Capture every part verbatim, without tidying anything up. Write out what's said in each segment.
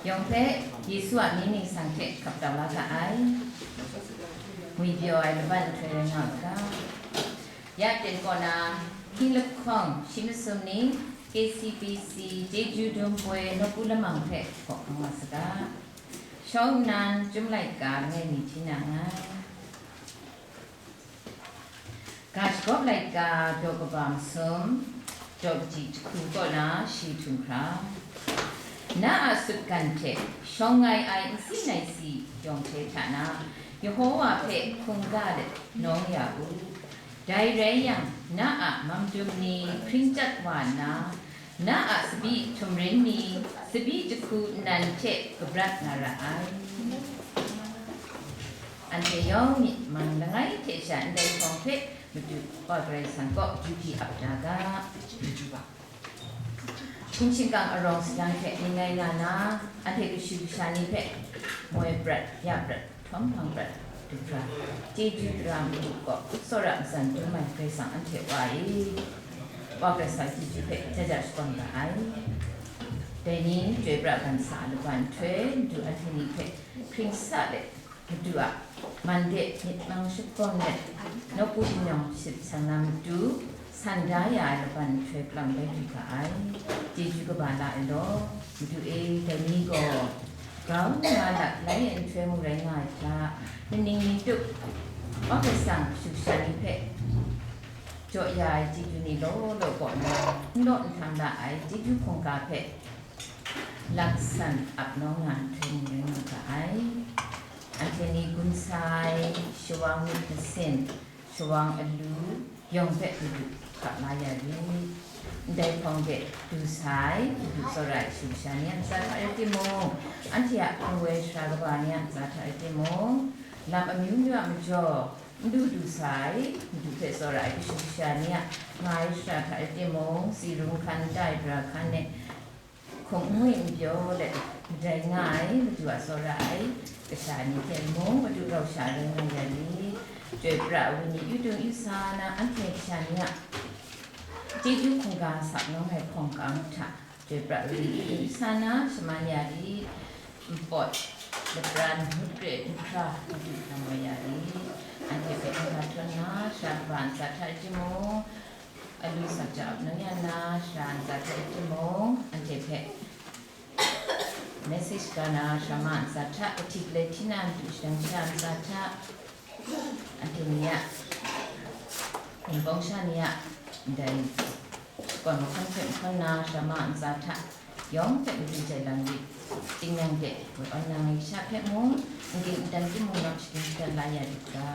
Yawng hpe Yesu a mying ningsang hte hkap tau la ga ai. Ngwipyaw ai laban nhtoi rai nga u ga. Ya ten kaw na, hkying-lap hkawng shi masum ni K C B C chyeju dum poi nawku lamang hpe hkaw hkang wa saga. Shawng nnan Chyum laika langai mi hti na nngai. Ga shagawp laika daw kaba masum, daw kaji jahku kaw na shi htum hkra. Na a sutgan hte shawng ngai ai nsi nai si yawng hte hta na, Yehowa hpe hkungga let nawng ya u. Dai rai yang, na a mamdum ni hpring chyat wa nna, na a tsabyi htumrin ni tsabyi jahku nnan hte kabrat na ra ai. Anhte yawng myi man langai hte sha ndai hpawng hpe Madu Wa Karai Kasang kaw duhpyi ap da ga. Hpung shingkang arawng salang hte ning rai nga na, anhte kashu kasha ni hpe moi prat, ya prat, htawm hpang prat, du hkra, chyeju tara matu kaw tsawra matsan dum ai Karai Kasang anhte Wa e, Wa Karai Kasang chyeju hpe jaja shakawn ga ai. Dai ni chyoi pra ban sa ai laban nhtoi, Madu anhte ni hpe hpring sa let, Madu a man de myit mang shapawng let, nawku yingyawng shapsang na matu, san da ya ai laban nhtoi hpalang bai du ga ai. Chyeju kaba la ai law, Madu e, dai ni gaw grau nga lat lai ai nhtoi mu rai nga ai hta, maning ni tup, Wa Karai Kasang kashu kasha ni hpe jaw ya ai chyeju ni law law kaw na, n law n htam la ai chyeju hkungga hpe laksan ap nawng na nhtoi ni rai nga ga ai. Anhte ni gun sai, shawang myit masin, shawang alu, yawng hpe Madu hkap la ya rit. Ndai hpawng de du sai, Madu tsawra ai kashu kasha ni a ntsa hta rai timung, anhte a hpung woi sara kaba ni a ntsa hta rai timung, lam amyu myu a majaw, n du du sai, Madu hpe tsawra ai kashu kasha ni a nga ai sara hta rai timung, tsi rung hkan, nta ai bra hkan e, hkum n ngwi n pyaw let, madai nga ai, Madu a tsawra ai kasha ni hte mung, Madu rau sha rai nga ya rit. Chyoi pra ai wenyi yu dung yu sa na, anhte kasha ni a chyeju hkungga sak nawng ai hkawng kang hta, chyoi pra ai wenyi yu dung yu sa na, shaman ya rit. Npawt, lapran, ngut re, nhkra, Madu hkam wa ya rit. Anhte hpe hkungga htawn na, sara kaba ntsa hta rai timung, alu sakja ap nawng ya na, sara ntsa hta rai timung, anhte hpe message ga na, sara ma ntsa hta, kahti galai hti na, Madu shadang sara ntsa hta, anhte ni a, Wunpawng sha ni a ndai shakawn mahkawn hpe mahkawn na, sara ma ntsa hta, yawng hpe Madu jai lang rit, tingnyang de woi awn na ai sha hpe mung, n ging n dan timung nawk shadim shadan la ya rit ga,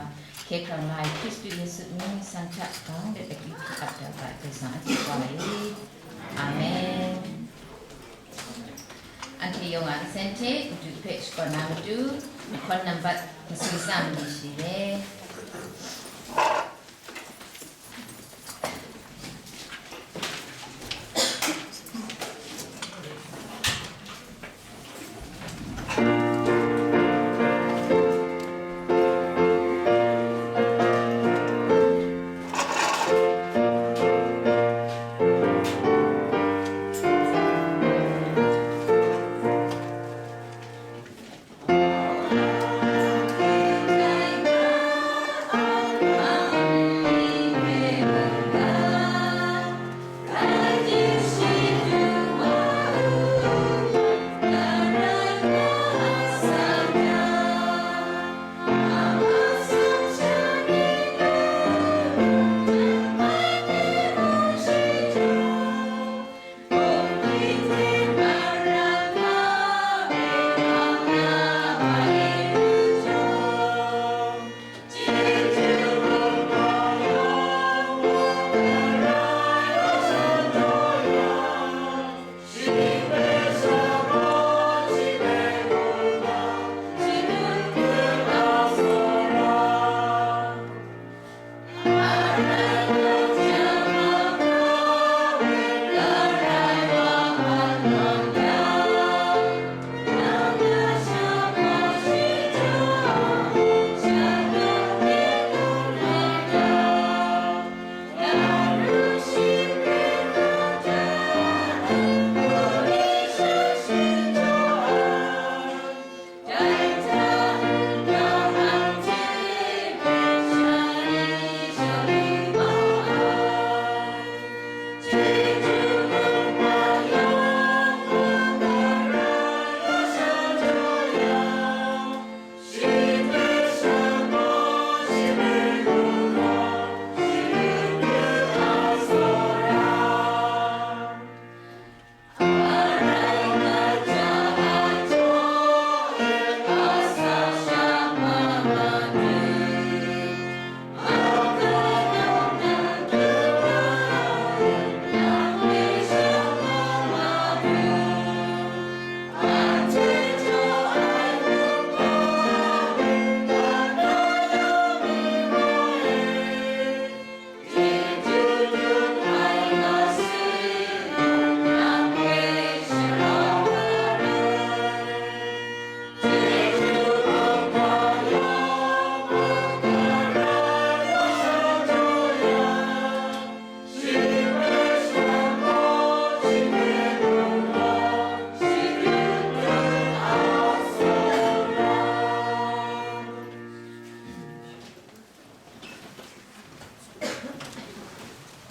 hkye hkrang la ai Hkristu Yesu mying ningsang hta gang let akyu hpyi ap da ga ai Karai Kasang a hte wa e. Amen. Anhte yawng a nsen hte Madu hpe shakawn na matu, mahkawn nambat masum tsa mali shi re.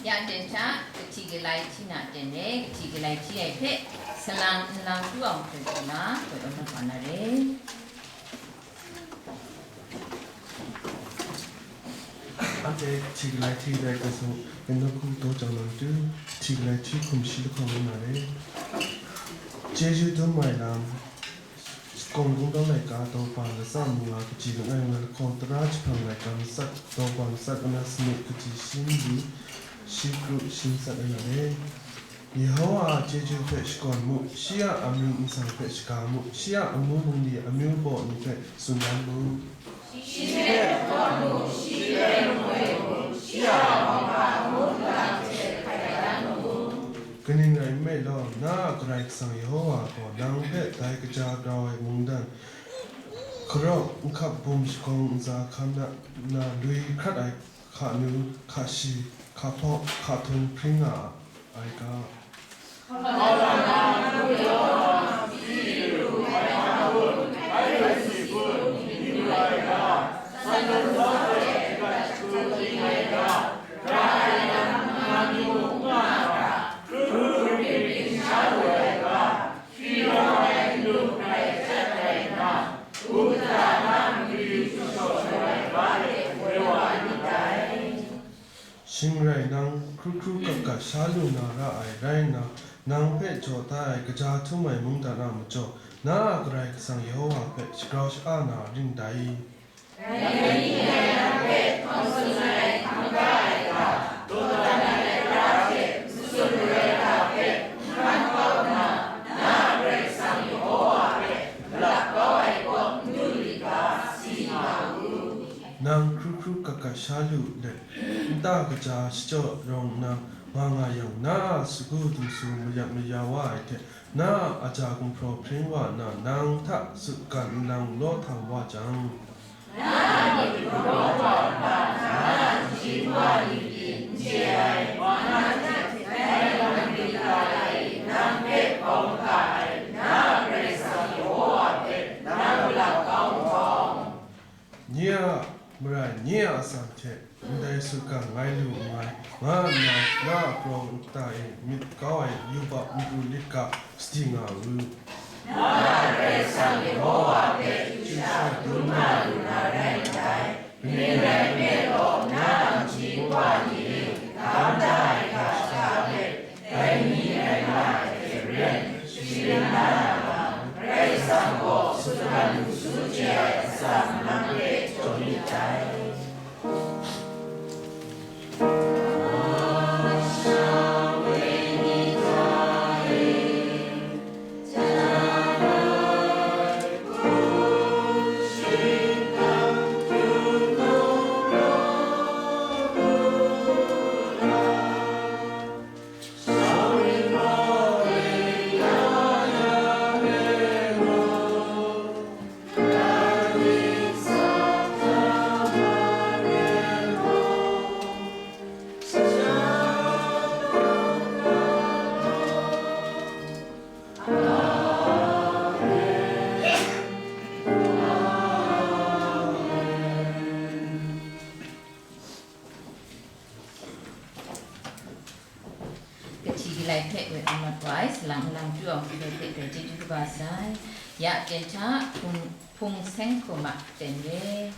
Ya ten hta, kahti galai hti na ten re, kahti galai hti ai hpe, salang nlang tu ang hpe hkuna, koi awng na na re. Anhte hti galai hti rai hpe sung, n nawku taw jang nang tu, hti galai hti hkum shi lahkawng nga na re. Chyeju dum ai lam, Shakawn Kungdawn laika, daw ba latsa mung nga, kaji langai ngu na lahkawng, tara jahprang laika, matsat, daw ba matsat, amat sanit, kaji shi mali, shi kru, shi matsat nga na re. Yehowa a chyeju hpe shakawn mu, shi a amying nsang hpe shaga mu, shi a amu bungli amyu baw ni hpe tsun dan mu. Shi hpe hkawn mu, shi hpe lungwi mu, shi a mauhpa amu nlang hte hkai dan mu. Kaning rai nme law, na a Karai Kasang Yehowa gaw nang hpe dai kaja grau ai mungdan, hkarawk, nhkap bum, shagawng, ntsa hkam na, na lui hkrat ai hkanu, hkashi, hkahpawk, hkahtung hpring nga ai ga. Shing rai nang, hkru hkru gat gat sha lu na ra ai rai nna, nang hpe jaw tai ai kaja htum ai mungdan a majaw, na a Karai Kasang Yehowa hpe shagrau sha-a na ring dai. Nang hkru hkru gat gat sha lu let, nta kaja shachyaw rawng nna nga nga yang, na a sagu dumsu mayak maya wa ai hte, na a aja gumhpraw hpring wa nna, nang hta sutgan nlang law htang wa jang, nye a marai, nye a atsam hte ndai sutgan ngai lu nngai, nga nna, na a prawng nta e myit kau ai yubak nru lit ga, sadi nga u. Na a Karai Kasang Yehowa hpe chyu sha dum na lu na rai ndai. Kaning rai nme law, na a matu wa ni e hkam da ai ga shaka hpe, dai ni rai nga ai hte maren, shi rin na ra ga, Karai Kasang gaw sutgan lu su chye ai atsam nang hpe jaw myit dai. Kahti galai hpe woi amat wa ai, salang nlang pru ai hpe hpe chyeju kaba sai. Ya ten hta, hpung, hpung seng hkum a ten re.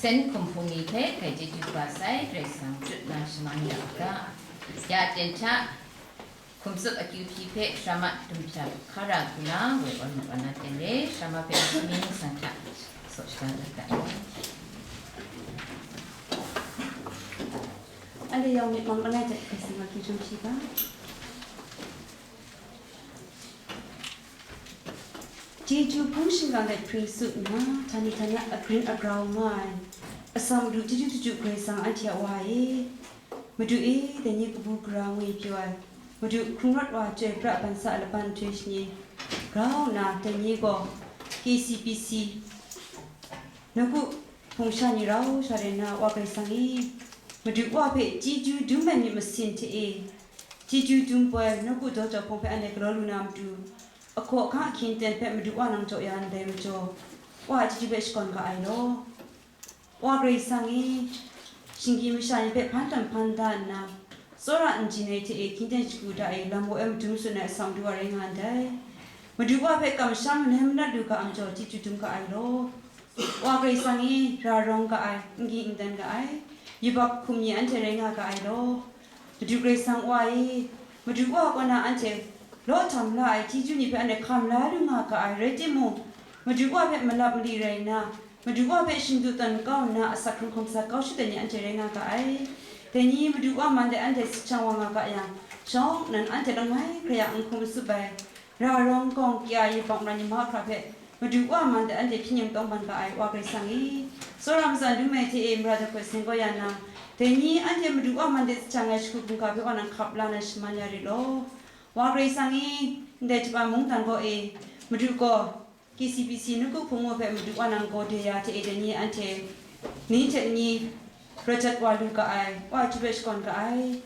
Sen hkum hpung ni hpe grai chyeju kaba sai Karai Kasang chut na shaman ya u ga. Ya ten hta, hkum tsup akyu hpyi hpe shama dumshap hkara hkuna woi wan mat wa na ten re, shama hpe myit mi ningsang hta saw shaga dat ga ai. Anhte yawng myit mang langai hte Karai Kasang a akyu hpyi ga. Chyeju hpung shingkang hte hpring tsup nna, htani htana agrin agrau nga ai, atsam madu chyeju chyeju Karai Kasang anhte a Wa e, Madu e, dai ni kabu gara ngwi pyaw ai, Madu hkrung rawt wa Chyoi Pra Ban Sa a laban nhtoi shanyi grau nna, dai ni gaw K C B C nawku hpung sha ni rau sha rai nna, Wa Karai Kasang e, Madu Wa hpe chyeju dum ai myit masin hte e, chyeju dum poi nawku daw jaw hpawng hpe anhte galaw lu na matu, ahkaw ahkang ahkyen ten hpe Madu Wa nang jaw ya ndai majaw, Wa a chyeju hpe shakawn ga ai law. Wa Karai Kasang e, shinggyim masha ni hpe hpan tawn hpan da nna, tsawra n jin ai hte e hkying ten shagu hta e lam woi ai madun matsun ai atsam madu wa rai nga ndai. Madu Wa hpe kamsham manai manat lu ga ai majaw, chyeju dum ga ai law. Wa Karai Kasang e, ra rawng ga ai, n ging n dan ga ai, yubak hkum ni anhte rai nga ga ai law. Madu Karai Kasang Wa e, Madu Wa kaw na anhte law htam la ai chyeju ni hpe anhte hkam la lu nga ga ai, rai timung, Madu Wa hpe malap mali rai nna, Madu Wa hpe shingdu tawn kau nna, asak hkrung hkawm sa kau shat ai ni anhte rai nga ga ai. Dai ni Madu Wa man de anhte sahchang wa nga ga yang, shawng nnan anhte langai hkrai a n hkum n tsup ai, ra rawng gawng kya yubak mara ni mahkra hpe, Madu Wa man de anhte hpyi nyim tawng ban ga ai, Wa Karai Kasang e, tsawra matsan dum ai hte e mara dakhkawt seng kau ya na, dai ni anhte Madu Wa man de sahchang ai shagu hkungga hpe Wa nang hkap la na shaman ya rit law. Wa Karai Kasang e, ndai jahpa mungdan kaw e, Madu gaw, K C B C nawku hpung ngu hpe Madu Wa nang gaw de ya hte e dai ni anhte ni hte ni rawt jat wa lu ga ai, Wa chyeju hpe shakawn ga ai.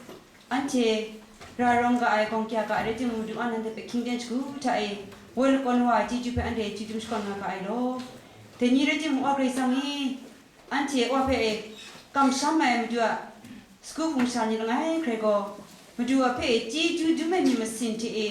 Anhte ra rawng ga ai, gawng kya ga ai, rai timung, Madu Wa nang hpe hkying ten shagu hta e woi lakawn wa ai chyeju hpe anhte chyeju dum shakawn nga ga ai law. Dai ni rai timung, Wa Karai Kasang e, anhte Wa hpe kamsham ai Madu a sagu hpung sha ni langai hkrai gaw, Madu a hpe chyeju dum ai myit masin hte e,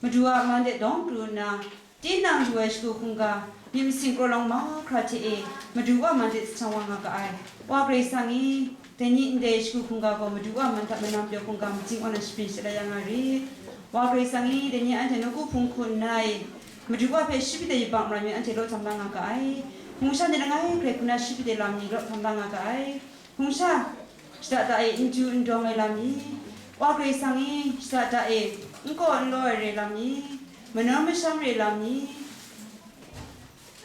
Madu a man de dawng pru nna, tinang lu ai shagu hkungga, myit masin kraw lawng mahkra hte e, Madu Wa man de sahchang wa nga ga ai. Wa Karai Kasang e, dai ni ndai shagu hkungga gaw Madu Wa man hta manam pyaw hkungga majing wa na shabyin shala ya nga rit. Wa Karai Kasang e, dai ni anhte nawku hpung hku nna e, Madu Wa hpe shi bit ai yubak mara ni anhte law htam la nga ga ai. Hpung sha ni langai hkrai hku na shi bit ai lam ni law htam la nga ga ai. Hpung sha shada da e n ju n dawng ai lam ni, Wa Karai Kasang e, shada da e n kaw n law ai re lam ni, manaw masham re lam ni,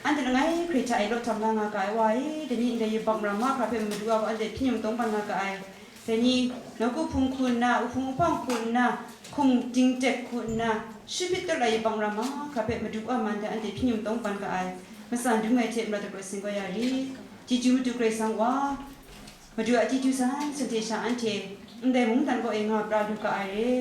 anhte langai hkrai hta e law htam la nga ga ai. Wa e, dai ni ndai yubak mara mahkra hpe Madu Wa gaw anhte hpyi nyim tawng ban nga ga ai. Dai ni nawku hpung hku nna, uhpung uhpawng hku nna, hkungding tek hku nna, shi bit tawt ai yubak mara mahkra hpe Madu Wa man de anhte hpyi nyim tawng ban ga ai. Matsan dum ai hte mara dakhkawt seng kau ya rit. Chyeju Madu Karai Kasang Wa. Madu a chyeju san san hte sha anhte ndai mungdan kaw e nga pra lu ga ai re.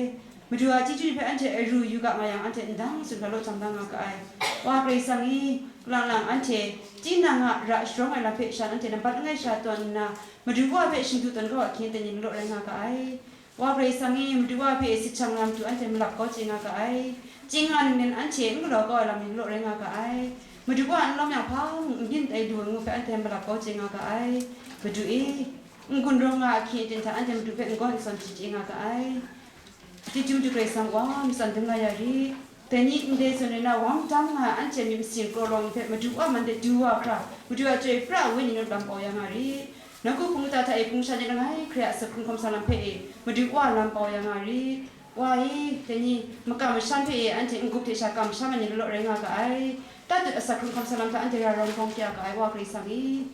Madu a chyeju ni hpe anhte aru yu ga nga yang, anhte ndang tsun hkra law htam la nga ga ai. Wa Karai Kasang e, kalang lang anhte tinang a ra sharawng ai lam hpe sha anhte nambat langai sha tawn nna, Madu Wa hpe shingdu tawn kau a hkying ten ni law rai nga ga ai. Wa Karai Kasang e, Madu Wa hpe sahchang na matu anhte malap kau chye nga ga ai. Chying nga ninglen anhte n galaw kau ai lam ni law rai nga ga ai. Madu Wa n lawm yang hpa mung n byin tai lu ai ngu hpe anhte malap kau chye nga ga ai. Madu e, n-gun rawng nga ahkying aten hta anhte Madu hpe n-gawn n-sawn chye nga ga ai. Chyeju Madu Karai Kasang Wa, matsan dum la ya rit. Dai ni ndai zawn rai na, wang dam nga ai anhte myit masin kraw lawng hpe Madu Wa man de du wa hkra, Madu a Chyoi Pra Wenyi ni lam pau ya nga rit. Nawku hpung kata hta e hpung sha ni langai hkrai a asak hkrung hkawm sa lam hpe e Madu Wa lam pau ya nga rit. Wa e, dai ni makam masham hpe e anhte n-gup hte sha kamsham ai ni law rai nga ga ai. Tatut asak hkrung hkawm sa lam hta anhte ra rawng hkawng kya ga ai, Wa Karai Kasang e.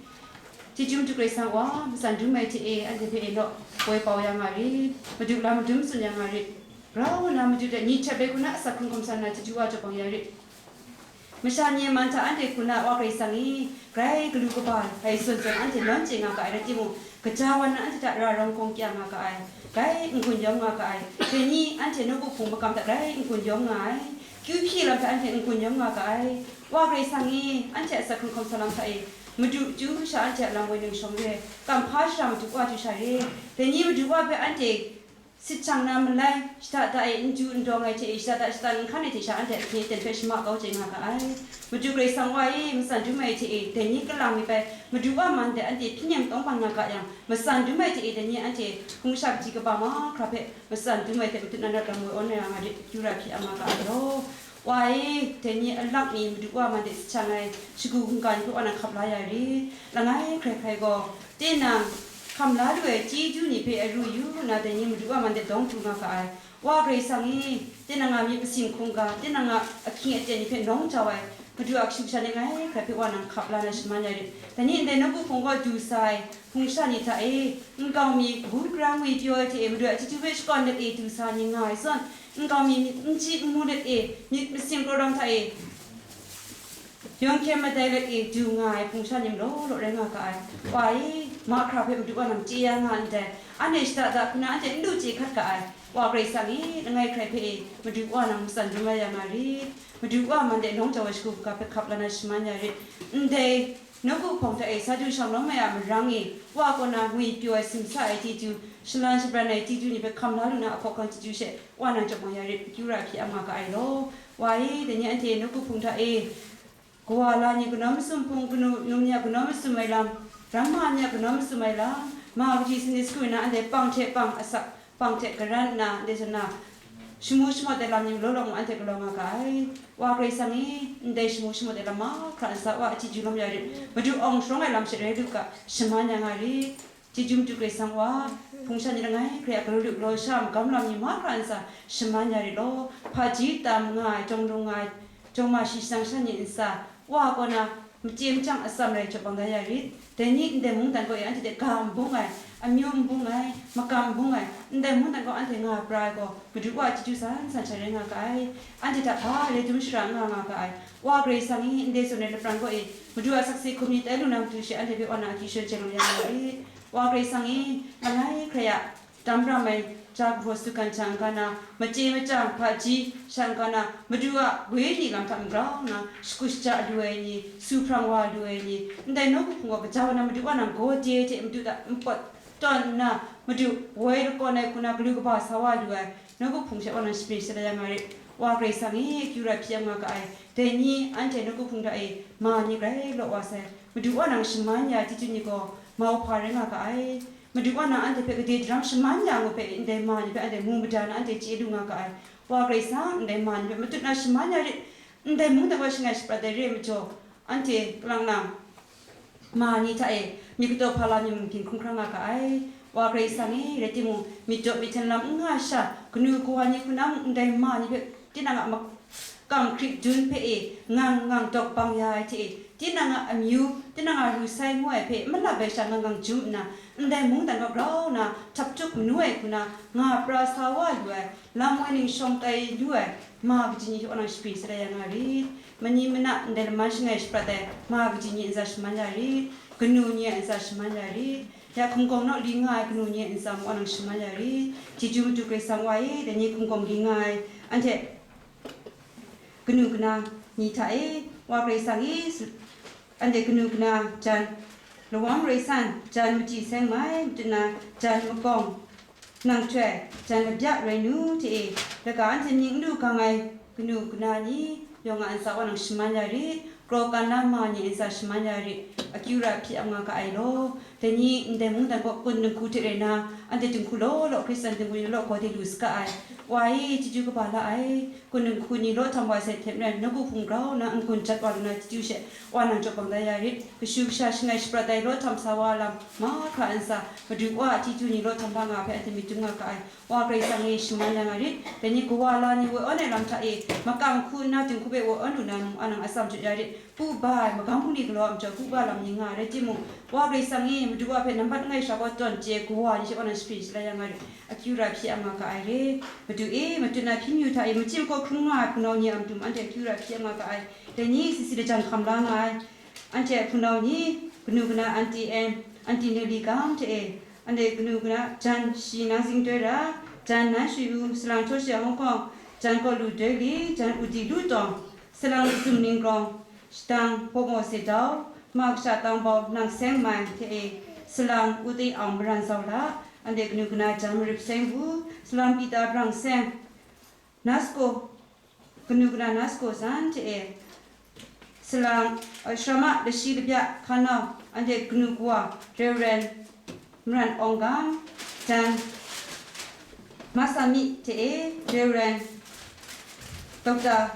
Chyeju Madu Karai Kasang Wa, matsan dum ai hte e anhte hpe e law woi pau ya nga rit. Madu lam madum tsun ya nga rit. Grau nna Madu hte ni hte bai hku na asak hkrung hkawm sa nna chyeju wa jawbang ya rit. Masha ni a man hta anhte hku na Wa Karai Kasang e, grai galu kaba ai zawn zawn anhte nawn chye nga ga ai rai timung, kaja wa nna anhte hta ra rawng hkawng kya nga ga ai, grai n-gun yawm nga ga ai. Dai ni anhte nawku hpung makam hta grai n-gun yawm nga ai. Kyu hpyi lam hta anhte n-gun yawm nga ga ai. Wa Karai Kasang e, anhte asak hkrung hkawm sa lam hta e, Madu chyu sha anhte a lam woi ning shawng re, kamhpa shara Madu Wa chyu sha re. Dai ni Madu Wa hpe anhte sit shang na malai, shada da e n ju n dawng ai hte e, shada da shatan n hkan ai hte sha anhte ahkye aten hpe shama kau chye nga ga ai. Madu Karai Kasang wa e, matsan dum ai hte e, dai ni kalang myit bai, madu wa man de anhte hpyi nem tawng bang nga ga yang, matsan dum ai hte e, dai ni anhte hpung sha kaji kaba mahkra hpe matsan dum ai hte madu nan rawt lam woi awn ai nga rit, akyu ra hpyi ang nga ga ai law. Wa e, dai ni alak mi madu wa man de sit shang ai shagu hkungga ni hpe wa nang hkap la ya rit. Langai hkrai hkrai gaw, tinang hkam la lu ai chyeju ni hpe aru yu nna, dai ni madu wa man de dawng pru nga ga ai. Wa Karai Kasang e, tinang a myit masin hkungga, tinang a ahkying aten ni hpe nawng jau ai, Madu a kashu kasha ni langai hkrai hpe wa nang hkap la na shaman ya rit. Dai ni ndai nawku hpung gaw du sa ai hpung sha ni hta e, nkau mi kabu gara ngwi pyaw ai hte e, Madu a chyeju hpe shakawn let e du sa ni nga ai zawn, nkau mi myit n chyi n mu let e, myit masin krawdawng hta e, yawng hkyen madai let e du nga ai hpung sha ni malaw law rai nga ga ai. Wa e, mahkra hpe Madu wa nang chye ya nga ndai, anhte shada da hku na anhte n lu chye hkat ga ai. Wa Karai Kasang e, langai hkrai hpe e, Madu wa nang matsan dum la ya nga rit. Madu wa man de nawng jau ai shagu hkungga hpe hkap la na shaman ya rit. Ndai nawku hpawng hta e sa du shang lawm ai a marang e, wa kaw na ngwi pyaw ai, simsa ai chyeju, shalan shabran ai chyeju ni hpe hkam la lu na, ahkaw ahkang chyeju she wa nang chyawm nga ya rit, akyu ra hpyi ang nga ga ai law. Wa e, dai ni anhte nawku hpung hta e, kawa la ni kanawn masum hpung, kanu num ni a kanawn masum ai lam, ramma ni a kanawn masum ai lam, ma kaji Sunday school na anhte pang hte pang asak, pang hte karan nna, ndai zawn na, shamu shamawt ai lam ni law law mung anhte galaw nga ga ai. Wa Karai Kasang e, ndai shamu shamawt ai lam mahkra ntsa wa a chyeju lawm ya rit, Madu awng sharawng ai lam she rai lu ga, shaman ya nga rit. Chyeju Madu Karai Kasang wa, hpung sha ni langai hkrai a galaw lu galaw sha magam lam ni mahkra ntsa shaman ya rit law, hpaji tam nga ai, jawng lung nga ai, jawng ma shi shadang sha ni ntsa, wa kaw na, machye machyang atsam rai jaw bang da ya rit. Dai ni ndai mungdan kaw e anhte hte ga n bung ai, amyu n bung ai, makam n bung ai, ndai mungdan kaw anhte nga pra ai gaw, Madu wa chyeju san san sha rai nga ga ai. Anhte hta hpa rai dum shara n nga nga ga ai. Wa Karai Kasang e, ndai zawn ai lapran kaw e, Madu a sakse hkum ni tai lu na matu she anhte hpe wa na akyu shawn chye lung ya nga rit. Wa Karai Kasang e, langai hkrai a, dam ram ai, ja kahpaw sut kan sha n-ga na, machye machyang hpaji sha n-ga na, Madu a wenyi lam hta magrau nna, shagu shaja lu ai ni, su hprang wa lu ai ni, ndai nawku hpung gaw kaja wa na, Madu wa nang gaw de hte Madu hta npawt tawn nna, Madu woi lakawn ai hku na, galu kaba sa wa lu ai nawku hpung she wa nang shapring sha la ya nga rit. Wa Karai Kasang e, akyu ra hpyi ang nga ga ai. Dai ni anhte nawku hpung hta e ma ni grai law wa sai, Madu wa nang shaman ya chyeju ni gaw mau hpa rai nga ga ai. Madu wa nang anhte hpe gade daram shaman ya ngu hpe, ndai ma ni hpe anhte mu mada na anhte chye lu nga ga ai. Wa Karai Kasang, ndai ma ni hpe matut na shaman ya rit, ndai mungdan wa shangai shaprat ai re ai majaw, anhte kalang nang ma ni hta e myit kataw hpa la ni mungkan hkrum hkra nga ga ai. Wa Karai Kasang e, rai timung, myit daw myit hten lam n nga sha, kanu kawa ni hku na mung ndai ma ni hpe tinang a ma-, kam hkrit dun hpe e ngang ngang dawk bang ya ai hte e, tinang a amyu, tinang a ru sai ngu ai hpe malap ai sha ngang ngang jum nna, ndai mungdan kaw grau nna, htap tuk manu ai hku na, nga pra sa wa lu ai, lam woi ning shawng tai lu ai, ma kaji ni hte wa nang shapring sha la ya nga rit. Mani mana ndai laman shangai shaprat ai, ma kaji ni a ntsa shaman ya rit. Kanu ni a ntsa shaman ya rit. Ya hkum gawng naw li nga ai kanu ni a ntsa mung wa nang shaman ya rit. Chyeju Madu Karai Kasang wa e, dai ni hkum gawng li nga ai, anhte kanu kana ni hta e, Wa Karai Kasang e, anhte kanu kana jan, lawang rai san, jan machyi seng mai, matu na jan makawng, nang htoi, jan labya rai nu hte e, laga anhte mying n lu gang ai kanu kana ni, yawng a ntsa wa nang shaman ya rit, kraw kan na ma ni a ntsa shaman ya rit, akyu ra hpyi ang nga ga ai law. Dai ni ndai mungdan kaw kun dinghku hte rai na, anhte dinghku law law, Hkristan dinghku ni law gaw de lu saga ai. Wa e, chyeju kaba la ai, kun dinghku ni law htam wa sai hte maren, nawku hpung grau nna n-gun jat wa lu na chyeju she, wa nang jaw bang da ya rit. Kashu kasha shangai shaprat ai law htam sa wa lam, mahkra ntsa, Madu wa a chyeju ni law htam la nga hpe anhte myit dum nga ga ai. Wa Karai Kasang e, shaman ya nga rit. Dai ni kawa la ni woi awn ai lam hta e, makam hku nna dinghku hpe woi awn lu na mung, a nang atsam jaw ya rit. Pu ba ai, magam hpung ni galaw a majaw pu ba lam ni nga ai rai timung, Wa Karai Kasang e, Madu wa hpe nambat langai sha gaw tawn chye ai kawa ni hte wa nang shapring sha la ya nga rit. Akyu ra hpyi ang nga ga ai re. Madu e, matu na hpyi myu hta e, machyi makaw hkrum nga ai hpunau ni a matu mung anhte akyu ra hpyi ang nga ga ai. Dai ni sisi lajang hkam la nga ai. Anhte a hpunau ni, kanu kana Anti Em, Anti Neli Gam hte e, anhte kanu kana jan shi nang zing doi ra, jan nan shui u, salang htaw shi a hkawng, jan kaw lu doi li, jan u di lu tawng, salang lazum ning grawng, shadang hpawt maw se dau, ma kasha tang bau nang seng mai hte e, salang u ti ang maran zau la, Anhte kanu kana jan marit seng bu, salang Pita brang seng, Nasko, kanu kana Nasko san hte e, salang, eh, Shrama lashi labya hkanau, anhte kanu kawa, Reverend Maran Awnggang, jan Masami hte e, Reverend Doctor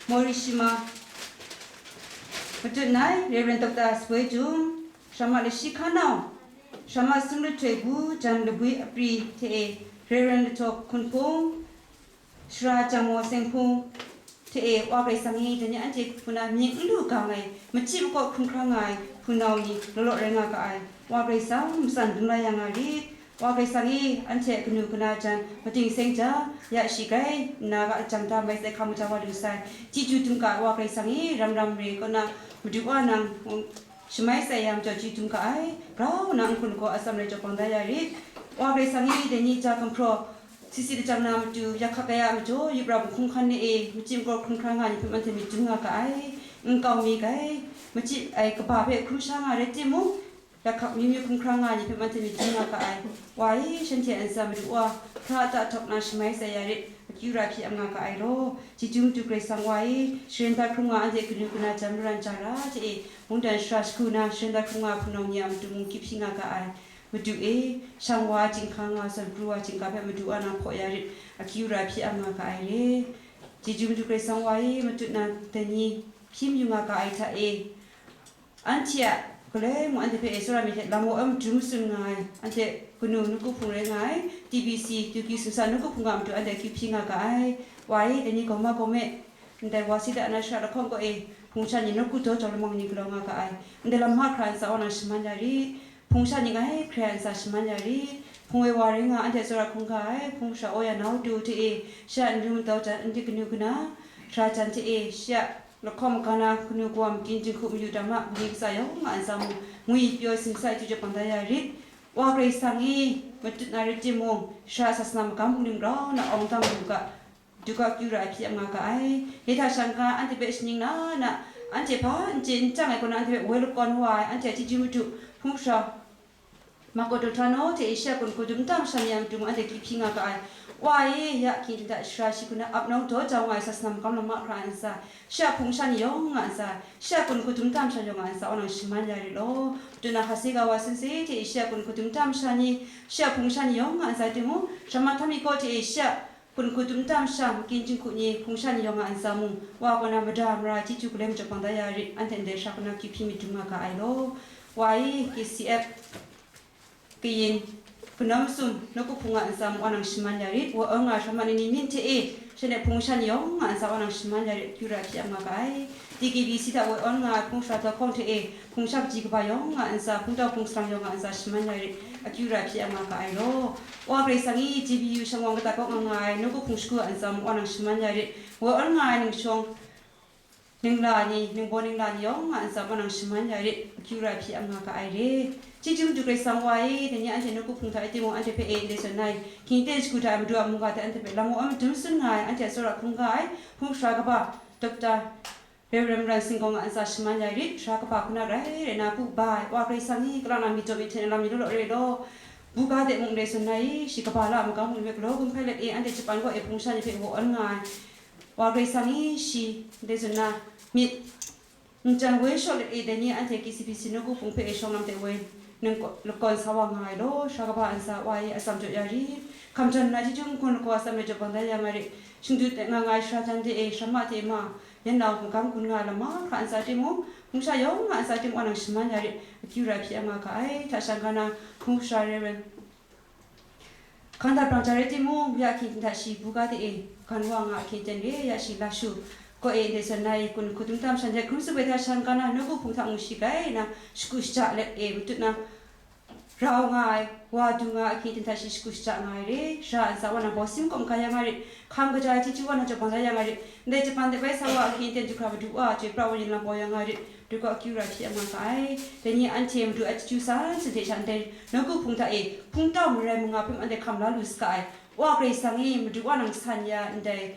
Morishima, matut nai, Reverend Doctor Sboi Jung, Shrama lashi hkanau, Shrama sumrit htoi bu jan labwi apri hte e, Reverend Lahtawk Hkunhpung, Sara Jangmo Seng Hpung hte e, Wa Karai Kasang e, dai ni anhte hku na mying n lu gang ai, machyi makaw hkrum hkra nga ai hpunau ni law law rai nga ga ai. Wa Karai Kasang matsan dum la ya nga rit. Wa Karai Kasang e, anhte kanu kana jan mating seng jang, ya shi grai nna ga jang da mai sai hkam maja wa lu sai. Chyeju dum ga ai Wa Karai Kasang e, ram ram re kaw na Madu Wa nang, shamai sai ya majaw chyeju dum ga ai, grau na n-gun lagaw atsam rai jaw bang da ya rit. Wa Karai Kasang e, dai ni ja gumhpraw, sisi lajang na matu, yak hkak kaya majaw, yup ra hkum hkan ni e, machyi makaw hkrum hkra nga ni hpe anhte myit dum nga ga ai, nkau mi gai, machyi ai kaba hpe hkrum sha nga rai timung, yak hkak myu myu hkrum hkra nga ni hpe anhte myit dum nga ga ai. Wa e, shanhte a ntsa Madu Wa, hkra ta htawk na shamai sai ya rit, akyu ra hpyi am nga ga ai law. Chyeju matu Karai Kasang Wa e, sharen da hkrum nga anhte kanu kana jan maran ja ra hte e, mungdan shara shagu na sharen da hkrum nga hpunau ni a matu mung akyu hpyi nga ga ai. Madu e, shang wa a chyinghka nga, sawn pru wa a chyinghka hpe Madu Wa nang hpaw ya rit, akyu ra hpyi am nga ga ai re. Chyeju matu Karai Kasang Wa e, matut na dai ni hpyi mayu nga ga ai hta e, anhte a galoi mung anhte hpe e tsawra myit hte lam wa ai matu matsun nga ai, anhte kanu nawku hpung rai nga ai, T B C, Tuki Sumsa nawku hpung a matu anhte akyu hpyi nga ga ai. Wa e, dai ni gaw ma gaw me, ndai wa sida na shara lahkawng kaw e, hpung sha ni nawku daw jau lamang ni galaw nga ga ai. Ndai lam mahkra ntsa Wa nang shaman ya rit. Hpung sha ni ngai hkrai a ntsa shaman ya rit. Hpung e wa rai nga anhte tsawra hkrum ga ai, hpung sha Oya Nawtu hte e, shi a n ru matau jan, anhte kanu kana, sara jan hte e, shi a lahkawng maga na, kanu kawa makyin jinghku mayu dam a, mali matsa yawng a ntsa mung, ngwi pyaw simsa chyu jaw bang da ya rit. Wa Karai Kasang e, matut na rai timung, sara sasana magam bungli grau na awng dang lu ga, duga kyu ra ai hpyi am nga ga ai. Dai hta shang ga, anhte hpe shaning na na, anhte hpa n chye n chyang ai kaw na, anhte hpe woi lakawn wa ai, anhte a chyeju matu, hpung sara Marco Doltrano hte e shi a gun hku dum tam sha ni a matu mung anhte akyu hpyi nga ga ai. Wa e, ya hkying hta shara shi hku na ap nawng daw jau nga ai sasana magam lam mahkra a ntsa, shi a hpung sha ni yawng a ntsa, shi a gun hku dum tam sha yawng a ntsa, Wa nang shaman ya rit law. Madu na Hase ga wa Sense hte e shi a gun hku dum tam sha ni, shi a hpung sha ni yawng a ntsa timung, Shrama Tamiko hte e shi a gun hku dum tam sha makyin jinghku ni, hpung sha ni yawng a ntsa mung, Wa kaw na mada mara chyeju galoi majaw bang da ya rit, anhte ndai sara kaw na akyu hpyi myit dum nga ga ai law. Wa e, K C F, kayin, kanawn masum, nawku hpung a ntsa mung Wa nang shaman ya rit, wa awn nga ai Shrama Nini Min hte e, shanhte hpung sha ni yawng a ntsa Wa nang shaman ya rit, akyu ra hpyi am nga ga ai. T K B C hta wa awn nga ai hpung sara Dawhkawng hte e, hpung sha kaji kaba yawng a ntsa, hpung tau hpung salang yawng a ntsa shaman ya rit, akyu ra hpyi am nga ga ai law. Wa Karai Kasang e, J B U shang wang kata kaw nga nga ai, nawku hpung shagu a ntsa mung Wa nang shaman ya rit, wa awn nga ai ning shawng, ningla ni, ningbaw ningla ni yawng a ntsa Wa nang shaman ya rit, akyu ra hpyi am nga ga ai re. Chyeju matu Karai Kasang Wa e, dai ni anhte nawku hpung hta e timung anhte hpe e ndai zawn ai, hkying ten shagu hta e Madu a mungga hte anhte hpe lam wa ai madun tsun nga ai, anhte a tsawra hkrum ga ai, hpung sara kaba, Doctor Reverend Maran Singkawng a ntsa shaman ya rit, sara kaba hku na rai rai na pu ba ai, Wa Karai Kasang e, kalang na myit daw myit hten ai lam ni law law re law, buga de mung ndai zawn ai, shi kaba la a magam mung hpe galaw gun hpai let e, anhte Japan kaw e hpung sha ni hpe wa awn nga ai, Wa Karai Kasang e, shi ndai zawn na myit, njan woi shaw let e, dai ni anhte K C B C nawku hpung hpe e shawng lam de woi, nang lakawn sa wa nga ai law, sara kaba a ntsa Wa e atsam jaw ya rit, hkam jan na chyeju n-gun lagaw atsam rai jaw bang da ya nga rit, shingdu de nga nga ai sara jan de e, sara ma de ma, yan nau magam gun nga ai lam mahkra a ntsa timung, hpung sha yawng a ntsa timung Wa nang shaman ya rit, akyu ra hpyi am nga ga ai, hta shang ga na, hpung sara Reverend Kangda brang ja rai timung, ya hkying hta shi buga de e, gan wa nga hkying ten re, ya shi lashu, kaw e ndai zawn ai, gun hku dum tam sha ni hte hkrum tsup ai hta shang ga na, nawku hpung hta mung shi grai na, shagu shaja let e, matut na, rau nga ai, wa du nga ai hkying ten hta shi shagu shaja nga ai re, sara a ntsa Wa nang baw sim kawm ga ya nga rit, hkam kaja ai chyeju Wa nang jaw bang da ya nga rit, ndai Japan de bai sa wa a hkying ten du hkra Madu Wa, chyoi pra wa yin lam baw ya nga rit, du gaw akyu ra hpyi am nga ga ai. Dai ni anhte Madu a chyeju san san hte sha ndai nawku hpung hta e, hpung tau marai manga hpe anhte hkam la lu saga ai. Wa Karai Kasang e, Madu Wa nang san ya ndai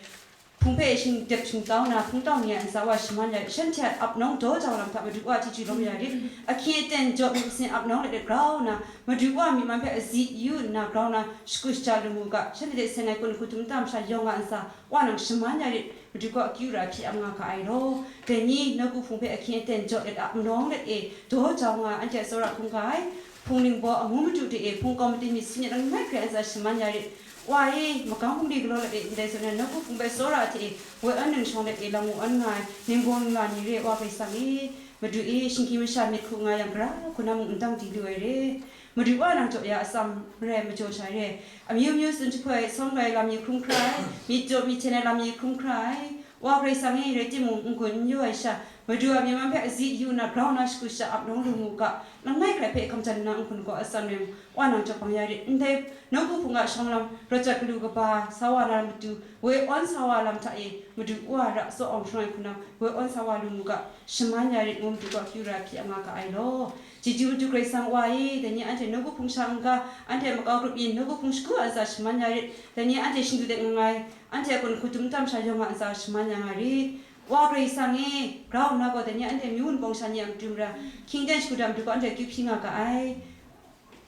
Hpung hpe shingdep shingtau na, hpungtau ni a ntsa wa shaman ya rit, shanhte a ap nawng daw jau lam hta Madu Wa chyeju lawm ya rit, ahkying aten jaw myit masin ap nawng let let grau nna, Madu Wa myi man hpe azi yu nna grau nna, shakut shaja lu mu ga, shanhte hte seng ai kun hku dum tam sha yawng a ntsa wa nang shaman ya rit, Madu gaw akyu ra hpyi ap nga ga ai law. Dai ni nawku hpung hpe ahkying aten jaw let ap nawng let e daw jau nga ai, anhte a tsawra hkrum ga ai. Hpung ningbaw, amu madu de e, hpung kau matin myit sin e langai hkrai a ntsa shaman ya rit. Wa e, magam bungli galaw let e, ndai zawn e, nawku hpung bai tsawra hte e, woi awn ning shawng let e, lam wu awn nga ai, ningbaw ningla ni re, Wa Karai Kasang e, Madu e, shinggyim masha myit hku nga yang, gara hku na mung n dang di lu ai re. Madu Wa nang jaw ya atsam re, majaw sha re, amyu myu tsun jahpoi ai, sawng gai lam ni hkrum hkra ai, myit jaw myit hten ai lam ni hkrum hkra ai, Wa Karai Kasang e, rai timung, n-gun n yaw ai sha, Madu a myi man hpe azi yu nna, grau nna shakut shaja ap nawng lu mu ga, langai hkrai hpe hkam jan nna n-gun gaw atsam rai, Wa nang jaw bang ya rit. Ndai nawku hpung a shawng lam, rawt jat galu kaba sa wa na matu, woi awn sa wa lam hta e, Madu Wa ra tsaw awng hkrung ai hku na, woi awn sa wa lu mu ga, shaman ya rit, ngu Madu gaw akyu ra hpyi ap nga ga ai law. Chyeju Madu Karai Kasang Wa e, dai ni anhte nawku hpung sha n-ga, anhte makau grup yin nawku hpung shagu a ntsa shaman ya rit, dai ni anhte shingdu de n-, ngai, anhte a kun hku dum tam sha yawng a ntsa shaman ya nga rit. Wa Karai Kasang e, grau nna gaw, dai ni anhte myu wunpawng sha ni a matu mara, hkying ten shagu da Madu gaw anhte akyu hpyi nga ga ai.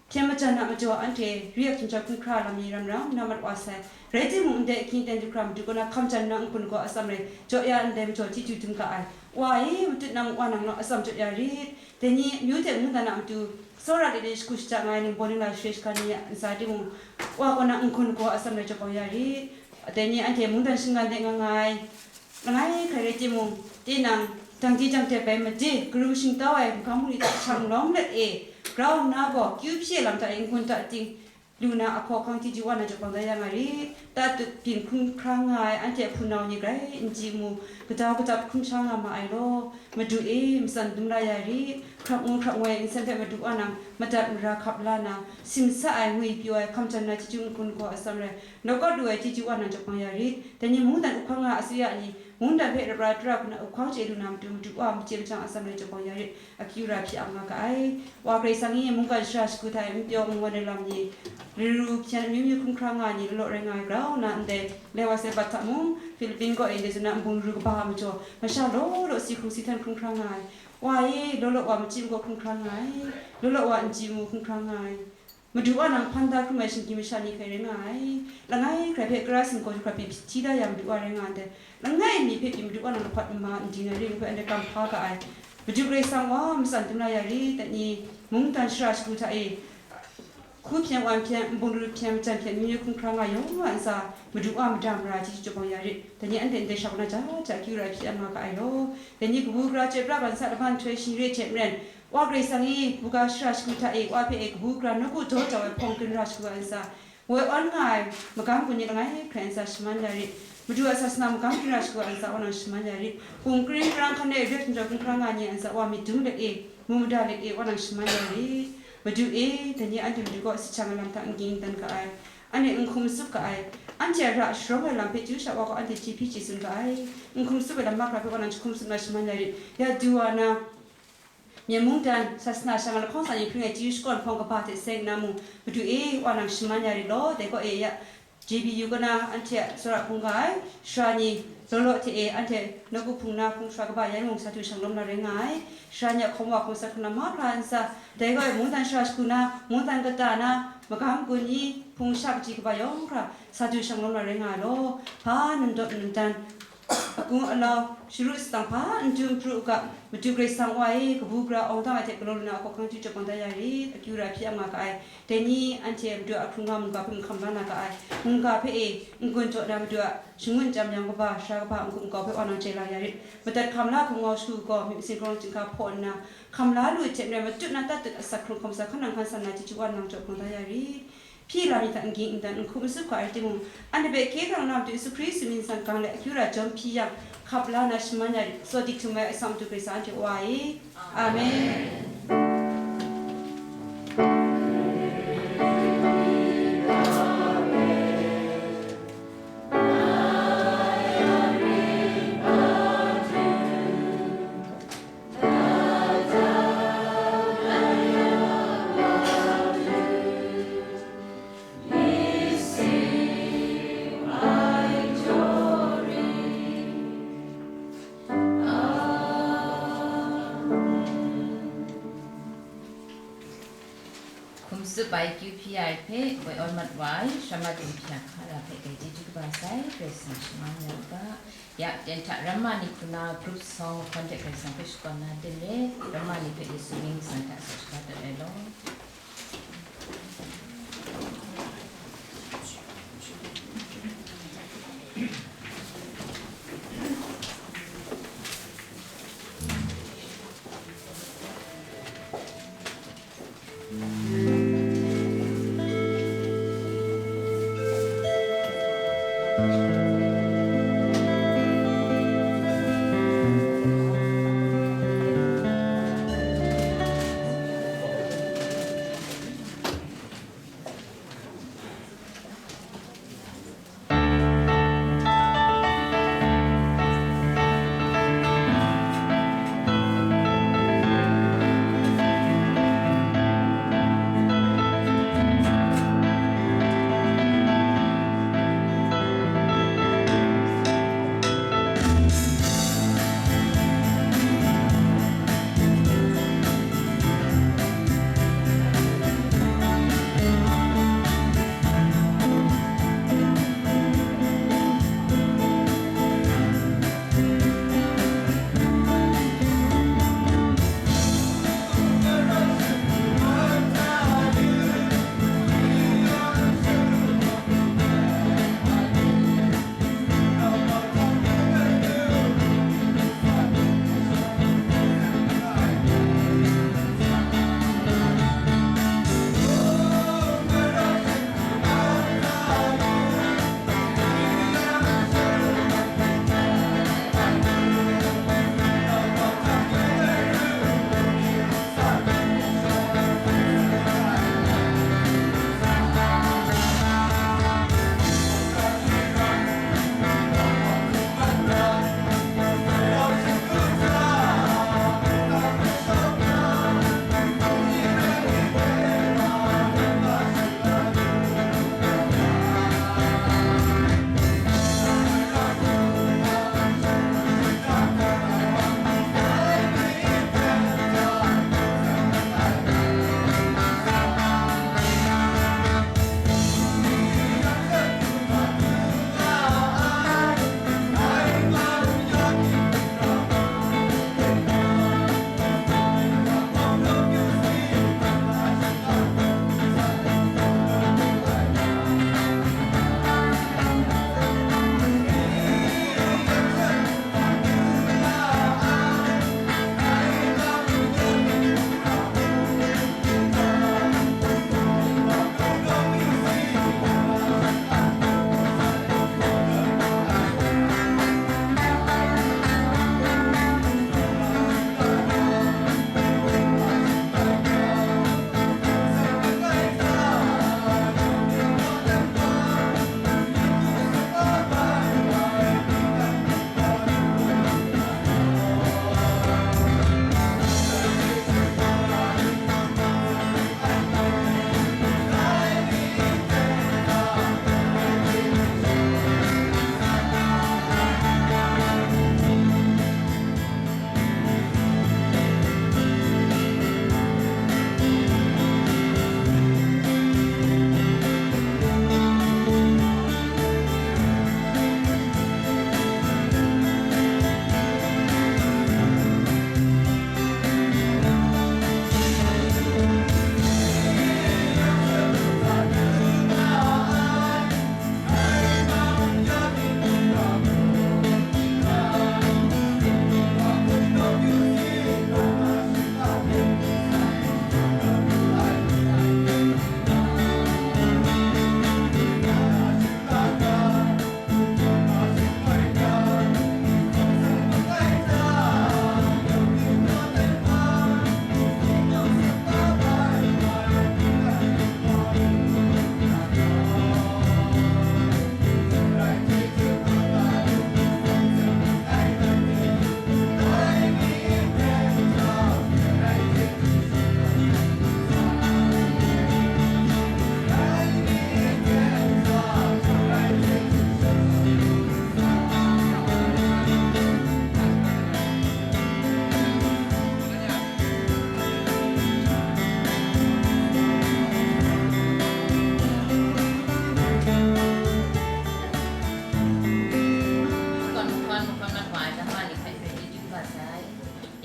Hpyen majan a majaw anhte re ai hkum chyawm hkra lam ni ram ram na mat wa sai. Rai timung, ndai ahkying ten du hkra Madu kaw na hkam jan na n-gun gaw atsam rai, jaw ya ndai majaw chyeju dum ga ai. Wa e, matut na mung wa nang naw atsam jaw ya rit. Dai ni amyu de mungdan a matu, tsawra let e shakut shaja nga ai ningbaw ningla share shaga ni a ntsa timung, Wa kaw na n-gun gaw atsam rai jaw bang ya rit. Dai ni anhte mungdan shinggan de nga nga ai. Langai hkrai rai timung, tinang, dangdi dangdep ai made, karum shingtau ai magam bungli hta shang lawm let e, grau nna gaw, kyu hpyi lam hta e n-gun ta ting, lu na ahkaw ahkang chyeju Wa nang jaw bang da ya nga rit. Tatut byin hkrum hkra nga ai anhte a hpunau ni grai n chye mu, gadau gadap hkrum sha nga ma ai law. Madu e, matsan dum la ya rit. Hkrap ngu hkrap ngoi ai nsen hpe Madu Wa nang madat mara hkap la na, simsa ai, ngwi pyaw ai, hkam jan na chyeju n-gun gaw atsam rai, nawkawt lu ai chyeju Wa nang jaw bang ya rit. Dai ni mungdan uhkang nga asuya ni, mungdan hpe rap ra dara hku na uhkang chye lu na matu, Madu Wa machye machyang atsam rai jaw bang ya rit, akyu ra hpyi ap nga ga ai. Wa Karai Kasang e, mungkan shara shagu hta e n pyaw n ngawn ai lam ni, laru hpyen amyu myu hkrum hkra nga ai ni, lalaw rai nga ai grau nna ndai, lai wa sai bat hta mung, Philippin kaw e ndai zawn na nbung laru kaba a majaw, masha law law si hkrung si htan hkrum hkra nga ai. Wa e, law law wa machyi makaw hkrum hkra nga ai, law law wa n chye mu hkrum hkra nga ai. Madu Wa nang hpan da hkrum ai shinggyim masha ni hkrai rai nga ai. Langai hkrai hpe kara singgaw hkra pyi hti da ya Madu Wa rai nga ndai. Langai mi hpe pyi Madu Wa nang lahpawt nma n di na ring hpe anhte kam hpa ga ai. Madu Karai Kasang Wa, matsan dum la ya rit. Dai ni mungdan shara shagu hta e, hku hpyen, wan hpyen, nbung laru hpyen, majan hpyen, myu myu hkrum hkra nga yawng a ntsa, Madu Wa mada mara chyeju jaw bang ya rit. Dai ni anhte ndai sha kaw na ja ja akyu ra hpyi ap nga ga ai law. Dai ni kabu gara chyoi pra ban sa laban nhtoi shingre hte maren, Wa Karai Kasang e, buga shara shagu hta e, Wa hpe e kabu gara nawku daw jau ai hpawng ginra shagu a ntsa, woi awn nga ai magam gun ni langai hkrai a ntsa shaman ya rit. Madu a sasana magam ginra shagu a ntsa Wa nang shaman ya rit. Hkum karing karang hkan e re ai hkum jau hkrum hkra nga ai ni a ntsa Wa myit dum let e, mu mada let e, Wa nang shaman ya rit. Madu e, dai ni anhte Madu kaw sit shang ai lam hta n ging n dan ga ai, anhte n hkum n tsup ga ai, anhte a ra sharawng ai lam hpe chyu sha Wa gaw anhte chye hpyi chye tsun ga ai. N hkum n tsup ai lam mahkra hpe Wa nang jahkum tsup na shaman ya rit. Ya du wa na, Myen mungdan, sasana shang ai lahkawng tsa ni hpring ai chyeju shakawn hpawng kaba hte seng nna mung, Madu e, Wa nang shaman ya rit law, dai kaw e ya, J B U kaw na anhte a tsawra hkungga ai, sara ni, law law hte e anhte nawku hpung na hpung sara kaba yan mung sa du shang lawm na rai nga ai, sara ni a hkawm wa hkawm sat hkrum na mahkra n tsa, dai kaw e mungdan sara shagu na, mungdan kata na, magam gun ni, hpung sha kaji kaba yawng hkra, sa du shang lawm na rai nga ai law, hpa nan dawt nan dan, akung alau, sharu tsang hpa n du n pru u ga, Madu Karai Kasang Wa e, kabu gara awng dang ai hte galaw lu na ahkawhkang chyu jaw bang da ya rit, akyu ra hpyi ap nga ga ai. Dai ni anhte Madu a hkrung nga mungga hpe mahkam la na ga ai. Mungga hpe e, n-gun jaw na Madu a shangun chyam yang kaba, sara kaba, n-gup nkau hpe Wa nang chye la ya rit. Madat hkam la hkum ngau shagu gaw, myit masin hkawng chyinghka hpaw nna, hkam la lu ai hte maren, matut na tatut asak hkrung hkawm sa hkan nang hkan san na chyeju Wa nang jaw bang da ya rit. Hpyi lam ni hta n ging n dan, n hkum n tsup ga ai rai timung, anhte hpe hkye hkrang na Madu Yesu Hkristu mying n san gang let akyu ra jawm hpyi yang, hkap la na shaman ya rit, tsaw dik htum ai Asak Madu Karai Kasang anhte Wa e. Amen. Tsup ai Q P R hpe woi awn mat wa ai, Shama Dum Hpya Hkara hpe dai chyeju kaba sai, Karai Kasang shaman nga u ga. Ya, jan hta ramma ni hku na group song contact Karai Kasang hpe shakawn na dim re, ramma ni hpe Yesu mying ntsa hta sa shaka dat ai law.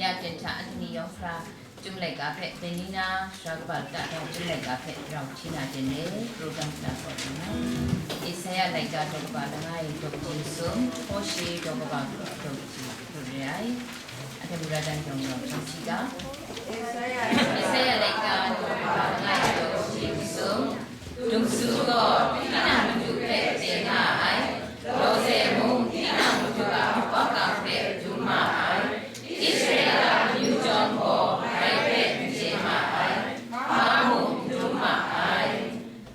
Aten hta anhte ni yawng hkra Chyum laika hpe Penina, sara kaba lata hta Chyum laika hpe rau hti na ten le, program hta kaw lu ai. Esaia laika daw kaba langai daw kaji masum, Hkawshe daw kaba daw kaji hkru re ai. Anhte mara dan yawng yawng hkam hti ga. Esaia laika daw kaba langai daw kaji masum, Dum su gaw tinang Madu hpe chye nga ai, lawze mung tinang Madu a waka hpe dum ma ai, Israela amyu chyawm gaw bai hpe n chye ma ai, hpa mung dum ma ai.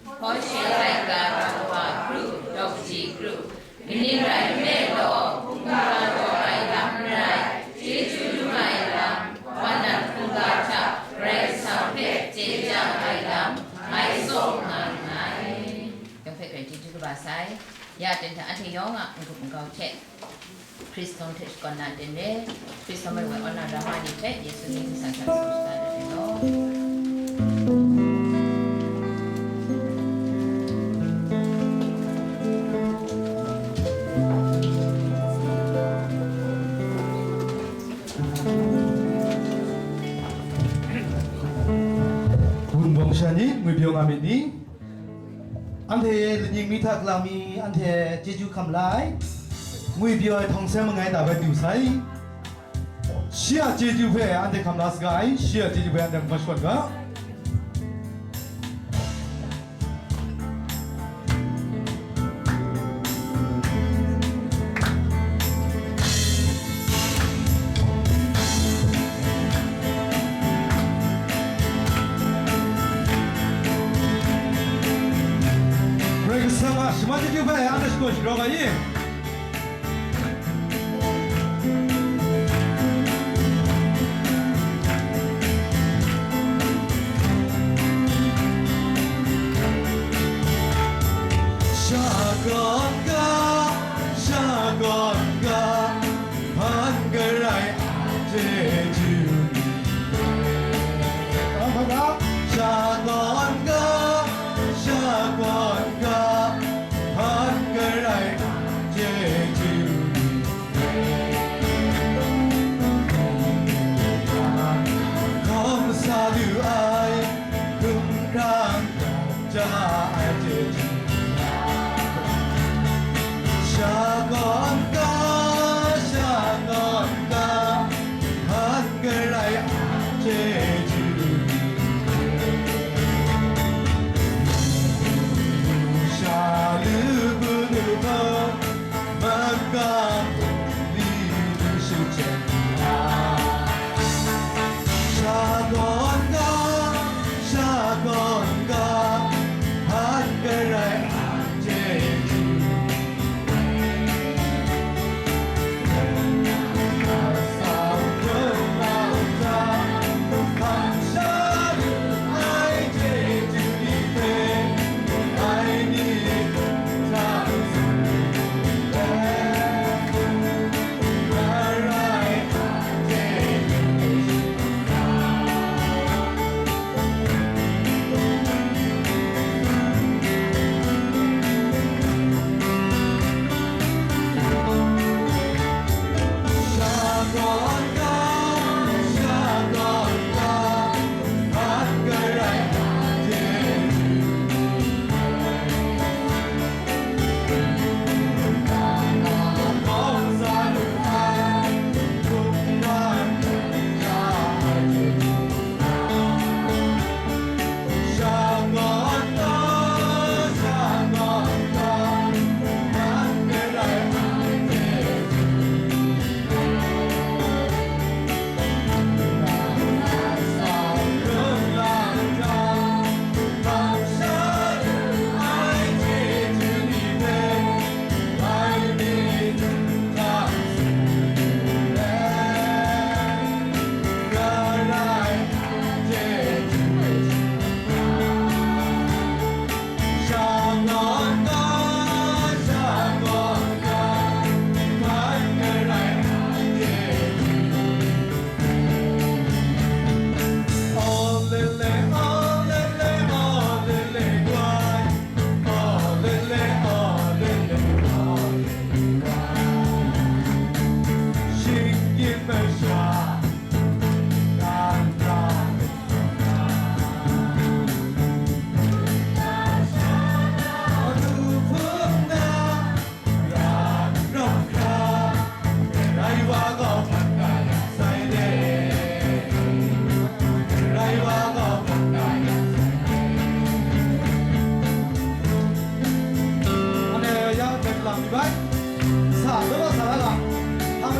Hkawshe laika daw kaba kru, daw kaji kru, Kaning rai nme law, hkungga jaw ai lam n rai, chyeju dum ai lam, wa nat hkungga hta Karai Kasang hpe chye chyang ai lam, ngai tsaw nga nngai. Yawng hpe grai chyeju kaba sai, ya ten hta anhte yawng a n-gup n-gau hte, Hkristu hte shakawn na ten re, Hkristu mai woi aw na rama ni hpe Yesu mying hte san hkan sa shada dat ai law. Wunpawng sha ni, ngwipyaw nga myit ni? Anhte lanying mi hta galang mi anhte chyeju hkam la ai, ngwipyaw ai htawng seng mangai ta bai du sai. Shi a chyeju hpe anhte hkam la saga ai, shi a chyeju hpe anhte hkam shakawn ga. Karai Kasang a shaman chyeju hpe anhte shakawn sharawng ai i? Shakawn ga, shakawn ga, hpan garai a chyeju ni. Shakawn ga, shakawn ga, hpan garai a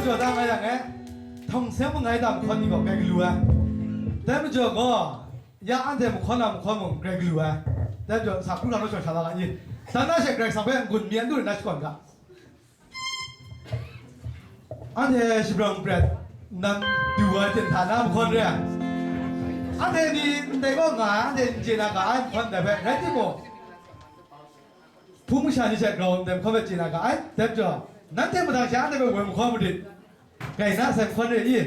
Jaw da nga yang e, htawng seng mangai da mahkawn ni gaw grai galu ai. Dai majaw gaw, ya anhte mahkawn na mahkawn mung grai galu ai. Dai majaw, sa hkru hkra naw shawng sha la ga i. Dan na she Karai Kasang hpe n-gun mi n lu rai na shakawn ga. Anhte shabrang pret nan du ai hte hta na mahkawn re ai. Anhte ni ndai kaw nga ai, anhte n chye na ga ai mahkawn ndai hpe, rai timung, hpung masha ni hte grau ndai mahkawn hpe chye na ga ai. Dai majaw, nanhte mahtang sha anhte hpe woi mahkawn madit. Grai na sai mahkawn re i?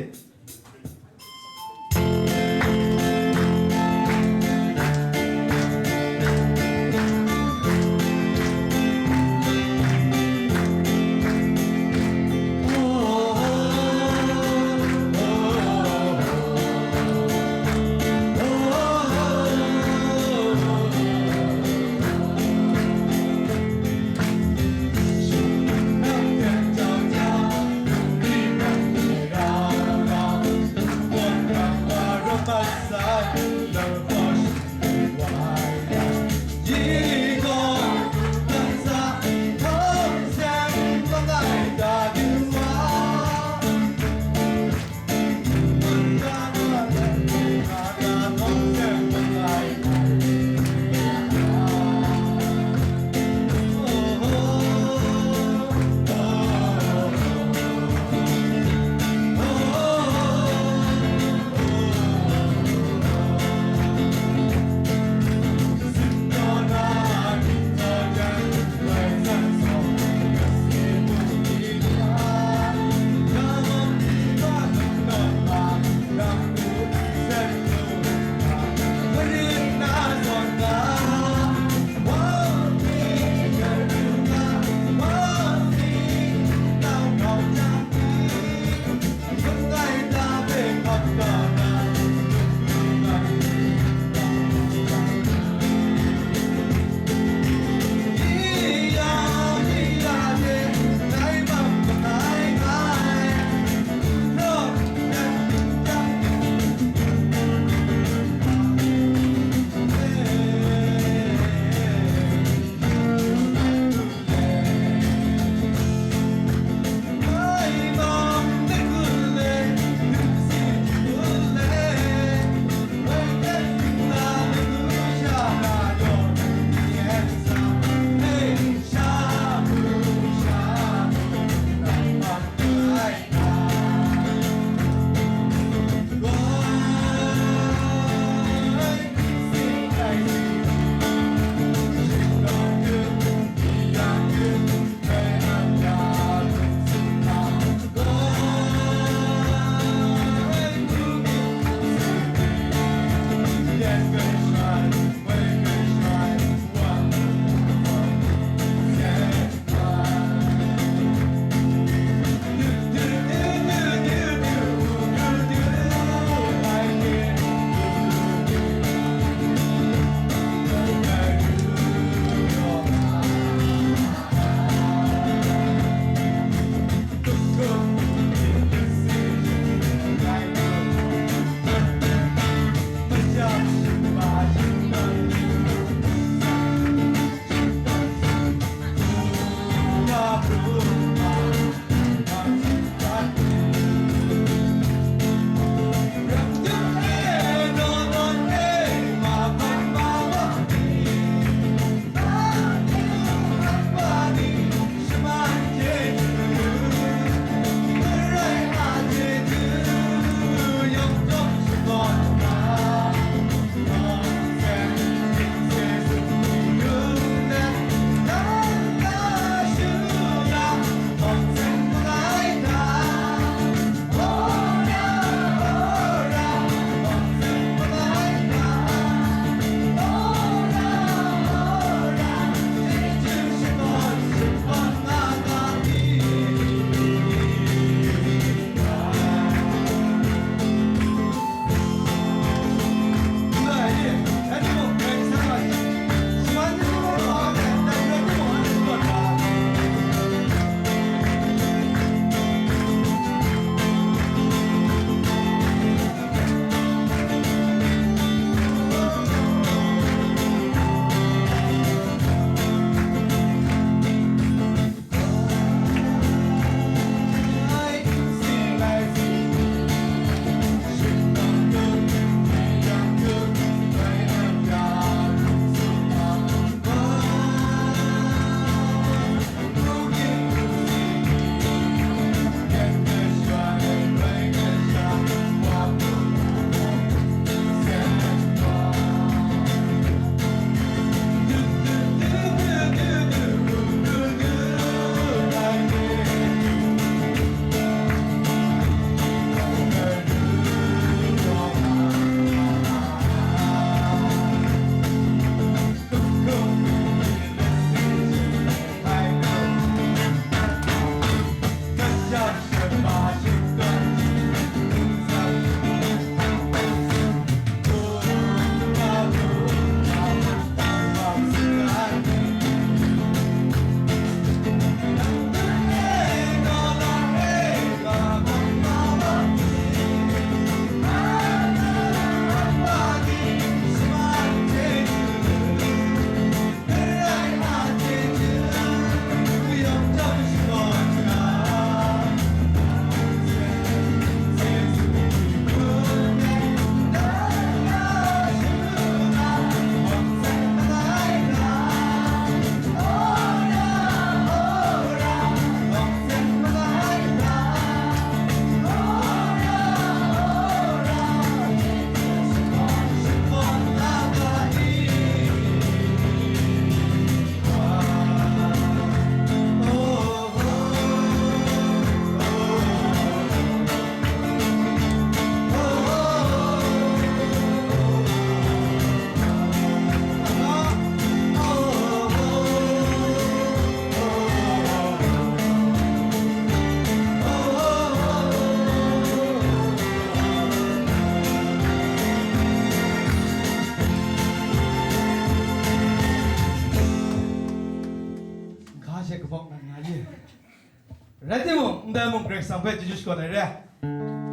Mung Karai Kasang hpe chyeju shakawn ai re.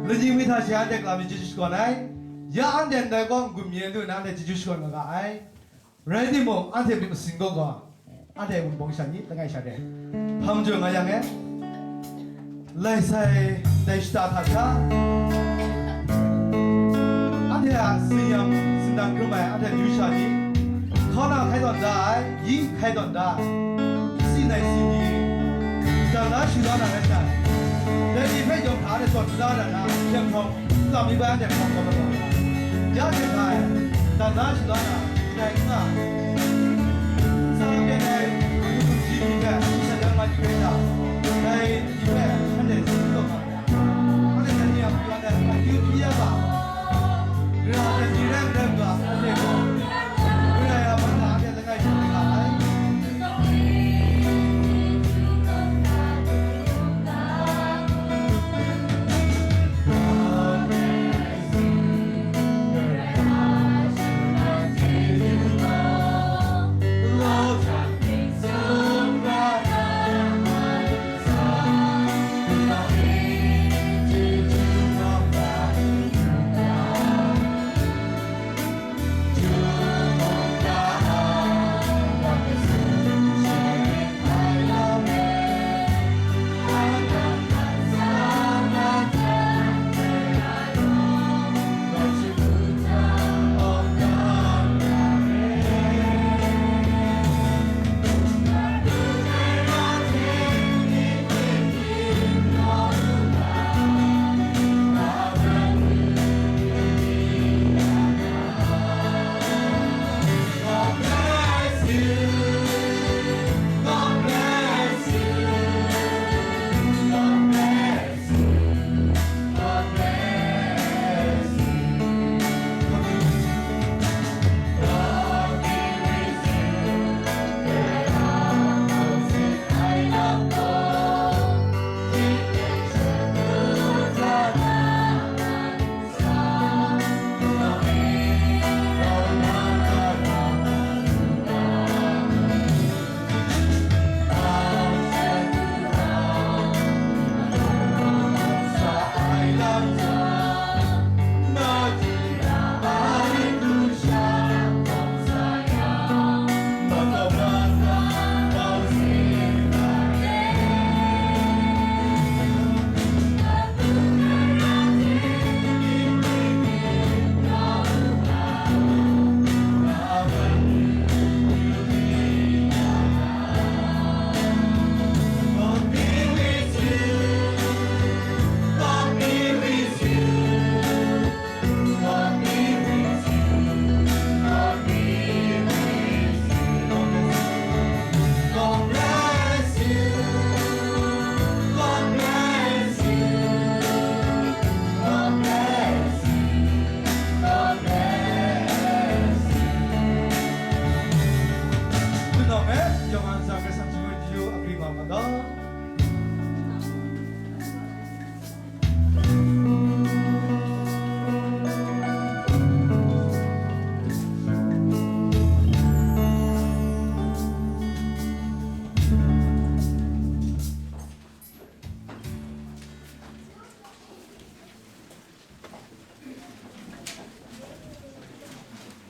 Lani mi hta she anhte galaw mi chyeju shakawn ai. Ya anhte ndai kaw n-gun mi ai lu nna anhte chyeju shakawn nga ga ai. Rai timung, anhte myit masin gaw gaw, anhte wunpawng sha ni, langai sha re. Hpa majaw nga yang e, lai sai dai shata hta sha, anhte a tsin-yam, tsin-dang hkrum ai, anhte amyu sha ni, hkauna hkai tawn da ai, yi hkai tawn da ai, si nai si ni, dan da shi da na rai sai. Dai ni hpe yawng hta anhte tawn da na, hkyem hkawm, lam mi bai anhte hkawm kau kau ai. Ya hte hkai, dan da shi da na, ndai n nga ai. Tsa byen ai, shi ni hpe, shi hte dan mat yu ai ta, dai ni hpe, anhte tsun taw nga ai. Anhte dai ni a matu anhte akyu hpyi ya ga, ra ai ni rai n rai n ga, anhte gaw, Karai a man na anhte langai hkrum nga ai.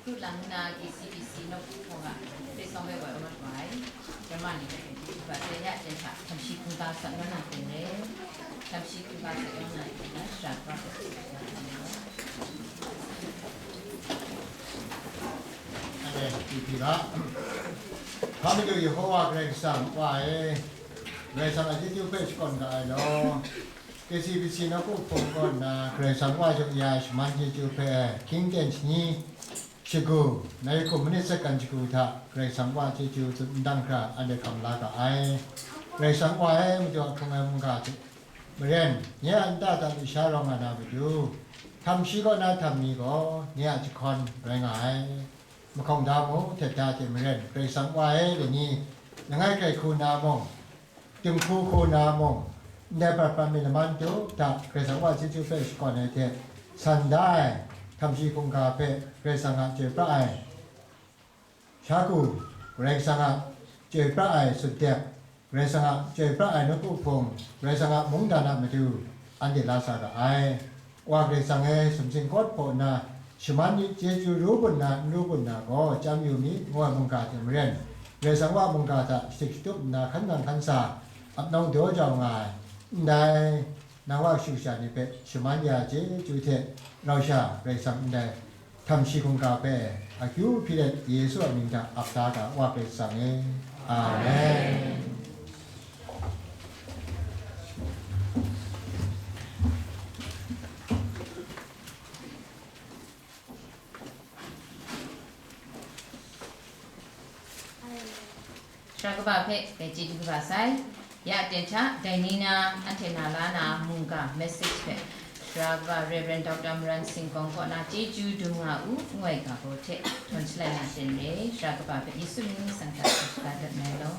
Kru lang nna K C B C nawku hpawng a hpe sawng ai wa mat wa ai, Rama ni hpe hkruba teng ya teng hta htam shi hkungga sa na na teng re, htam shi hkungga sa na teng re, shara kaba hpe sa na teng re. Amen. Hpa matu Yehowa Karai Kasang Wa e, Karai Kasang a chyeju hpe shakawn ga ai law. K C B C nawku hpawng kaw nna Karai Kasang Wa jaw ya ai shaman chyeju hpe hkying ten shani shagu, nai hkum manit second shagu hta Karai Kasang Wa chyeju tsun ndang hkra anhte hkam la ga ai. Karai Kasang Wa e, majaw hkrung ai mungga hte maren, nye a nta hta lusha rawng nga na matu, htam shi kaw na htam ni gaw nye a jahkawn rai nga ai. Mahkawng da mu, htet da hte maren, Karai Kasang Wa e, dai ni langai kai hku na mung, dinghku hku na mung, ndai prat prat mi laman tu hta Karai Kasang Wa chyeju hpe shakawn ai hte, san da ai, htam shi hkungga hpe Karai Kasang a chyoi pra ai, shagu, Karai Kasang a chyoi pra ai sutdek, Karai Kasang a chyoi pra ai nawku hpung, Karai Kasang a mungdan a matu anhte la sa ra ai. Wa Karai Kasang e sumsing kawt hpaw nna, shaman myit chyeju ru gun na, n ru gun na gaw chyam yu mi, ngu ai mungga hte maren, Karai Kasang wa mungga hta shadik shatup nna hkan nang hkan sa, ap nawng daw jau nga ai. Ndai, nang wa kashu kasha ni hpe shaman ya chyeju hte rau sha Karai Kasang ndai htam shi hkungga hpe, akyu hpyi let Yesu a mying hta ap da ga, Wa Karai Kasang e. Amen. Sara kaba hpe dai chyeju kaba sai. Ya ten hta, dai ni na anhte na la na mungga message hpe Sara kaba Reverend Doctor Maran Singkawng kaw na chyeju dum nga u, ngu ai ga baw hte htawn shalai na ten re. Sara kaba hpe Yesu mying nsang hta shaga dat mai law.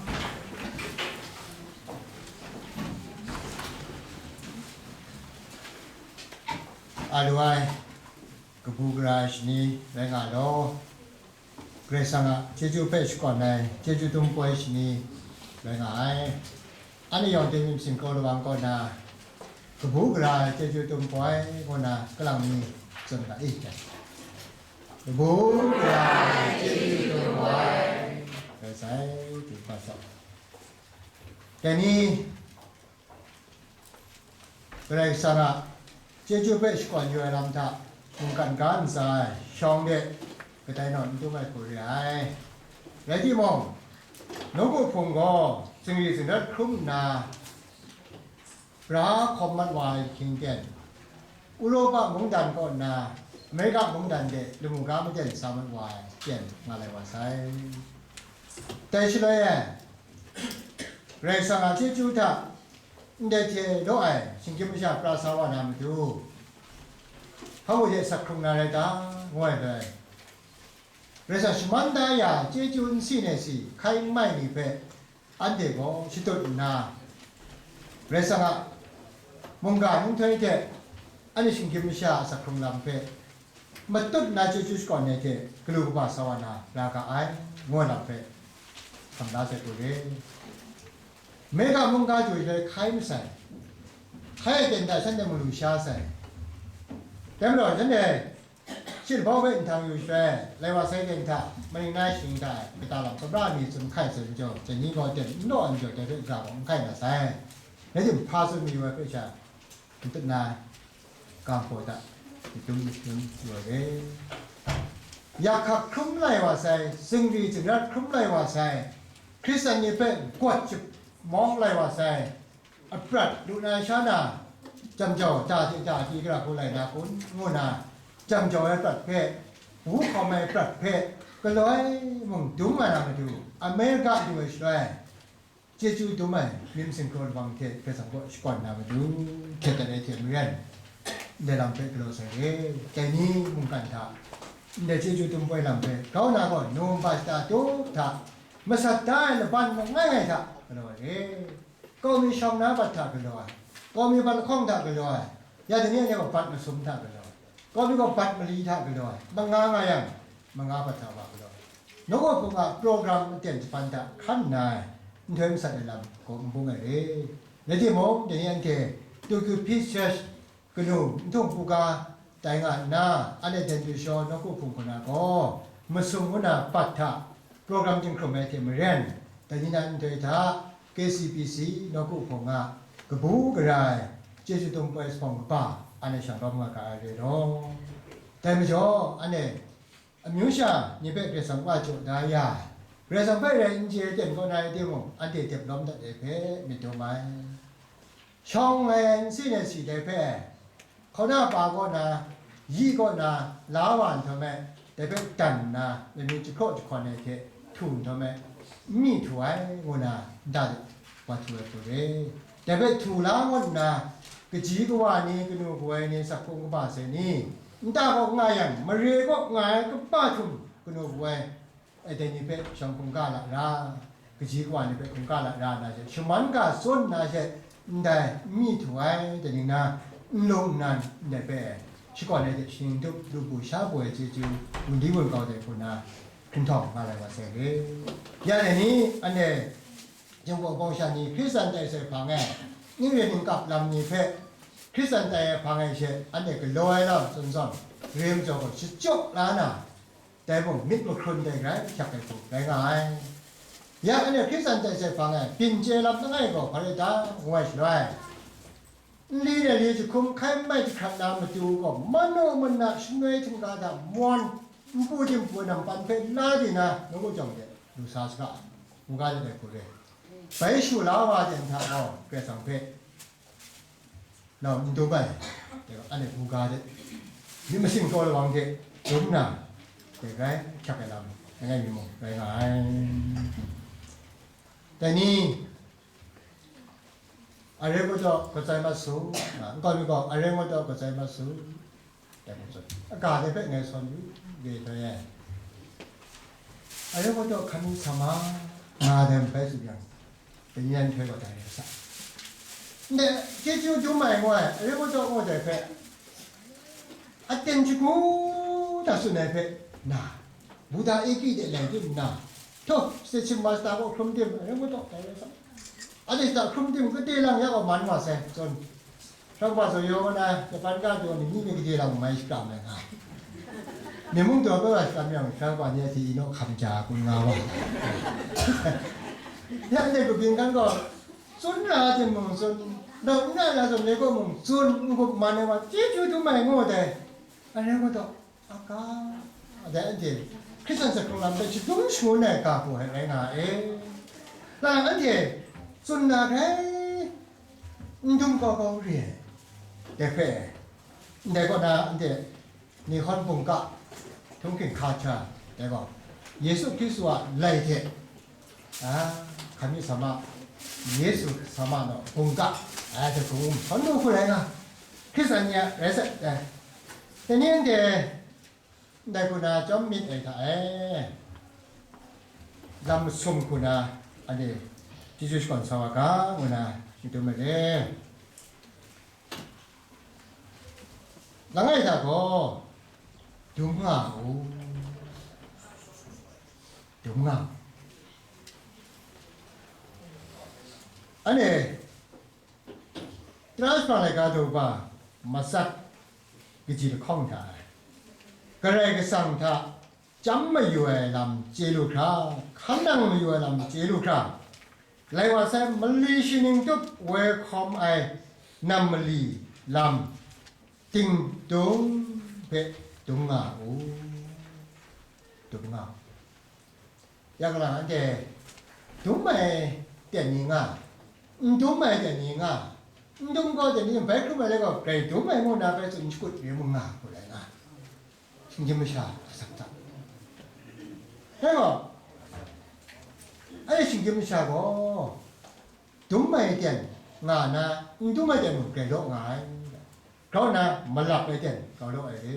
A lu ai, kabu gara ai shani rai nga law, Karai Kasang a chyeju hpe shakawn ai chyeju dum poi shani rai nga ai. Anhte yawng hte myit singkau lawang kaw na, kabu gara ai chyeju dum poi ngu na kalang mi tsun ga i. Kabu gara ai chyeju dum poi. Rai sai, du hpa saw. Dai ni, Karai Kasang a chyeju hpe shakawn yu ai lam hta mungkan ga ntsa ai shawng de kadai naw n dum ai hku re ai. Rai timung, nawku hpung gaw zingri zingrat hkrum nna, bra hkawm mat wa ai ahkying ten, Uropa mungdan kaw nna Amerika mungdan de lamu ga maten sa mat wa ai ten nga lai wa sai. Dai shaloi e, Karai Kasang a chyeju hta ndai hte law ai shinggyim masha pra sa wa na matu, hpa mung hte asak hkrung na rai ta, ngu ai bai. Karai Kasang shaman da ya chyeju n si nai si hkai n mai ni hpe anhte gaw shadut nna, Karai Kasang a mungga nhtoi hte anhte shinggyim masha a asak hkrung lam hpe matut nna chyeju shakawn ai hte galu kaba sa wa na ra ga ai, ngu ai lam hpe hkam da sai hku re. Mega mungga jaw shaloi hkai masai, hkai ai ten hta shanhte mu lu sha sai. Dai majaw, shanhte shi lahpau hpe nhtang yu shaloi, lai wa sai ten hta, maning nai shaning hta e, kata lam kabra mi tsun hkai sai majaw, dai ni gaw ten n law ai majaw, dai hpe gara gaw n hkai na sai. Rai timung, hpa tsun mayu ai hpe sha, n tut na ai. Ga hpaw hta, myit dum myit dum yu ai re. Yak hkak hkrum lai wa sai, zingri zingrat hkrum lai wa sai, Hkristan ni hpe gawt chyamawng lai wa sai, aprat lu na sha na, jam jau da hte da di gara hku lai na kun, ngu na, jam jau ai prat hpe, wu hkawm ai prat hpe, galoi mung dum nga na matu, Amerika du ai shaloi, chyeju dum ai myit singkau lawang hte Karai Kasang kaw shakawn na matu, htet dat ai hte maren, ndai lam hpe galaw sai re. Dai ni mungkan hta, ndai chyeju dum poi lam hpe grau na gaw, Nowemba shata tup hta, masat da ai laban langai ngai hta galaw ai re. Kawmi shawng na bat hta galaw ai, kawmi bat lahkawng hta galaw ai, ya dai ni anhte gaw bat masum hta galaw ai, kawmi gaw bat mali hta galaw ai, manga nga yang, manga bat hta wa galaw ai. Nawku hpung a program aten jahpan hta hkan nna ai, nhtoi masat ai lam gaw n bung ai re. Rai timung, dai ni anhte Tokyo Peace Church kanu nhtung hku ga tai nga nna, anhte Dendu Shaw nawku hpung kaw na gaw, masum ngu na bat hta program jinghkrum ai hte maren, dai ni na nhtoi hta K C P C nawku hpung a kabu gara ai chyeju dum poi zuphpawng kaba anhte shang rawm nga ga ai re law. Dai majaw, anhte amyu sha ni hpe Karai Kasang wa jaw da ya ai, Karai Kasang hpe rai n chye ai ten kaw na rai timung, anhte dep lawm dat ai hpe myit dum ai. Shawng ai n si nai si dai hpe, hkauna pa kaw na, yi kaw na, la wa nhtawm e, dai hpe dan nna, lanu jahkraw jahkawn ai hte htu nhtawm e, n mi htu ai, ngu na, nta de wa htu ai hku re. Dai hpe htu la ngut nna, kaji kawa ni, kanu kawoi ni, sakhung kaba sai ni, nta kaw nga yang, mare kaw nga ai kaba htum kanu kawoi, e, dai ni hpe shawng hkungga la ra, kaji kawa ni hpe hkungga la ra na she, shaman ga tsun na she, ndai n mi htu ai, dai ni na, nlung nnan ndai hpe shakawn ai hte shaning tup lu bu sha bu ai chyeju, wunli wun kau dai hku na, hkrinhtawng nga lai wa sai re. Ya dai ni, anhte Jinghpaw bawng sha ni Hkristan tai sai hpang e, ning rin ning kap lam ni hpe Hkristan tai ai hpang e she anhte galaw ai lam tsun zawn, gare majaw gaw shachyaw la na, dai mung myit mahkrun dai grai hkyak ai hku rai nga ai. Ya anhte Hkristan tai sai hpang e byin chye lam langai gaw hpa rai ta, ngu ai shaloi, nli de li jahkum hkai n mai jahkrat na matu gaw, manu mana shanoi htingga hta mawn, npu dimpu nam pan hpe la di na, nawku jawng de lu sa saga, ngu ga de dai hku re. Bai shu la wa de hta gaw, Karai Kasang hpe nau n dum ai, anhte ngu ga de, myit masing taw lawang de dum na, dai grai hkyak ai lam, langai mi mung rai nga ai. Dai ni, အရဲကိုတော့ ကစိုက်မတ်ဆို ငါကောင်းကောင်း အရဲကိုတော့ ကစိုက်မတ်ဆို အကါတဲ့ဖက်ငယ်ဆုံးယူလေတော့ရဲ့ အရဲကိုတော့ ခမီးဆမ ငါတယ်ပဲဆိုပြန် ပညာထွဲတော့တယ်စ နဲ့ ကျေးဇူးတင်ပါတယ်ကွာ အရဲကိုတော့ ဟိုတယ်ဖက် အတင်ချကူတာဆိုနေဖက် နာ ဘူတာအီကီတဲ့လည်းတင်နာ ထို့ စစ်စစ်မတ်စတာကို ခုံတင် အရဲကိုတော့ တယ်စ အဒိစတာ ခုံတင်ကတဲ့လမ်းရောက်မှန်ပါစေ ကျွန် Shawng hpa zaw yawng na, Japan ga taw ni, ni ni gade lam mai shakram ai nga. Ni mung taw bai wa shakram yang, shawng hpa ni a hti inawk hkam ja kun nga wa. Ya ne kabyin kan gaw, tsun ra ai hte mung tsun, dau n na ra zawn ni gaw mung tsun, n-gup man ai wa, chyeju dum ai ngu dai. Anhte gaw taw, a ga, dai anhte Hkristan sa hkrung lam hpe shadum shangun ai ga hku hpe rai nga ai. Lang anhte tsun na hkrai, n dum kau kau re ai, dai hpe, ndai kaw na anhte Nihon bungka, htunghking hka hkya, dai gaw, Yesu Hkristu a lai hte, a, hkami sama, Yesu sama naw bungka, a, dai hku ngu hkawn lu hku rai nga, Hkristan ni a rai sat ai. Dai ni anhte, ndai hku na chyawm myit ai hta e, lam masum hku na, anhte chyeju shakawn sa wa ga, ngu na, myit dum ai re. Langai hta gaw, dum nga u, dum nga u. Anhte, Tara shapang laika daw ba, matsat kaji lahkawng hta e, Karai Kasang hta chyam mayu ai lam chye lu hkra, hkan nang mayu ai lam chye lu hkra, lai wa sai mali shaning tup woi hkawm ai nam mali lam ting dung hpe dum nga u, dum nga u. Ya kalang anhte dum ai ten ni nga, n dum ai ten ni nga, n dum gaw ten ni bai hkrum ai le gaw, grai dum ai ngu na bai tsun shakut re mung nga, hku rai nga. Shinggyim masha asak hta. Dai gaw, ai shinggyim masha gaw, dum ai ten nga na, n dum ai ten mung grai law nga ai. Grau nna, malap ai ten grau law ai re.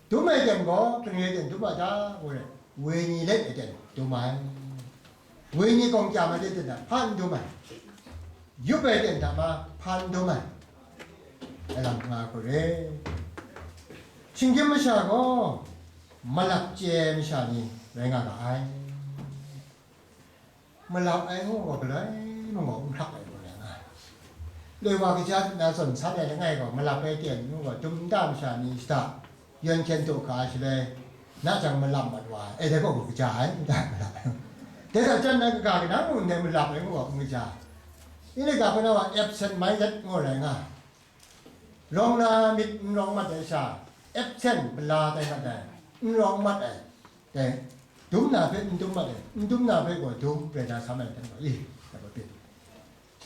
Dum ai ten gaw, hkring re ten dum a ta, ngu re, wenyi let ai ten dum ai. Wenyi gawng chyam ai ten hta hpa n dum ai. Yup ai ten hta ma hpa n dum ai. Ai lam nga hku re. Shinggyim masha gaw, malap chye ai masha ni rai nga ga ai. Malap ai ngu gaw, galoi mung gaw n hkrak ai gaw rai nga ai. Loi wa kaja hte na zawn san ai langai gaw, malap ai ten ngu gaw, dum nta masha ni shada, yawn hkyen daw hka ai shaloi, na jang malap mat wa ai, dai gaw kaja ai, nta malap ai. Dai hta jan na kaga kanang mung ndai malap ai ngu gaw n kaja ai. Ini ga hpe na wa absent minded ngu rai nga ai. Rawng na myit n rawng mat ai sha, absent mala tai mat ai, n rawng mat ai, dai, dum na hpe n dum mat ai, n dum na hpe gaw dum rai na sa mat ai, i, dai hpe pyi,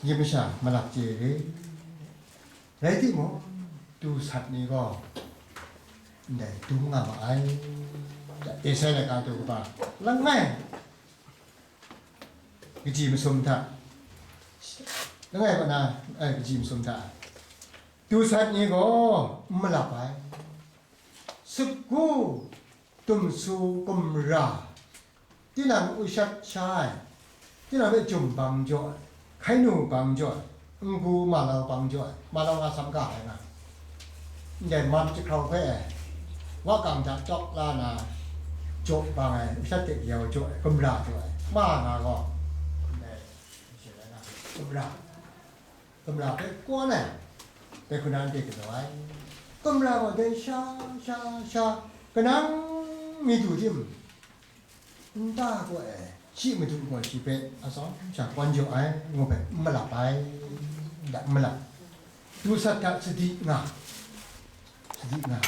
myit masha malap chye re. Rai timung, du sat ni gaw ndai dum nga ma ai, Esai laika daw kaba langai, kaji masum hta, langai kaw na, ai, kaji masum hta, du sat ni gaw n malap ai, sagu, tumsu, gumra, tinang ushat sha ai, tinang hpe jum bang jaw ai, hkai nu bang jaw ai, n-gu malau bang jaw ai, malau nga sam ga ai nga, ndai mam jahkrau hpe ai, wa kang hta tawk la na, jaw bang ai, ushat hte yau jaw ai, gumra jaw ai, ma nga gaw, ndai kumra, kumra hpe kawn ai, dai hku na anhte galaw ai. Kumra gaw dai sha, sha, sha, kanang mi du tim, nta gaw e, shi madu gaw shi hpe atsawm sha kawn jaw ai, ngu hpe n malap ai, n malap. Du sat hta sadi nga, sadi nga,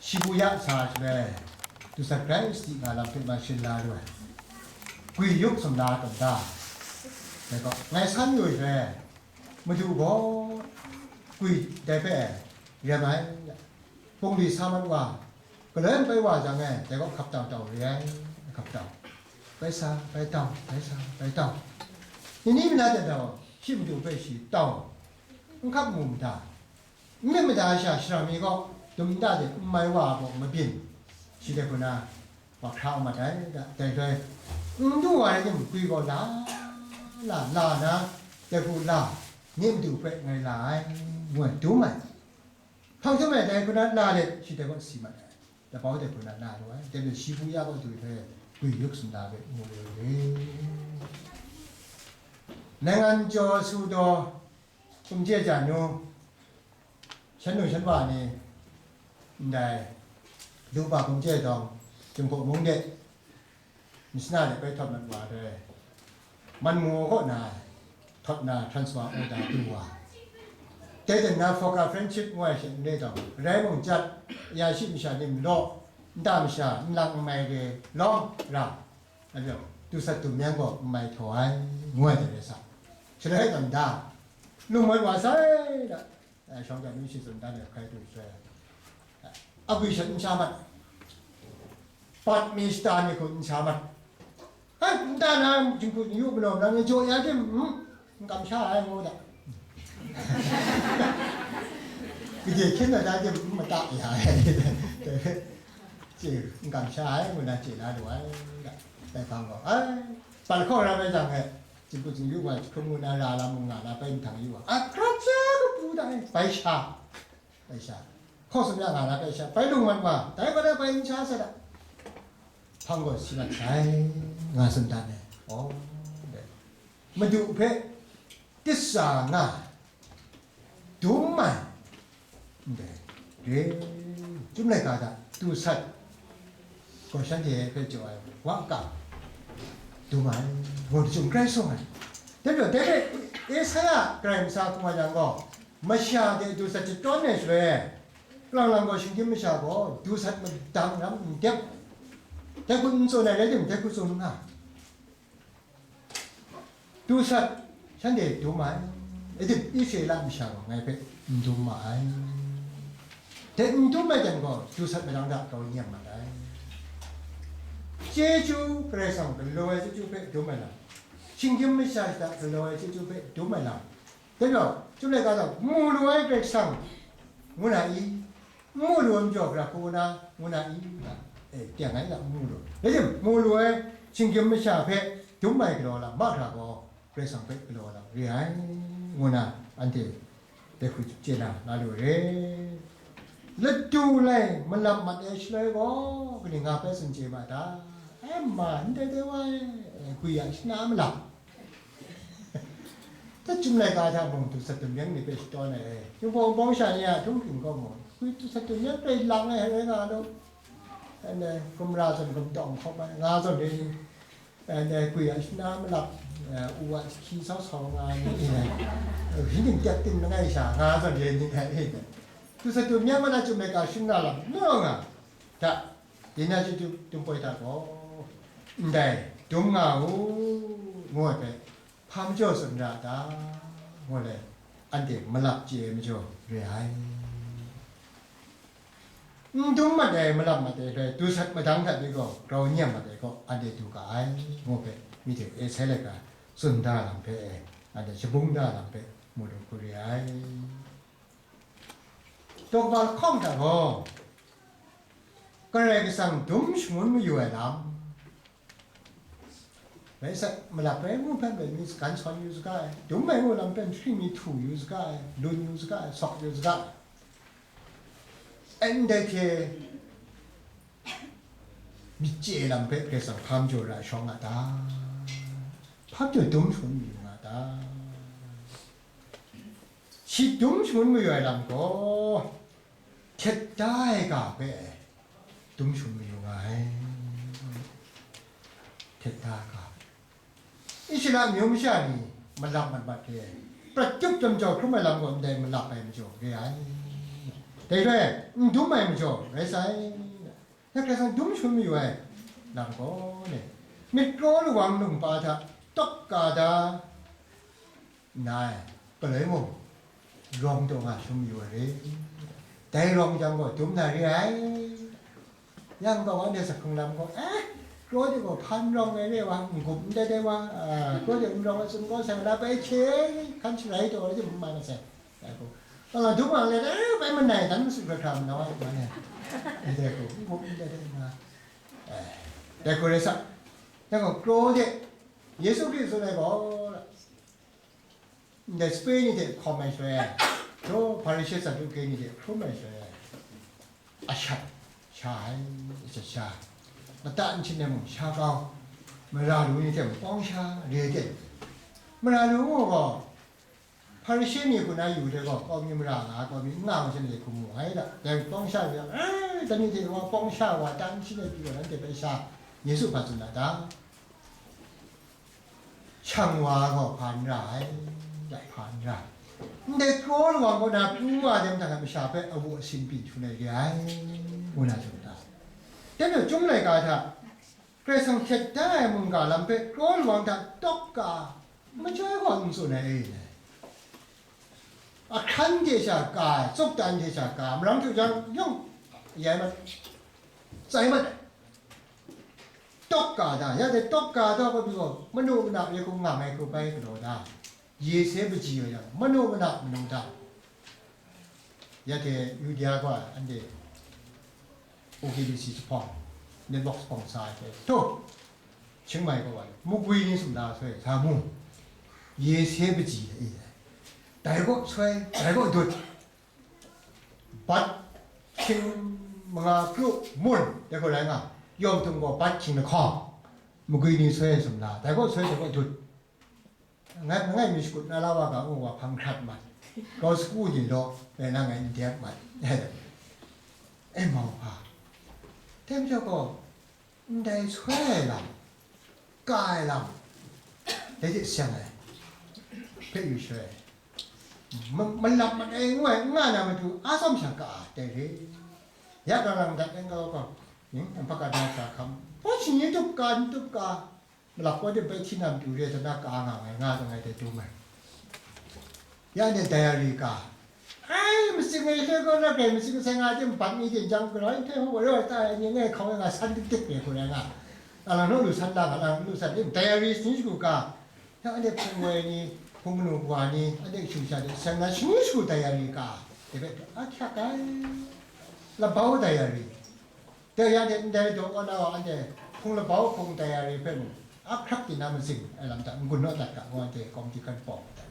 shibu ya sa ai shaloi, du sat grai sadi nga lam hpe ma shin la lu ai, gwi yup sumla tawn da, dai gaw ngai san yu ai shaloi, madu gaw gwi dai hpe rem ai, bungli sa mat wa, galoi pai wa jang e, dai gaw hkap tau tau re ai, hkap tau, bai sa, bai tau, bai sa, bai tau, nini mina jan tau, shi madu hpe shi tau, n hkap mu mada, n myit mada sha, shara mi gaw dum nta de n mai wa gaw mabyin, shi dai hku na, wa hkra mat ai da, dai htoi, n du wa rai tim, gwi gaw la, la, la na, dai hku la, nye madu hpe ngai la ai, ngu ai, dum ai. Hpang jawm ai dai hku na la let, shi dai gaw si mat ai, dabau dai hku na la lu ai, dai hpe shi hpu ya gaw du htoi, gwi yup sumla hpe ngu lu ai. Nang an jaw su daw, kumje ja nu, shan nu shan wa ni, ndai, lupa kumje dawng, Jinghpaw mung de, Mishna de bai htawt mat wa ai, Manmu kaw na htawt na transfer order du wa, dai jan na Foka Friendship ngu ai hte n re dawng, rai mung jat, ya shi masha nim law, nta masha, nlang n mai re, lawm ra, a du sat dum yang gaw n mai htaw ai, ngu ai dai rai sa. Shaloi tawn da, lung mat wa sai da, eh, shawng jang nu shi tsun dan ai hkai du shaloi, agwi shat n sha mat, pat mi shata mi hku n sha mat, ai, nta na jinghku jingyu manaw nang e jaw ya tim, hmm? N kamsha ai, ngu da. Gade hkyen na da tim, n mata ya ai, ce, n kamsha ai, ngu na ce la lu ai, da. Dai hpang gaw, ai, pat hkaw ram ai jang e, jinghku jingyu wa hkrum ngu na ra lam mung nga na bai nhtang yu wa, a, hkrat sha kapu da e, bai sha, bai sha, hkaw sumya nga na bai sha, bai lung mat wa, dai gaw na bai n sha sa da. Hpang gaw si mat sai, nga tsun dan ai. Aw, dai. Madu hpe tisa nga, dum ai, ndai, re, Chyum laika hta du sat gaw shanhte hpe jaw ai wa kang, dum ai, ngu jahtum grai sung ai. Dai majaw, dai hpe Esaia karai masa hkrum wa yang gaw, masha de du sat shatawn ai shaloi, lang lang gaw shinggyim masha gaw du sat madang ram n dep, dai hku n tsun ai rai tim, dai hku tsun n nga. Du sat, shanhte dum ai, rai tim, Israela masha gaw ngai hpe n dum ma ai. Dai n dum ai jan gaw, du sat madang hta grau nyem mat ai. Chyeju, Karai Kasang galaw ai chyeju hpe dum ai lam, shinggyim masha hta galaw ai chyeju hpe dum ai lam, dai gaw, Chyum laika hta mu lu ai Karai Kasang, ngu na i? N mu lu ai majaw, gara hku na, ngu na i? Nga, e, teng ai na, n mu lu. Rai tim, mu lu ai shinggyim masha hpe dum ai galaw lam mahkra gaw, Karai Kasang hpe galaw lam re ai, ngu na anhte dai hku chye na, nga lu re. Ladu lai malap mat ai shaloi gaw, kaning nga bai tsun chye ma ta? Ai ma, ndai dai wa e, gwi a shana malap. Tat Chyum laika hta mung du sat dum yang ni hpe shatawn ai, Jinghpaw Wunpawng sha ni a htunghking gaw mung, gwi du sat dum yang rai lang ai, rai nga law, anhte gumra zawn gumtawng hkawm ai, nga zawn ni, anhte gwi a shana malap, eh, u a jahki sau sau nga ai ni, eh, hpyi ning tep ting langai sha, nga zawn ni, ni ai, du sat dum yang ma na Chyum laika shing na lam, naw nga, hta, Dina chyu tum poi hta gaw, ndai, dum nga u, ngu ai hpe, hpa majaw tsun ra a ta? Ngu let, anhte malap chye ai majaw re ai. N dum mat ai, malap mat ai hpe, du sat madang hta pyi gaw, grau nyem mat ai gaw, anhte du ga ai, ngu hpe, myi hte e sai laika, tsun da lam hpe, anhte shabung da lam hpe, mu lu hku re ai. Daw kaba lahkawng hta gaw, Karai Kasang dum shangun mayu ai lam, rai sat, malap rai ngu hpe mi sagan sawn yu saga ai, dum ai ngu lam hpe hpring mi htu yu saga ai, lun yu saga ai, sawk yu saga ai, ndai hte myit chye lam hpe Karai Kasang hpa majaw ra shawng nga ta? Hpa majaw dum shangun mayu nga ta? Shi dum shangun mayu ai lam gaw, htet da ai ga hpe dum shangun mayu nga ai. Htet da ai ga. Israela amyu masha ni malap mat mat re ai. Prat tup jam jau hkrum ai lam gaw ndai malap ai majaw re ai. Dai rai, n dum ai majaw rai sai. Na Karai Kasang dum shangun mayu ai lam gaw ni, myit kraw lawang num pa hta tawk ka da nna, galoi mung rawng taw nga shangun mayu ai re. Dai rawng jang gaw dum na re ai. Yang gaw anhte sa hkrung lam gaw, eh, kraw de gaw hpan rawng ai re wa, n gup n dai dai wa, ah, kraw de n rawng ai tsun gaw, sa na bai hkye hkan sharai taw ai de, n mai masai. Dai gaw, a, dung wa let, eh, bai manai dan masu hkra hkra manau ai wa ne. Eh, dai gaw, n gup n dai dai wa. Eh, dai gaw rai sa. Dai gaw, kraw de, Yesu Hkristu tsun ai gaw, ndai sape ni hte hkawm ai shaloi, dai Hparishe Saduke ni hte hkrum ai shaloi, ashat sha ai, ashat sha, lata nsin ai mung sha kau, mara lu ni hte mung pawng sha re ai ten, mara lu ngu gaw, Hparishe ni hku na yu hte gaw, kau mi mara nga, kau mi n nga ai shaloi hkum mu ai da. Dai pawng sha re, eh, dai ni hte wa pawng sha wa, ta nsin ai pyi wa, nanhte bai sha, Yesu hpa tsun na ta? Shang wa gaw hpa n ra ai, dai hpa n ra ai. Ndai kraw lawang kaw na pru wa dem hta masha hpe awu asin pyi htum ai re ai, ngu na tsun ta. Dai majaw, Chyum laika hta Karai Kasang htet da ai mungga lam hpe kraw lawang hta tawk ka, majoi gaw n tsun ai e. Ahkran hte sha ka ai, tsukdan hte sha ka ai, marang htu jang yawng ya mat, tsai mat ai. Tawk ka da, ya de tawk ka da, gaw pyi gaw, manu mana re hkum nga ai hku bai galaw da, ye se maji wa yang, manu mana manu da, ya de Yudia gaw anhte O K B C jahpawng, network jahpawng sa ai hte, htu, Chiang Mai kaw wa, magwi ni sumla soi sa mu, ye se maji ai, dai gaw soi, dai gaw dut, bat hkying manga kru mun, dai gaw rai nga, yawng htung gaw bat hkying lahkawng, magwi ni soi sumla, dai gaw soi, dai gaw dut. Ngai, ngai mi shakut na la wa ga ngu wa hpang hkrat mat. Kau saku ni law, ngai na ngai n dep mat. E mau hpa. Tem jau gaw, ndai soi ai lam, ka ai lam, dai hte seng ai, hpe yu soi ai. Ma-, malap mat ai ngu ai, n nga na matu, a tsawm sha ka ai, dai re. Ya rang rang dat ai kau gaw, ning, nang hpa ka da sa hkam, hpa shi ni tup ka, n tup ka, malap kau de bai hti na matu re, dana ka nga ai, nga dang ai dai dum ai. Ya ni diary ka. Ai, masing ai le gaw na kai, masing sai nga de, mbat mi de jang, gara hpe hpe wa, ta ai ni ngai hkawng nga san dik dik re, hku rai nga. Alang naw lu san la nga, alang lu san de, diary sini shagu ka. Ya anhte hpung woi ni, hpung manu wa ni, anhte shu sha de, san na shini shagu diary ka. De hpe, a hkyak ai. Labau diary. Dai yang de ndai daw kaw na wa anhte hpung labau hpung diary hpe mung, a hkrak di na mazing ai lam hta n-gun naw dat ga, ngu anhte kawmti hkan pawng dat.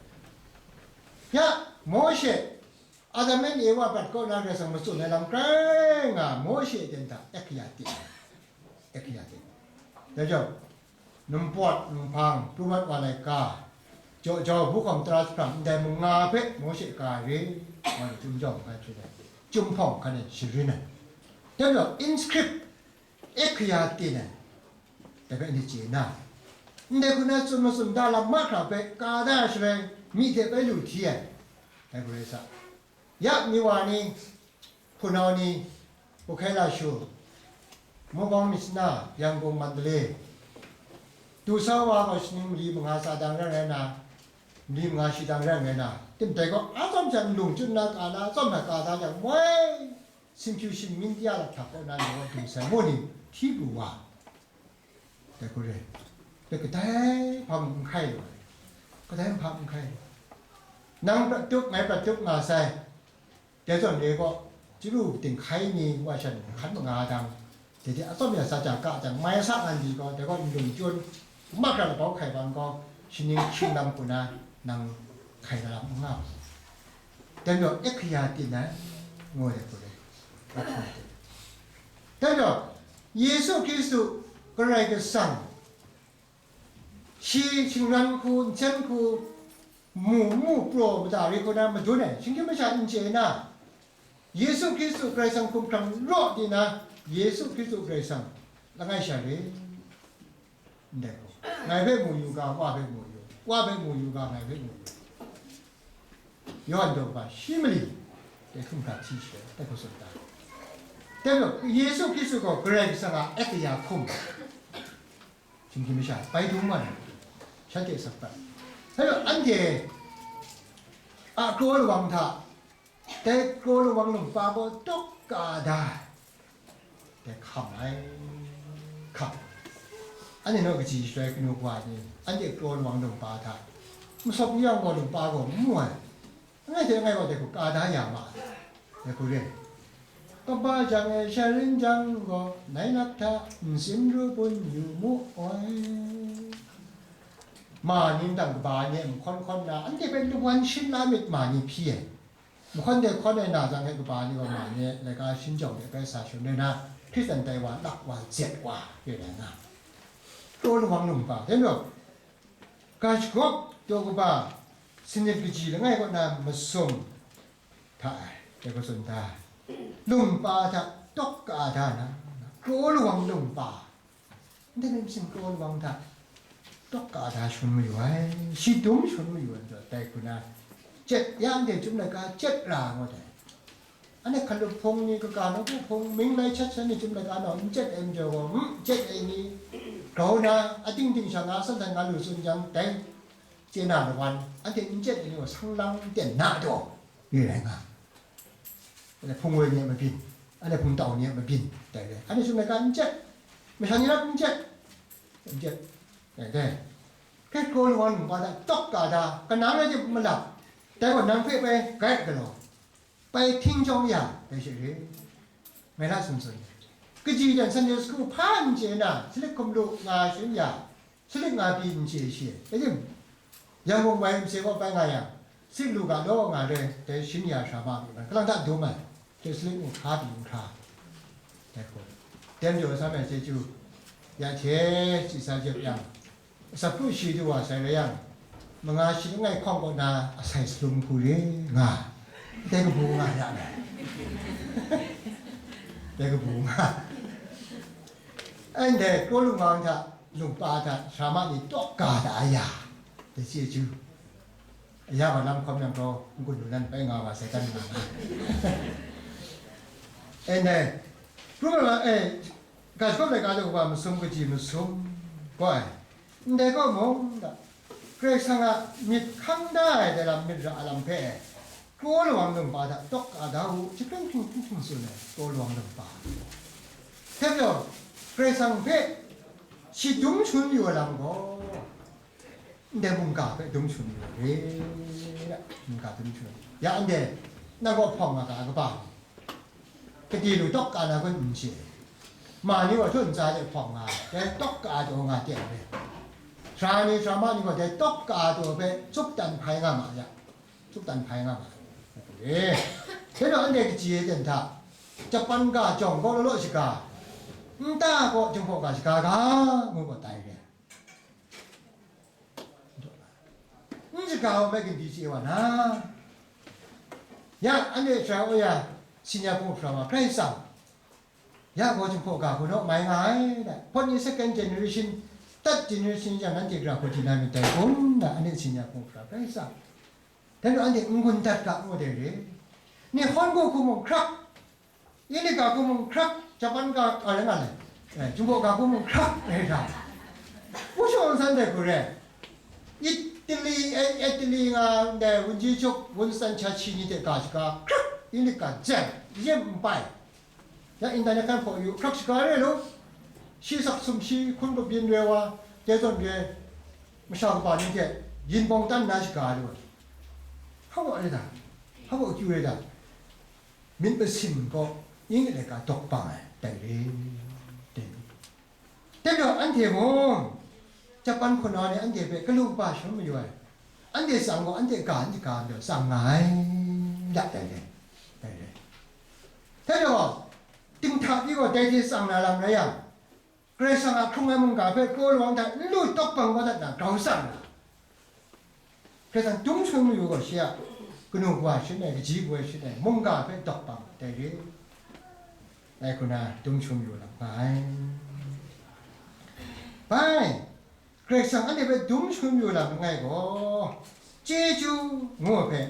Ya, Mawshe, Adam and Ewa prat kaw na Karai Kasang matsun ai lam grai nga, Mawshe ten hta ek ya ting, ek ya ting. Dai jau, Numpawt, numhpang, pru mat wa laika, jaw jau, buhkawm tara jahprang, ndai mung nga hpe Mawshe ka ai re, wa ni chyum jau hkrai hpyi ai, chyum hpawng hkan e sharin ai. Dai majaw, in script, ek kaya ten ai, dai hpe ni chye na, ndai hku na tsun matsun da lam mahkra hpe ka da ai shaloi, myi hte bai lu hti ai, dai hku rai sa. Ya, mi wa ni, hpunau ni, Bukhai Lashu, Mukong Myitkyina, Yangon, Mandalay, du sa wa gaw shaning mali manga tsa dang rai rai na, mali manga shi dang rai rai na, tim dai gaw a tsawm hte nlung chyun na ka na, a tsawm hta ka da jang, moi, Confucian India lahkyak kaw na ni gaw du sai, ngu ni hti pru wa. Dai hku re, dai kadai hpang n hkai lu ai, kadai hpang n hkai lu ai. Nang prat tup, ngai prat tup nga sai, dai zawn re gaw, chyalu ting hkai ni wa shan hkan manga dang, dai de atsawm ya sa ja ka jang, mai sa nga ni gaw, dai gaw nlung chyun, mahkra labau hkai bang gaw, shaning hkying lam hku na nang hkai na lam n nga u. Dai majaw, ek kaya tin ai, ngu ai hku re. Dai majaw, Yesu Hkristu Karai Kasang, shi shingran hku, nsen hku, mu mu praw mada re hku na madun ai, shinggyim masha n chye na, Yesu Hkristu Karai Kasang hkumhkrang raw di na, Yesu Hkristu Karai Kasang langai sha re. Ndai hku, ngai hpe mu yu ga, Wa hpe mu yu, Wa hpe mu yu ga, ngai hpe mu yu. Yawhan daw kaba shi mali, dai hkum hkra hti sha, dai hku tsun da. Dai majaw, Yesu Hkristu gaw Karai Kasang a et kaya hkum, shinggyim masha bai dum wa na, shanhte asak prat. Dai majaw, anhte a kraw lawang hta, dai kraw lawang lumpa gaw tawk ka da. Dai hkam ai, hkam. Anhte naw kaji shaloi kanu kawa ni, anhte kraw lawang lumpa hta, masawp n yawng gaw lumpa gaw n mu ai. Langai hte langai gaw dai hku ka da ya ma ai. Dai hku re. Kaba jang e sharin jang gaw, nai lap hta nsin ru bun yu mu ai. Ma ni ndang kaba ni e mahkawn hkawn na, anhte hpe lungwan shin la myit ma ni hpyi ai. Mahkawn de hkawn ai na zawn hte kaba ni gaw ma ni laika shinjawng de bai sa shun ai na, Hkristan tai wa lak wa zet wa re ai nga. Kraw lawang lumpa, dai majaw, ga shagawp daw kaba sanit kaji langai kaw na masum hta e, dai hku tsun da, lumpa hta tawk ka da na, kraw lawang lumpa, ndai myit masin kraw lawang hta tawk ka da shangun mayu ai, shi dum shangun mayu ai majaw, dai hku na, chyet ya ndai chyum laika chyet ra ngut ai. Anhte hkalup hpung ni, kaga nawku hpung, ming lai shat sha ni chyum laika naw n chyet ai majaw gaw, n chyet ai ni, grau na, ating ting sha nga, san san nga lu tsun jang, dai chye na lawan, anhte n chyet ai ni gaw sang lang ten na taw, re ai nga. Anhte hpung woi ni a mabyin, anhte hpung tau ni a mabyin, dai re. Anhte chyum laika n chyet, masha ni rap n chyet, n chyet, dai, dai. Hkristu lawang lumpa hta tawk ka da, kanang rai tip malap, dai gaw nang hpe bai gai galaw, bai hting jawng ya, dai she re. Ngai la tsun tsun. Kaji jan Sunday school hpa n chye na, salit hkum lu nga shin ya, salit nga pyi n chye shi. Dai rim, Yangon wai nse kaw bai nga yang, salit lu ga law nga re, dai shin ya sha ma pyi man, kalang ta dum ai, dai salit mung hkra pyi n hkra. Dai hku, dai majaw sa me chyeju, ya hte tsi sa jep yang, asak hkru shi du wa sai rai yang, manga shi langai hkawng kaw na asai salum hku re nga, dai kabu nga ya na, dai kabu nga. Anhte kraw lawang hta, lumpa hta, sara ma ni tawk ga da ya, dai chyeju. Aya wa lam hkawm yang gaw, n-gun lu nan bai nga wa sai, dan nga. Anhte, hkrum ai wa, e, ga shagawp laika daw wa masum kaji masum, gaw ai. Ndai gaw mung, da, Karai Kasang a myit hkang da ai dai lam, myit ra ai lam hpe, kraw lawang lumpa hta tawk ka da u, jahpring hpring hpring hpring tsun ai, kraw lawang lumpa. Hte majaw, Karai Kasang hpe shi dum shangun yu ai lam gaw, ndai mungga hpe dum shangun yu ai re, mungga dum shangun. Ya ndai, nang gaw hpawng nga ga ai kaba ni, gade lu tawk ka na kun n chye. Ma ni gaw htu ntsa de hpawng nga ai, dai tawk ka ai taw nga de ai re. Sara ni, sara ma ni gaw dai tawk ka ai taw hpe tsupdan hpai nga ma ya, tsupdan hpai nga ma ai re. Hte rau anhte kaji e ten hta, Japan ga jawng gaw law law shaga, nta gaw Jinghpaw ga shaga ga, ngu gaw tai re. N shaga hpe gindi chye wa na, ya, anhte Israel ya, Sinai hpung hpra wa Karai Kasang, ya gaw Jinghpaw ga hku naw mai nga ai, da, hpawt ni second generation, third generation yang nanhte gara hku di na myit dai kun, da, anhte Sinai hpung hpra Karai Kasang. Dai majaw anhte n-gun dat ga ngu dai re. Nihon ga hku mung hkrak, Inglisi ga hku mung hkrak, Japan ga, a, rai nga le, eh, Jinghpaw ga hku mung hkrak, rai hkra. Wu shawng san dai hku re. Italy, eh, Italy nga ndai wunji chyuk Winston Churchill ni hte ga shaga hkrak, Inglisi ga zen, yen n pai. Ya internet hkan hpaw yu, hkrak shaga re lu. Shi sak sum shi hkun kabyin re wa, dai zawn re, masha kaba ni hte yin bawng tan na shaga lu ai. Hpa wa re da? Hpa wa akyu re da? Myit masin gaw, Inglisi laika dawk bang ai, dai re, dai. Dai majaw anhte mung, Japan hpunau ni anhte hpe galu kaba shangun mayu ai, anhte tsang gaw, anhte ga, anhte ga majaw tsang nga ai, da, dai re, dai re. Dai majaw, dinghta pyi gaw, dai hte tsang na lam rai yang, Karai Kasang a hkrung ai mungga hpe kraw lawang hta n lu tawk bang kau dat na grau tsang na, Karai Kasang dum shangun mayu gaw shi a kanu kawa sharin ai, kaji kawa sharin ai, mungga hpe dawk bang dai re. Dai hku na dum shangun mayu lam nga ai. Bai, Karai Kasang anhte hpe dum shangun mayu lam langai gaw, chyeju ngu ai hpe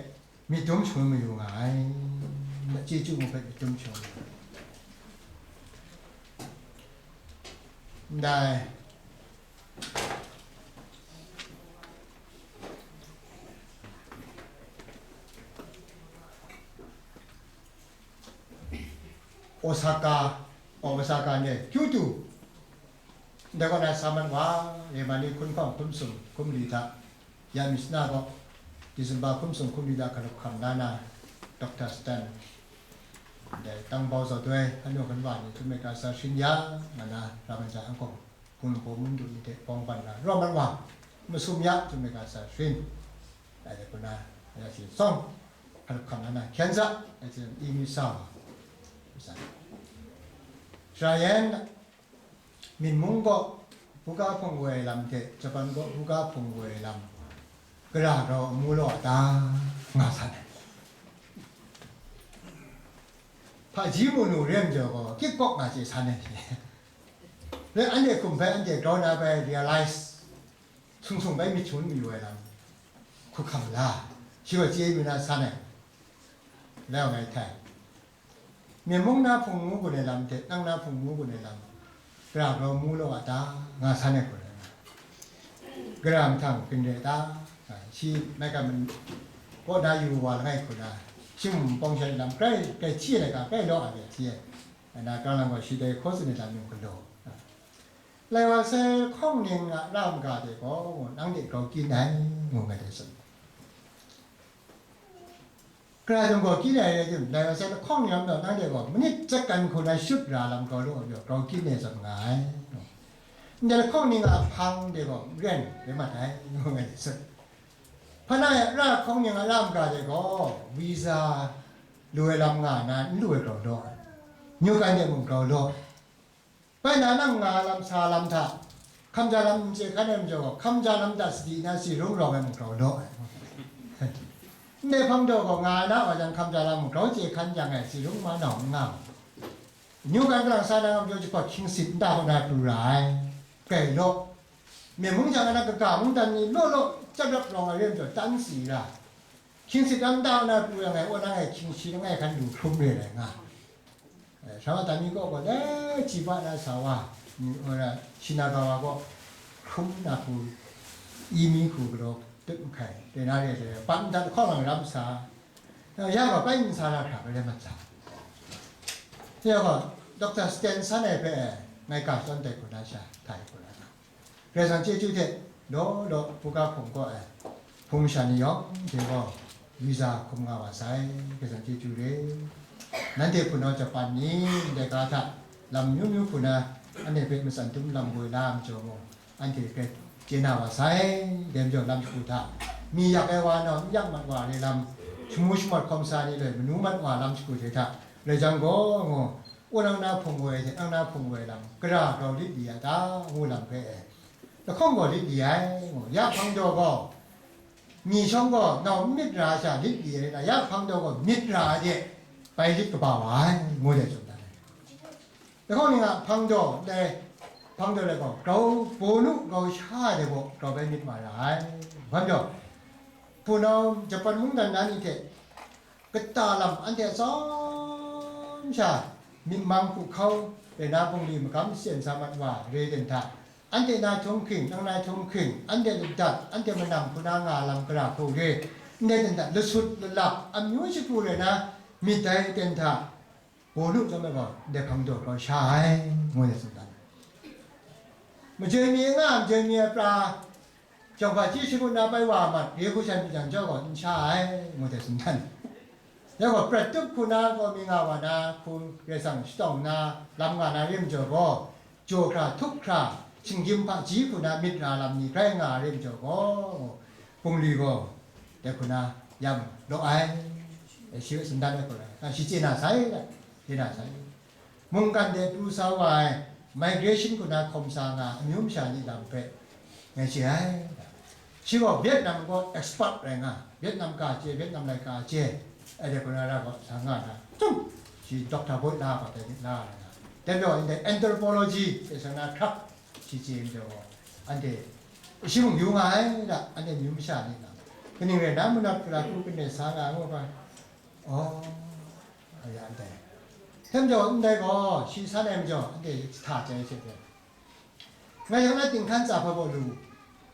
myit dum shangun mayu nga ai. Chyeju ngu ai hpe myit dum shangun mayu. Ndai Osaka, oh, Osaka ne, Kyoto, ndai kaw na sa mat wa, Yemani hkunhpawng hkum sung hkum li hta, ya mi suna gaw, December hkum sung hkum li hta hkalup hkam la na, Doctor Stan, ndai tang bau zaw doi, anu hkan wa ni htum ai ga sa sharin ya, nga na, ra man ja ang kong, hkum hpaw mun du ni hte bawng ban na, raw mat wa, masum ya, htum ai ga sa sharin, dai hku na, ya shi tsawng, hkalup hkam la na, hkyen sa, ai hte i mi sa wa, sa. Sara yan, Myen mung gaw buga hpung woi lam hte Japan gaw buga hpung woi lam gara grau amu law a ta, nga san ai. Hpaji mu nu re ai majaw gaw, kikpawk nga chye san ai. Rai anhte hkum hpe anhte grau na bai realize, sung sung bai myit shangun mayu ai lam hku hkam la, shi gaw chye yu na san ai. Lai wa ngai htai. Myen mung na hpung ngu gun ai lam hte, nang na hpung ngu gun ai lam, gara grau mu law a ta, nga san ai hku rai nga. Gara mahtang hpring re ta, shi mai ga man kaw na yu wa langai hku na, shing pawng sha lam grai, grai hti ai laika, grai law ai hte hti ai. Ai na, kang lang gaw shi dai hkaw tsun ai lam yawng galaw. Lai wa sai lahkawng ning a ra maga de gaw, nang de grau kyin ai, ngu nga de tsun. Gara jang gaw kyin ai rai tim, lai wa sai lahkawng ni lam gaw, nanhte gaw manit second hku na shut ra lam grau law, grau kyin ai zawn nga ai. Ndai lahkawng ni a hpang de gaw, n ren, rai mat ai, ngu ai ni sut. Hpa na ya ra lahkawng ni a ra maga de gaw, visa lu ai lam nga na, n lu ai grau law ai. Nyu kan de mung grau law ai. Bai na nang nga lam sa lam hta, hkamja lam n chye hkan ai majaw, hkamja lam hta sadi na si rung rawng ai mung grau law ai. Ndai hpang daw gaw nga ai na wa jang, hkamja lam mung grau chye hkan jang ai si rung ma nau n nga mu. Nyu kan kalang sa na nga majaw, jahpawt hkying sit nta hkaw na pru ra ai. Grai law. Myen mung jang na kaga mungdan ni law law, chyap rap rawng ai re majaw, tan si ra. Hkying sit nta hkaw na pru yang ai, aw nang ai hkying shi langai hkan lu hkrum re ai nga. Eh, Shawata mi kaw gaw, dai Chiba na sa wa, mm, ora, Shinagawa kaw hkrum na hku, i mi hku galaw, dut mahkai, re na re ai, bat ndat hkawng lang ram sa, eh, ya gaw bai n sa na hkra bai rai mat sa. Ya gaw, Doctor Sten san ai hpe, ngai ga shawn tai hku na sha, htai hku na. Karai Kasang chyeju hte law law buga hpung kaw ai hpung masha ni yawng hte gaw visa hkum nga wa sai, Karai Kasang chyeju re. Nanhte hpunau Japan ni ndai ga hta lam myu myu hku na anhte hpe matsan dum lam woi la ai majaw mung, anhte hpe chye na wa sai, dai majaw lam shagu hta mi yak ai wa nau n yak mat wa re lam, shamu shamawt hkawm sa ni loi manu mat wa lam shagu hte hta rai jang gaw, ngu, Wunang na hpung woi hte nang na hpung woi lam, gara grau lit li a ta, ngu lam hpe, lahkawng gaw lit li ai, ngu. Ya hpang daw gaw, mi shawng gaw nau n myit ra ai sha lit li ai, ya hpang daw gaw myit ra ai de, bai lit kaba wa ai, ngu de tsun dan ai. Lahkawng ning a hpang daw, dai hpang daw lai gaw, grau, bawnu grau sha ai de gaw, grau bai myit wa ra ai. Hpang daw, hpunau Japan mungdan na ni hte, kata lam anhte atsawm sha, myit mang hku hkau, rai na bungli magam syen sa mat wa re ten hta, anhte na htum hking, nang na htum hking, anhte ladat, anhte manam hku na nga lam gara hku re, ndai ten hta lasut lalap, amyu shagu rai na myit dai ten hta, bawnu chyawm ai gaw, ndai hpang daw grau sha ai, ngu ai tsun dan. Majoi mi nga, majoi mi a pra, Chyawm hpaji shagu na bai wa mat, re hku shan myit yang jau gaw n sha ai, ngu hte tsun dan. Ya gaw, prat tup hku na gaw mi nga wa na, hku Karai Kasang shatawng na, lam nga na re majaw gaw, jaw hkra, htup hkra, shinggyim hpaji hku na myit ra lam ni grai nga re majaw gaw, bungli gaw, dai hku na yam law ai, shi hpe tsun dan ai hku rai, a, shi chye na sai, chye na sai. Mungkan de pru sa wa ai migration hku na hkawm sa nga amyu masha ni lam hpe ngai chye ai. Shi gaw Vietnam gaw expert rai nga, Vietnam ga chye, Vietnam laika chye, ai de kuna ra gaw sa nga na, tum, shi Doctor Boy la gaw dai la rai nga. Dai gaw ndai anthropology, e sa na hkrak, shi chye ndai gaw, anhte, shi mung yu nga ai da, anhte myu masha ni na. Kaning rai na, manat kala kru kane sa nga ngu ga, oh, aya ndai. Tem jaw ndai gaw, shi san ai majaw, anhte hta chye ai she de. Ngai yang na dinghkan tsa hpa baw lu,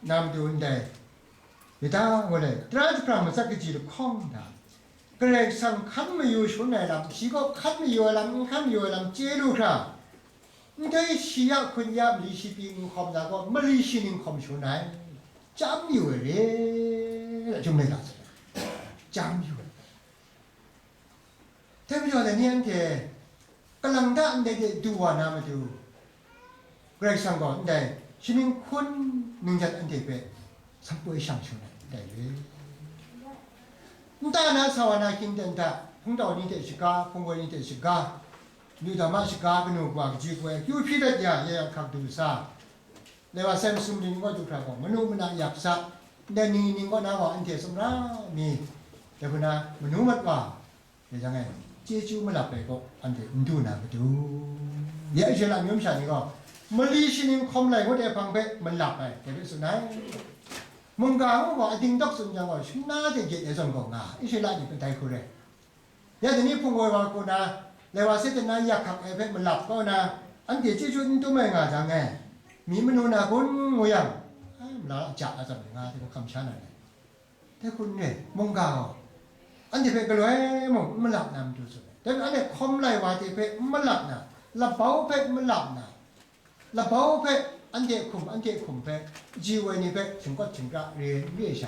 na matu ndai, yu ta, ngu le, tara jahprang matsat kaji lahkawng hta, Karai Kasang hkan mayu shangun ai lam, shi kaw hkan mayu ai lam, n hkan mayu ai lam, chye lu hkra, ndai shi ya hkun ya mali shi pyi n hkawm na kaw, mali shi ning hkawm shangun ai, chyam yu ai re, jum ai ga, chyam yu ai. Dai majaw dai ni anhte, kalang ta ndai de du wa na matu, Karai Kasang gaw ndai, shi ning hkun ning jat anhte hpe sanpoi shang shangun ai, ndai re. Nta na sa wa na hkying ten hta, hpungtau ni hte shaga, hpungwoi ni hte shaga, lu dama shaga, kanu kawa kaji kawai, kyu hpyi dat ya, ya ya hkak du sa, Lewa sai masum ning kaw du hkra gaw, manu mana yak sa, ndai ni ning kaw na gaw anhte sumra mi, dai hku na manu mat wa, dai jang e, chyeju malap ai kaw anhte n du na matu. Ya, Israela amyu masha ni gaw, mali shi ning hkawm lai ngut ai hpang hpe malap ai, dai hpe tsun ai. Mungga ngu gaw, ading dawk tsun jang gaw, shana de gyet ai zawn gaw nga, Israela ni hpe dai hku rai. Ya dai ni hpungwoi wa hku na, Lewa Setana yak hkak ai hpe malap kau na, anhte chyeju n tum ai nga jang e, mi manu na kun ngu yang, ai, mala ja a tsam nga, dai hku kamsham na ai. Dai hku n rai, mungga gaw, anhte hpe galoi mung n malap na matu tsun ai. Dai hpe anhte hkawm lai wa hte hpe n malap na, labau hpe n malap na, Labau hpe, anhte hkum, anhte hkum hpe, ji woi ni hpe shingkawt shingkra re n re sha,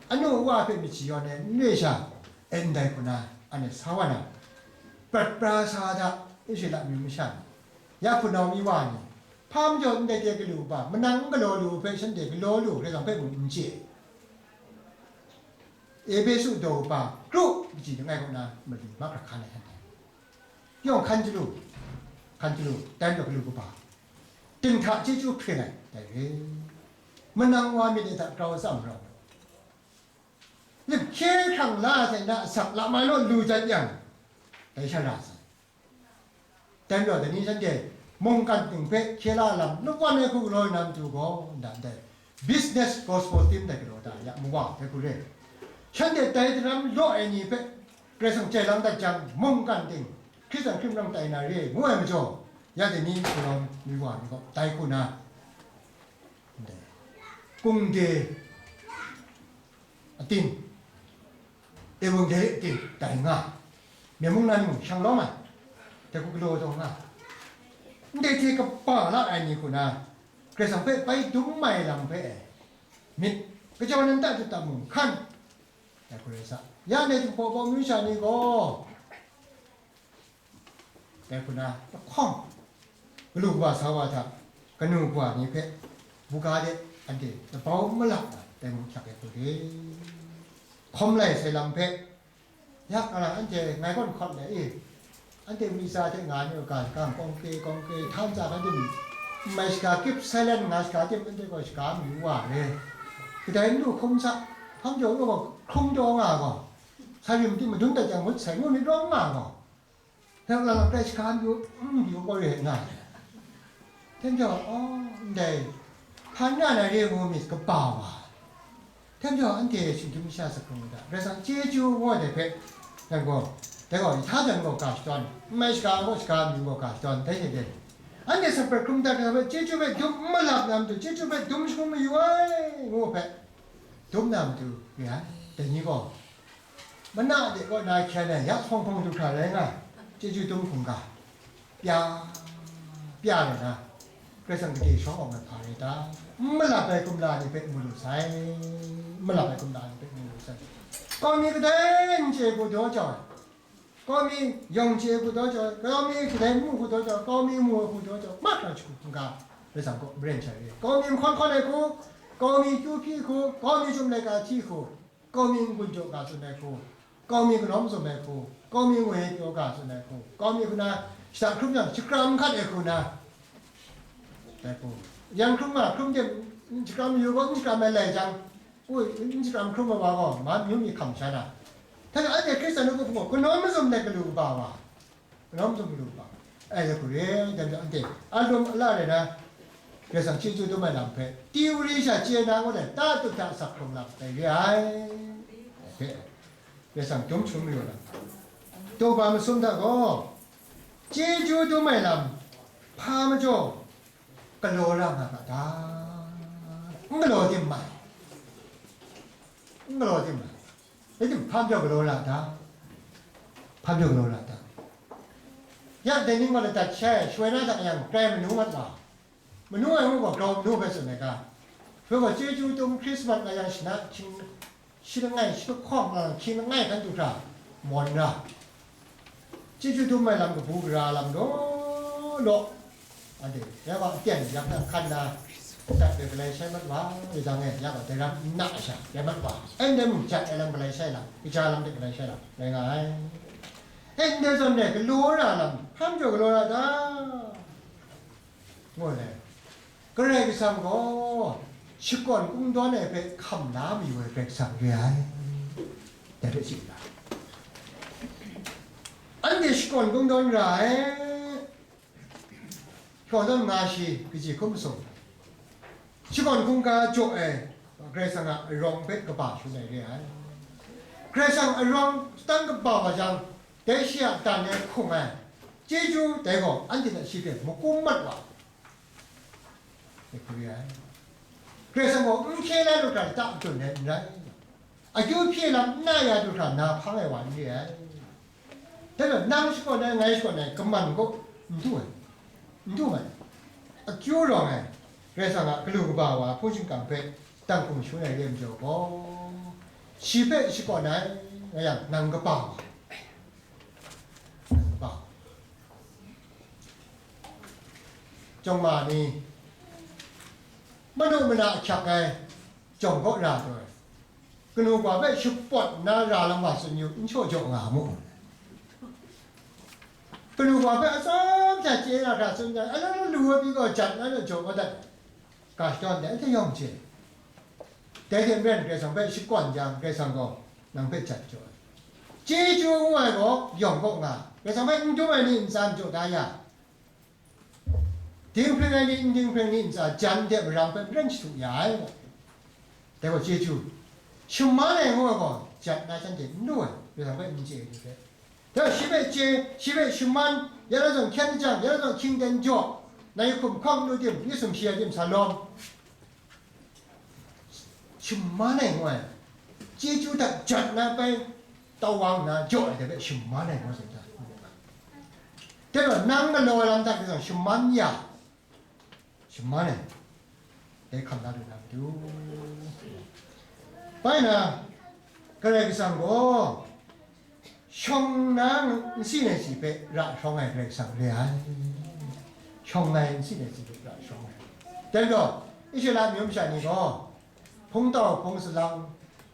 anu awa hpe myit shayawn ai n re sha, e ndai hku na, anhte sa wa na, prat pra sa da, Israela amyu masha ni, ya hpunau mi wa ni, hpa majaw ndai de galu ba, manang n galaw lu hpe shanhte galaw lu, Karai Kasang hpe mung n chye. Epesu daw ba kru kaji langai kaw na mali mak hkra hkan ai hkan ai. Yawng hkan chyalu, hkan chyalu, dai majaw galu kaba, dinghta chyeju hpyen ai, dai re. Manang wa myit e hta grau tsam rau, lim hkye hkrang la ai hte na asak lam ai law lu jat yang, dai sha ra sai. Dai majaw, dai ni shanhte mungkan ting hpe hkye la lam, lungwan ai hku galaw na matu gaw, ndan dai, business gospel tim dai galaw da ya, mawa dai hku re. Shanhte dai daram law ai ni hpe Karai Kasang chye lang dat jang, mungkan ting, Hkristu hkrim rang tai na re, ngu ai majaw, ya dai ni galaw mi wa ni gaw, dai hku na, ndai, kungde atin, Ewangeli atin, dai nga, myen mung nan mung shang lawm ai, dai hku galaw taw nga, ndai hte kaba la ai ni hku na, Karai Kasang hpe bai dum mai lam hpe e, myit kajau nan ta jut tam mung hkan, dai hku rai sa, ya ndai Jinghpaw Pawng myu sha ni gaw, Dai hku na lahkawng, galu kaba sa wa hta, kanu kawa ni hpe buga de anhte labau malap na, dai mung hkyak ai hku de, hkawm lai sai lam hpe, ya, a, anhte ngai gaw n hkawt le i, anhte misa hte nga ai ni u ga, gang kawng ke, kawng ke, htan tsa hkan tim, n mai shaga, keep silent nga shaga tim, anhte gaw shaga mayu wa re, kadai n lu hkum sa, hkam jaw u gaw, hkrung taw nga gaw, sa rim tim madun dat jang ngut sai, ngu myit rawng nga gaw, Hpyen lang lang tai shaga n pyi u, n pyi u, kau re nga ai. Hten jaw, aw, ndai, hpa n ra na re ngu myit kaba wa. Hten jaw, anhte shinggyim masha sakhkrung u ga, Karai Kasang chyeju ngu ai dai hpe, dai gaw, dai gaw, hta jan gaw ga shadawn, n mai shaga gaw shaga amyu gaw ga shadawn, dai hte dai. Anhte sakpret hkrum dat ai hpe, chyeju hpe dum n malap na matu, chyeju hpe dum shangun mayu ai, ngu hpe, dum na matu re ai, dai ni gaw, Mana de kaw na hkyen ai, ya hpawng hpawng du hkra rai nga, chyeju dum hkungga, pya, pya rai na, Karai Kasang gade shawng awng ai hpa rai ta? N malap ai kumla ni hpe mu lu sai, n malap ai kumla ni hpe mu lu sai. Kau mi kadai n chye hku daw jau ai, kau mi yawng chye hku daw jau ai, kau mi kadai mu hku daw jau ai, kau mi mu ai hku daw jau ai, mahkra jahku hkungga, Karai Kasang kaw maren shai re. Kau mi n hkawn hkawn ai hku, kau mi kyu hpyi hku, kau mi chyum laika hti hku, Kau mi n-gun jaw ga tsun ai hku, kau mi kanawm tsun ai hku, kau mi ngwi pyaw ga tsun ai hku, kau mi hku na shada hkrum jang, shakram hkat ai hku na, dai hku, yan hkrum nga, hkrum tim, shakram yu gaw, n shakram ai lai jang, Ui, n shakram hkrum ai wa gaw, ma amyu myi hkam sha na. Hta na, anhte Hkristan nu hpung gaw, kanawn mazum let galu kaba wa, kanawn mazum galu kaba wa. Ai, ya, kare, dan dan, anhte a lum a la rai na, Karai Kasang chyeju dum ai lam hpe, theory sha chye na ngut ai, ta tut hta sak hkrung lam dai re ai. Hpe, Karai Kasang dum htum mayu na. Daw ba masum hta gaw, chyeju dum ai lam, hpa majaw, galaw ra nga ga ta? N galaw tim mai. N galaw tim mai. Rai tim, hpa majaw galaw ra ta? Hpa majaw galaw ra ta? Ya, dai ning gaw ladat shai, shawai na hta yang, grai manu mat wa. Manu ai ngu gaw, grau manu hpe tsun ai ga. Hpe gaw, chyeju dum Hkrismat nga yang shana, hkying shi langai, shi lahkawng nga, hkying langai hkan du hkra, mawn ra. Chyeju dum ai lam kabu gara lam law law, anhte, ya gaw, aten yak na hkan na, dat de galai shai mat wa, rai jang e, ya gaw, dai ram n na sha, rai mat wa, ndai mung jat ai lam galai shai lam, kaja lam de galai shai lam, rai nga ai. Ndai zawn re, galaw ra lam, hpa majaw galaw ra ta? Ngu ai. Karai Kasang gaw shakawn kungdawn ai hpe hkam la mayu ai Karai Kasang re ai. Dai hpe chye ai. Anhte shakawn kungdawn ra ai. Hkaw tawn nga shi kaji hkum masum. Shakawn hkungga jaw ai Karai Kasang a arawng hpe kaba shangun ai re ai. Karai Kasang arawng shatan kaba wa jang, dai shi a dan e hkung ai chyeju dai gaw anhte hta shi hpe makum mat wa. Hkuri ai. Karai Kasang gaw n hkye la lu hkra lata matun ai n rai. Akyu hpye lam n na ya du hkra na hpang ai wa n re ai. Dai majaw nang shakawn ai, ngai shakawn ai, kaman gaw n du ai, n du ai. Akyu rawng ai, Karai Kasang a galu kaba wa hpung shingkang hpe dang hkum shangun ai re ai majaw gaw, shi hpe shakawn ai nga yang, nang kaba wa, nang kaba wa. Chyawm ma ni, manu mana ahkyak ai jawng kaw ra taw ai, kanu wa hpe shapawt nna ra lam wa tsun yu, n shaw jaw nga mu. Kanu wa hpe atsam hta chye na hkra tsun ai, a law law lu ai pyi gaw jat na law jaw kau dat ai. Ga shadawn dai hte yawng hte. Dai hte maren Karai Kasang hpe shakawn jang, Karai Kasang gaw nang hpe jat jaw ai. Chyeju ngu ai gaw yawng kaw nga, Karai Kasang hpe n dum ai ni ntsa n jaw da ya, dinghpring ai ni n dinghpring ni ntsa jan de marang hpe maren shadu ya ai. Dai gaw chyeju, shaman ai ngu ai gaw, jat na shanhte n lu ai, Karai Kasang hpe n chye ai ni hpe. Dai gaw shi hpe chye, shi hpe shaman, ya na zawn hkyen jang, ya na zawn hkying ten jaw, na yu hkum hkawng lu tim, yu sumshi ai tim sa lawm. Shaman ai ngu ai, chyeju hta jat na bai, tau wa nna jaw ai dai hpe shaman ai ngu ai zawn ta. Dai gaw nang galaw ai lam hta gaw shaman ya, shaman ai, dai hkam na lu na matu. Bai na, Karai Kasang gaw, shawng na nsi nai si hpe ra shawng ai Karai Kasang re ai. Shawng ai nsi nai si hpe ra shawng ai. Dai gaw, Israela amyu masha ni gaw, hpungtau, hpung salang,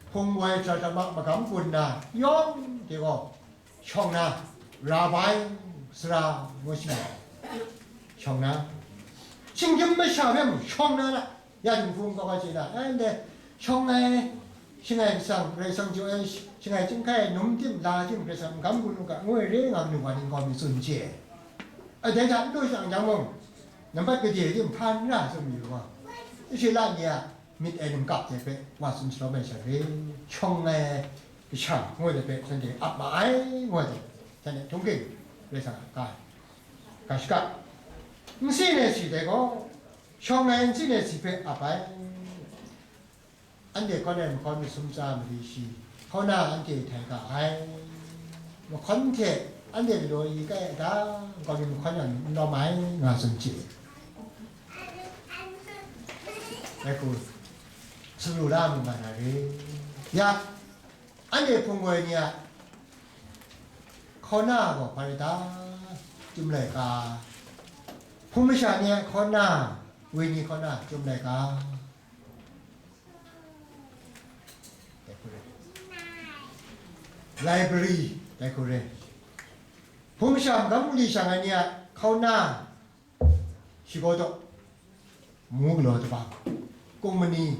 hpung woi, hkra hkra ma, magam gun na, yawng de gaw, shawng na, Rabai, Sara, ngu shi ai. Shawng na, shinggyim masha hpe mung shawng na, na, ya dinghpung kau ai chye na, ai, ndai, shawng ai, shangai kasang, Karai Kasang jaw ai, shangai chyinghkai ai, num tim, la tim, Karai Kasang magam gun u ga, ngu ai re nga, kanu wa ning gaw mi tsun chye ai. Dai hta n du shang jang mung, nambat gade tim hpa n ra tsun mayu gaw, Israela ni a myit ai ningkap hte hpe wa tsun shalawm ai sha re, shawng ai kasha ngu ai hpe shanhte ap ma ai, ngu ai hte, shanhte htung ging, Karai Kasang a ga, ga shaka, nsi nai si dai gaw, shawng ai nsi nai si hpe ap ai. Anhte kawn ai mahkawn masum tsa mali shi, hkauna anhte htai ga ai. Mahkawn hte anhte galaw i kai a ta, nkau mi mahkawn yang n lawm ai, nga tsun chye. Dai hku, sumru la mu nga na re. Ya, anhte hpung woi ni a hkauna gaw hpa rai ta? Chyum laika. Hpung masha ni a hkauna, woi ni hkauna, chyum laika. Dai hku re. Library, dai hku re. Hpung masha magam bungli shang ai ni a hkauna, shi gaw taw, mu galaw dabang, kung mani,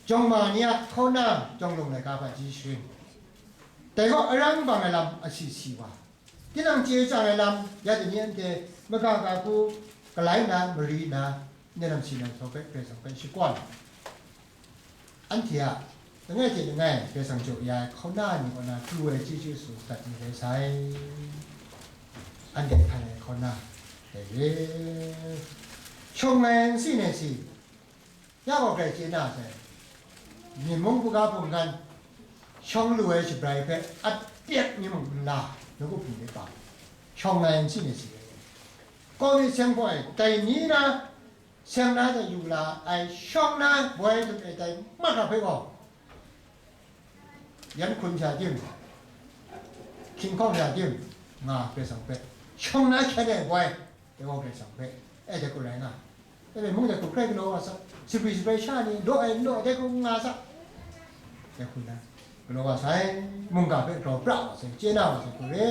Jawng ma ni a hkauna jawng lung laika hpa ji sharin, dai gaw arang bang ai lam asi si wa, tinang chye chyang ai lam, ya dai ni anhte maga ga hku galai nna, mari nna, ndai lam si nang htaw hpe Karai Kasang hpe shakawn. Anhte a langai hte langai Karai Kasang jaw ya ai hkauna ni kaw na pru ai chyeju su dat ni rai sai. Anhte hkan ai hkauna dai re. Shawng ai nsi nai si, ya gaw grai chye na sai. Myen mung hpaga hpunggan shawng lu ai shabrai hpe apyek mi mung nla, nawku hpung de pa, shawng ai nsi nai si. Kawmi seng boi dai ni na, seng na hta yu la ai shawng na boi dum e tai mat ga hpe gaw, yan hkun sha tim, hkying hkawng sha tim, nga Karai Kasang hpe, shawng na hkyen e boi, dai gaw Karai Kasang hpe, e dai hku rai nga, e mung dai hku hkrai galaw wa sa, shabri shabrai sha ni, law ai n law ai dai hku nga sa, dai hku na, galaw wa sai, mungga hpe grau pra wa sai, chye na wa sai hku re.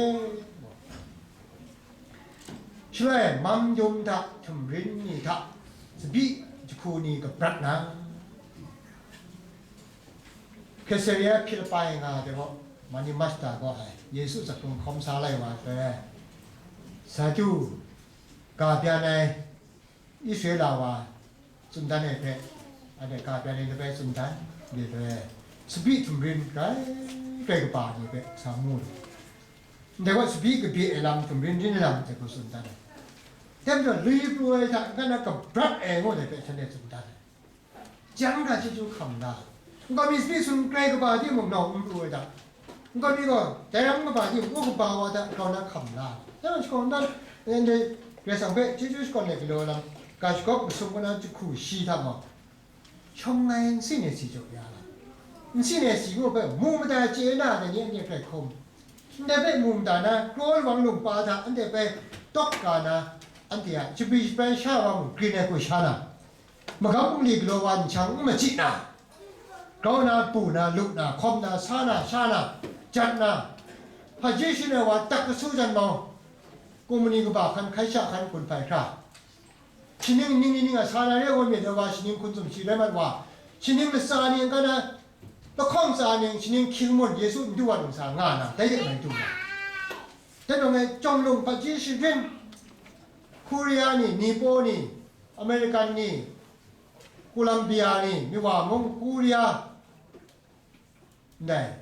Shaloi mam yum hta htumrin ni hta tsabyi jahku ni kabrat na, Kaesaria Hpilipai nga de gaw, mani masta gaw ai Yesu zaphtung hkawm sa lai wa shaloi, Sadu, ga byan ai Israela wa tsun dan ai hpe, anhte ga byan ai labai tsun dan, de shaloi, tsabyi htumrin grai grai kaba ni hpe sa mu ai. Ndai gaw tsabyi kabye ai lam, htumrin rin ai lam hte hku tsun dan ai. Dai majaw, lui pru ai hta n-ga na kabrat ai ngu dai hpe shanhte tsun dan ai. Jang hkra chyeju hkam la. Nkau mi tsabyi sun grai kaba timung nawng n pru ai hta, nkau mi gaw dai ram kaba timung, u kaba wa hta grau na hkam la. Dai majaw, shakawn dan, ndai Karai Kasang hpe chyeju shakawn ai galaw lam, ga shagawp masum kaw na jahku shi hta gaw, shawng ai nsi nai si jaw ya la. Nsi nai si ngu hpe mu mada chye na ai ni anhte hkrai hkum, ndai hpe mu mada na, kraw lawang lungpa hta anhte hpe tawk ga na, anhte a shabri shabrai sha wa mung grin ai hku sha na, magam bungli galaw wa nshang n machyi na, grau na, bu na, lup na, hkawm na, sa na, sha na, jat na, hpaji shin ai wa tak kasu jan mau, kumni kaba hkan hkai sha hkan hkun hpai hkra, shaning ning ning a sa na re ai wa myit ai wa, shaning hkun sumshi rai mat wa, shaning latsa ni n-ga na, lahkawng tsa ni, shaning hkying mun Yesu n du wa lu sa nga na, dai de mai du na. Dai nang e, Jawng Lung hpaji sharin, Korea ni, Nipo ni, American ni, Colombia ni, Miwa mung, Korea, ndai,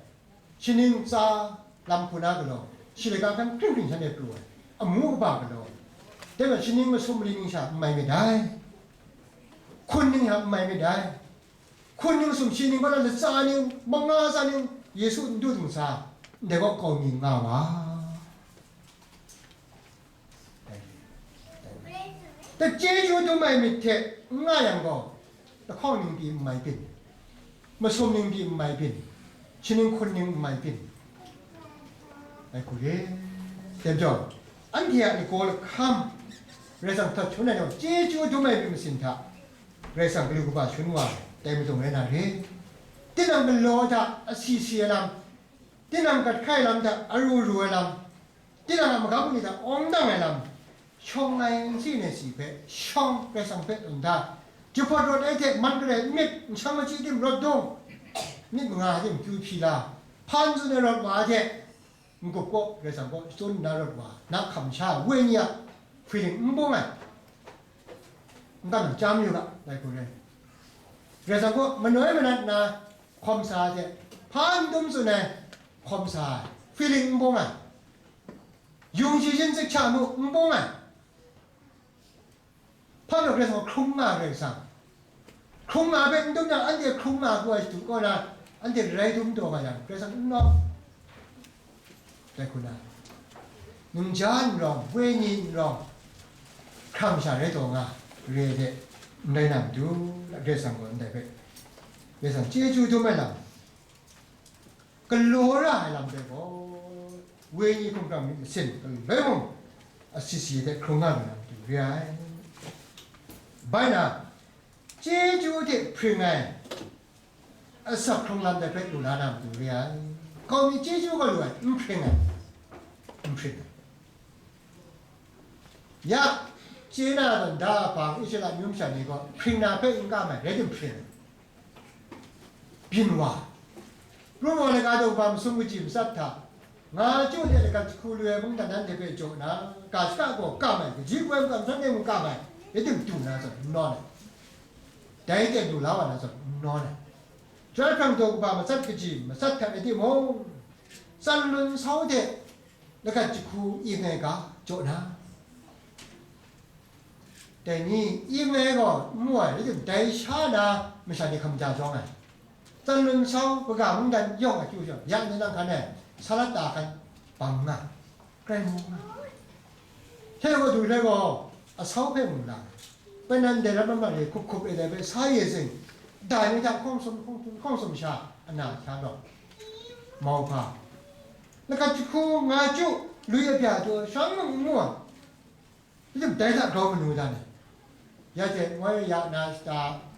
shaning tsa lam hku na galaw, shi laika hkan hkring hkring shanhte pru ai, amu kaba galaw, dai majaw shaning masum mali ning sha n mai myit dai, hkun ning sha n mai myit dai, hkun ning sumshi ning, kaw na latsa ning, manga tsa ning, Yesu n du dung sa, ndai gaw kau mi nga wa. Dai chyeju dum ai myit hte n nga yang gaw, lahkawng ning pyi n mai byin, masum ning pyi n mai byin, shaning hkun ning n mai byin, ai hku re. Dai majaw, anhte a lagaw lahkam Karai Kasang htat shangun ai gaw, chyeju dum ai myit masin hta Karai Kasang galu kaba shangun wa ai, dai majaw rai na re. Tinang galaw hta asi si ai lam, tinang gat hkai lam hta aru ru ai lam, tinang a magam ni hta awng dang ai lam, shawng ai nsi nai si hpe shawng, Karai Kasang hpe tawn da, jahpawt rawt ai hte man garai n myit, nshang machyi tim rawt dung, myit manga tim kyu hpyi la, hpan tsun ai rawt wa hte n-gup kaw, Karai Kasang kaw shachyun nna rawt wa, na hkam sha wenyi a feeling n bung ai, n-ga na chyam yu ga, dai hku rai. Karai Kasang kaw manoi manat na hkawm sa ai hte, hpa n dum tsun ai hkawm sa ai, feeling n bung ai, yung shi shin sik hta mu n bung ai. Hpa majaw Karai Kasang hkrung nga ai Karai Kasang. Hkrung nga ai hpe n dum yang, anhte hkrung nga ai hku ai shadu kaw na, anhte rai dum taw nga yang, Karai Kasang n nawng. Dai hku na, ningja n rawng, wenyi n rawng, hkrang sha rai taw nga, re ai hte n rai na matu, Karai Kasang gaw ndai hpe, Karai Kasang chyeju dum ai lam, galaw ra ai lam hpe gaw, wenyi hkumhkrang myit masin galoi mung, asi si hte hkrung nga lu na matu re ai. Bai na, chyeju hte hpring ai, asak hkrung lam dai hpe lu la na matu re ai. Kau mi chyeju gaw lu ai, n hpring ai, n hpring ai. Ya, chye na tawn da hpang Israela amyu masha ni gaw hpring na hpe n kam ai, rai tim hpring ai. byin wa. Rum wa laga daw ba masum kaji matsat hta, nga chyu de lagat jahku lu ai mungdan nanhte hpe jaw na, ga shaka gaw kam ai, kaji poi makam shanhte mung kam ai, rai tim du na zawn n nawn ai. Dai ten du la wa na zawn n nawn ai. Chyoi hkrang daw kaba matsat kaji matsat hkrat ai timung, tsan lun sau de lagat jahku ing ai ga jaw na. Dai ni ing ai gaw n mu ai, rai tim, dai sha na masha ni hkam ja jawng ai. Tsan lun sau kaga mungdan yawng a kyu shawng, ya ni lang hkan e, sa lat ta hkan bang nga, grai mu nga. Hte gaw du hte gaw, asau hpe mu la, pen nan dai ram lam lam e hkup hkup e dai hpe sa ye zing, dai ni hta hkawng sum, hkawng sum, hkawng sum sha, ana hkya law, mau hpa, lagat jahku nga chyu, lui abya du, shawng mung n mu ai. Lim dai hta grau manu dan e, ya hte ngoi ya na shata,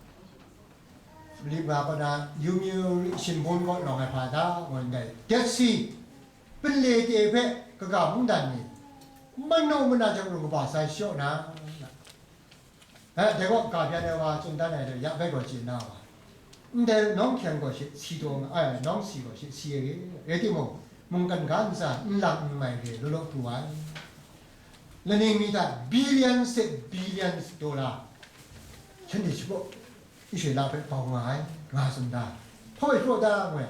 Libra kaw na Yomiuri Shimbun kaw lawng ai hpa da, ngoi ndai Dead Sea, pinle te hpe kaga mungdan ni, manu mana jang rung kaba sai shaw na, eh, dai kaw ga byan ai wa tsun dan ai hte ya bai gaw chye na wa. Ndai nawng hkyeng gaw she si taw nga ai, nawng si gaw she si ai re. Rai timung, mungkan ga ntsa n lang n mai re, law law pru ai. Laning mi hta billions hte billions dollar, shanhte shapraw, Israela hpe bau nga ai, nga tsun da, hpaw e shapraw da ngu ai,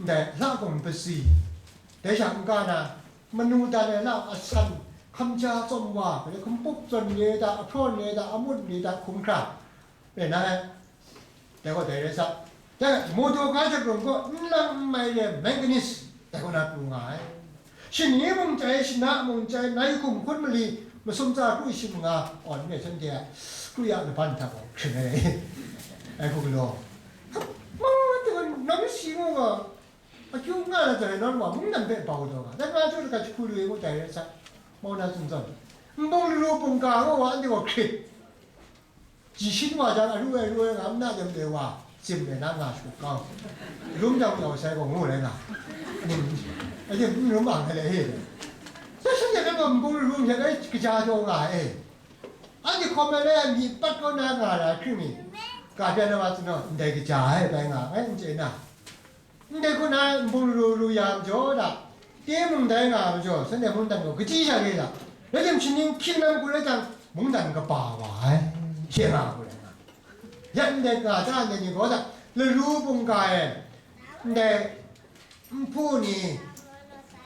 ndai lahkawng pasi, dai sha n ka na, manu dan ai lam asan, hkamja tsawm wa, hkumpup zawn re da, ahprawn re da, amun re da, hkum hkra, re na ai. Dai gaw dai rai sa, dai motor ga jahkrung gaw n lang n mai re manganese, dai gaw na pru nga ai. Shani mung chyai, shana mung chyai, nai hkum hkun mali, masum tsa kru shi manga, awn me shanhte a kru ya laban hta gaw hkring ai, ai hku galaw. Mung mat gaw, nam shi mung gaw, akyu nga na jai nawn wa, mungdan hpe bau taw nga, dai nga chyu laga jahku lu e ngu dai rai sa, mau na tsun zawn, nbung laru bungga ngu wa, anhte gaw hkrit. Ji shin wa jang, aru ai ru ai nga, nna jang de wa, tsim de na nga shut kau. Rum jang yau sai gaw ngu rai nga. Ning, a yin n rum ang ai le he. Sai shan de na gaw nbung rum sha ai kaja jaw nga e. Anhte hkawm ai le ai mi pat kau na nga ra hkring mi, ka pyan na wa tsun naw, ndai kaja ai bai nga ai, n chye na. Ndai hku na nbung ru ru ya majaw da, timung dai nga majaw, shanhte mungdan gaw kaji sha re da, rai tim, shaning hkying lam hku rai jang, mungdan kaba wa ai, she nga hku rai nga. Ya ndai nga ta ndai ni gaw da, laru bungga e, ndai nhpu ni,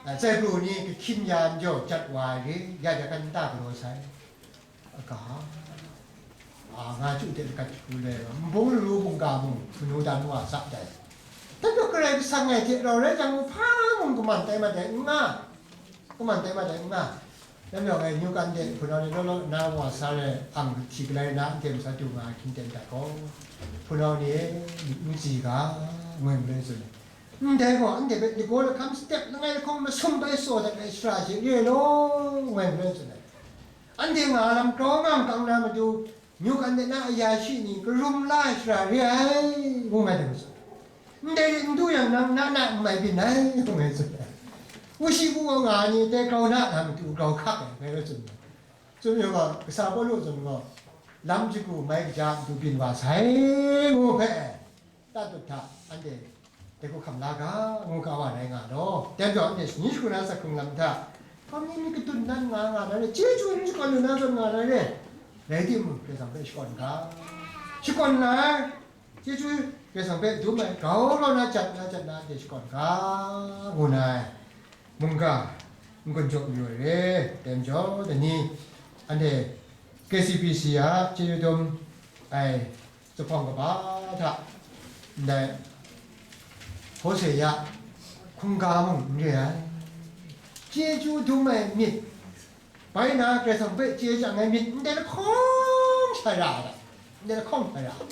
a, zaibru ni kahkyin ya majaw, jat wa ai re, ya jakan nta galaw sai. Aga, a, nga chyu de lagat jahku le, nbung laru bungga mung, manu dan wa sa dai. Dai gaw Karai Kasang e hte rau rai jang, hpa mung kaman tai mat ai n nga, kaman tai mat ai n nga. Dai majaw ngai nyu kan de, hpunau ni law law na wa sa le, ang hti galai na, n tem sa du nga ai hkying ten dat gaw, hpunau ni e, myit n si ga, ngoi maloi tsun ai. Ndai gaw, anhte hpe lagaw lahkam step langai lahkawng masum bai tsaw dat ai sara she re ai law, ngoi maloi tsun ai. Anhte nga lam grau nga kang na matu, myu kan de na aya shi ni karum la ai sara re ai, ngu nga ai masum. Ndai rit n du yang nang na na n mai byin ai, ngu nga ai masum. Wushi wu wa nga ai ni dai grau na na matu grau hkak ai, ngai rai tsun ai. Tsun yang gaw, kasa Pawlu tsun gaw, lam jahku mai kaja n du byin wa sai, ngu hpe, tatut hta anhte dai hku hkam la ga, ngu ga wa rai nga law. Dai majaw, anhte shani shagu na sakhkrung lam hta, hpa mi myit kadun dan nga nga na re, chyeju n shakawn lu na zawn nga na re, rai timung, Karai Kasang hpe shakawn ga, shakawn la ai, chyeju Karai Kasang hpe dum ai, grau grau na jat na jat na anhte shakawn ga, ngu na ai. Mungga, n-gun jaw mayu ai re, dai majaw, dai ni, anhte K C B C a chyeju dum ai zuphpawng kaba hta, ndai Hosea hkungga mung n re ai. Chyeju dum ai myit, bai na Karai Kasang hpe chye chyang ai myit, ndai lahkawng sha ra ai, ndai lahkawng sha ra ai.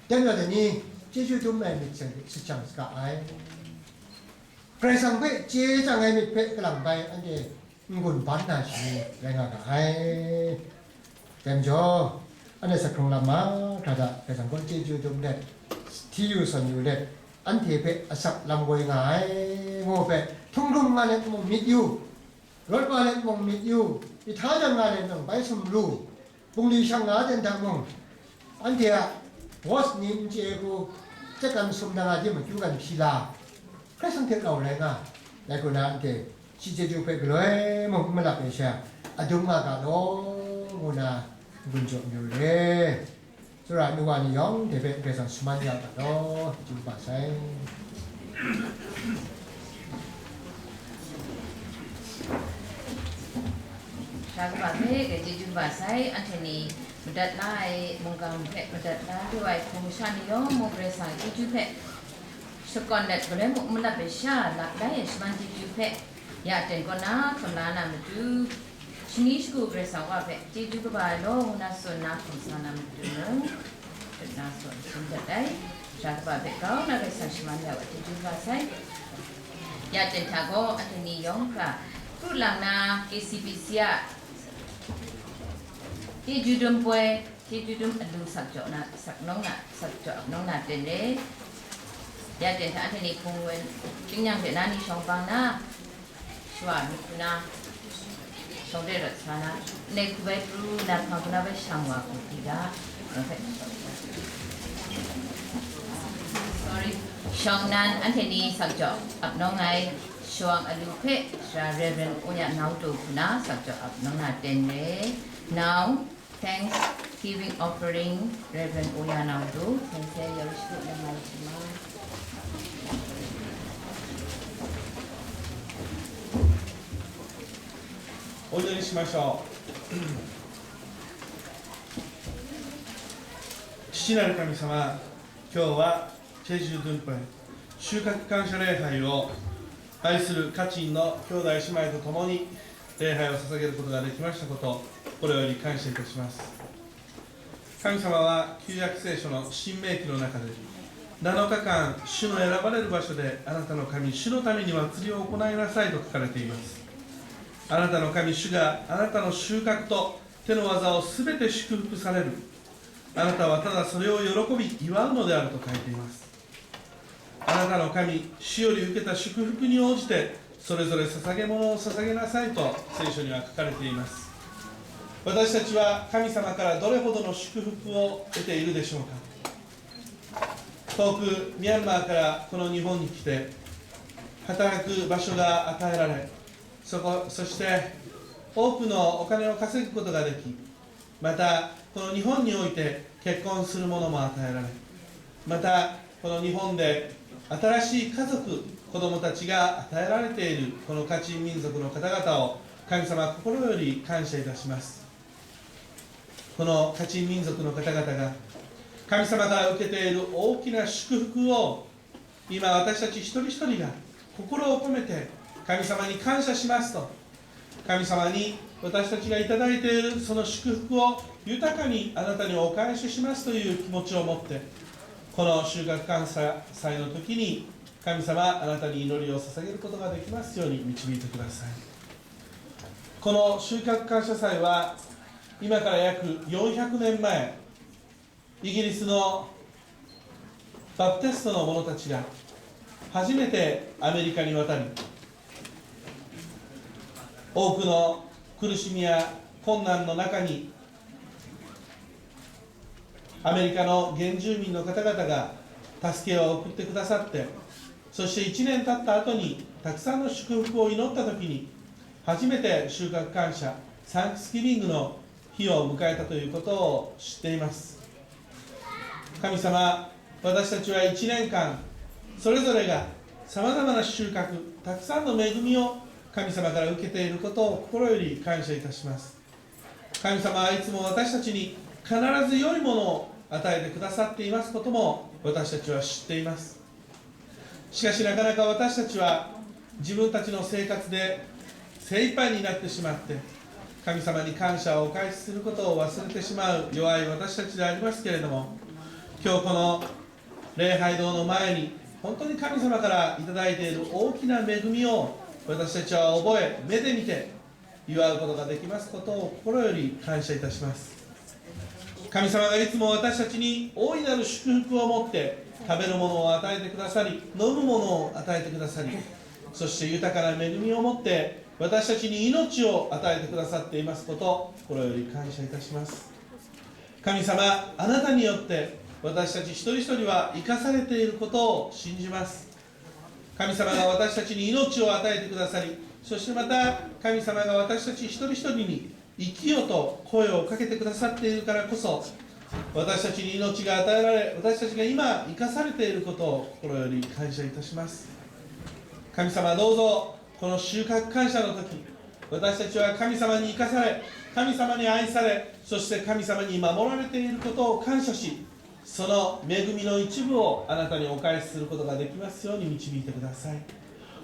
Dai majaw, dai ni, chyeju dum ai myit hte si chyang saga ai. Karai Kasang hpe chye chyang ai myit hpe kalang bai anhte n-gun ban na shi rai nga ga ai. Dai majaw, anhte sakhkrung lam mahkra hta Karai Kasang gaw chyeju dum let, hti yu sawn yu let, anhte hpe asak lam woi nga ai, ngu hpe, htung hkrum nga let mung myit yu, rawt wa let mung myit yu, htawt jang nga let mung bai sumru, bungli shang nga ten hta mung, anhte a boss ni n chye ai hku, Chyekat masum dang a hte matu kan hpyi la, Hkrai Kasang hte rau rai nga, dai hku na anhte shi chyeju hpe galoi mung n malap ai sha, adum nga ga law, ngu na n-gun jaw mayu re. Tsawra ai nu wa ni yawng dai hpe Karai Kasang shaman ya u ga law, chyeju kaba sai. Sha kaba hpe, chyeju kaba sai, anhte ni madat la ai mungkan hpe madat la lu ai hpung masha ni yawng mung Karai Kasang chyeju hpe shakawn let, galoi mung n malap ai sha, lap lai ai shaman chyeju hpe, ya ten kaw na hkam la na matu, shani shagu Karai Kasang Wa hpe chyeju kaba ai law ngu na tsun na hkum sa na matu mung, tit na tsun shin dat ai, sha kaba hpe kau na Karai Kasang shaman ya wa chyeju kaba sai. Ya ten hta gaw, anhte ni yawng hkra, kru lang na K C B C a chyeju dum poi, chyeju dum alu sak jaw na, sak nawng na, sak jaw ap nawng na ten re. Ya ten hta anhte ni hpung wen, tingnyang hte na ni shawng bang na, shawa myit hku na, shawng de rawt sa na, ndai hku bai pru na, hpang hku na bai shang wa hku di ga, sorry. Shawng nan anhte ni sak jaw ap nawng ai, shawng alu hpe, sara Reverend Oya Nau Tu hku na sak jaw ap nawng na ten re. Now, Thanksgiving offering, Reverend Oya Nau Tu, Sensei Yorishiku Lamai Shima. お祈りしましょう。父なる神様、今日は Jeju Dunpoi 収穫感謝礼拝を愛する家陳の兄弟姉妹と共に礼拝を捧げることができましたこと、心より感謝いたします。神様は旧約聖書の新明記の中で、なのかかん、主の選ばれる場所であなたの神、主のために祭りを行いなさいと書かれています。あなたの神、主があなたの収穫と手の技をすべて祝福される。あなたはただそれを喜び祝うのであると書いています。あなたの神、主より受けた祝福に応じて、それぞれ捧げ物を捧げなさいと聖書には書かれています。私たちは神様からどれほどの祝福を得ているでしょうか。遠くミャンマーからこの日本に来て、働く場所が与えられ、そこ、そして多くのお金を稼ぐことができ、また、この日本において結婚するものも与えられ、また、この日本で新しい家族、子供たちが与えられているこのカチン民族の方々を、神様、心より感謝いたします。このカチン民族の方々が神様から受けている大きな祝福を、今私たち一人一人が心を込めて神様に感謝しますと、神様に私たちがいただいているその祝福を、「豊かにあなたにお返しします」という気持ちを持って、この収穫感謝祭の時に、神様、あなたに祈りを捧げることができますように導いてください。この収穫感謝祭は、今から約よんひゃくねんまえ、イギリスのバプテストの者たちが初めてアメリカに渡り、多くの苦しみや困難の中に、アメリカの原住民の方々が助けを送ってくださって、そしていちねん経った後にたくさんの祝福を祈った時に、初めて収穫感謝、サンクスギビングの日を迎えたということを知っています。神様、私たちはいちねんかん、それぞれがさまざまな収穫、たくさんの恵みを神様から受けていることを心より感謝いたします。神様はいつも私たちに必ず良いものを与えてくださっていますことも、私たちは知っています。しかし、なかなか私たちは自分たちの生活で精一杯になってしまって、神様に感謝をお返しすることを忘れてしまう弱い私たちでありますけれども、今日この礼拝堂の前に、本当に神様からいただいている大きな恵みを私たちは覚え、目で見て祝うことができますことを心より感謝いたします。神様がいつも私たちに大いなる祝福を持って、食べるものを与えてくださり、飲むものを与えてくださり、そして、「豊かな恵みを持って私たちに命を与えてくださっていますこと、心より感謝いたします。」神様、あなたによって私たち一人一人は生かされていることを信じます。神様が私たちに命を与えてくださり、そしてまた神様が私たち一人一人に生きよと声をかけてくださっているからこそ、私たちに命が与えられ、私たちが今生かされていることを心より感謝いたします。神様、どうぞこの収穫感謝の時、私たちは神様に生かされ、神様に愛され、そして神様に守られていることを感謝し、その恵みの一部をあなたにお返しすることができますように導いてください。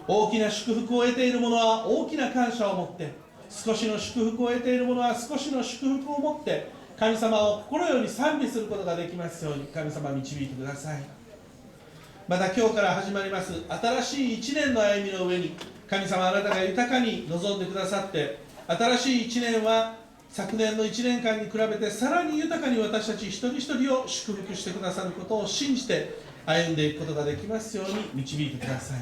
大きな祝福を得ている者は大きな感謝を持って、少しの祝福を得ている者は少しの祝福を持って、神様を心より賛美することができますように、神様導いてください。また今日から始まります新しい一年の歩みの上に、神様、あなたが豊かに望んでくださって、新しい一年は昨年の一年間に比べてさらに豊かに私たち一人一人を祝福してくださることを信じて、歩んでいくことができますように導いてください。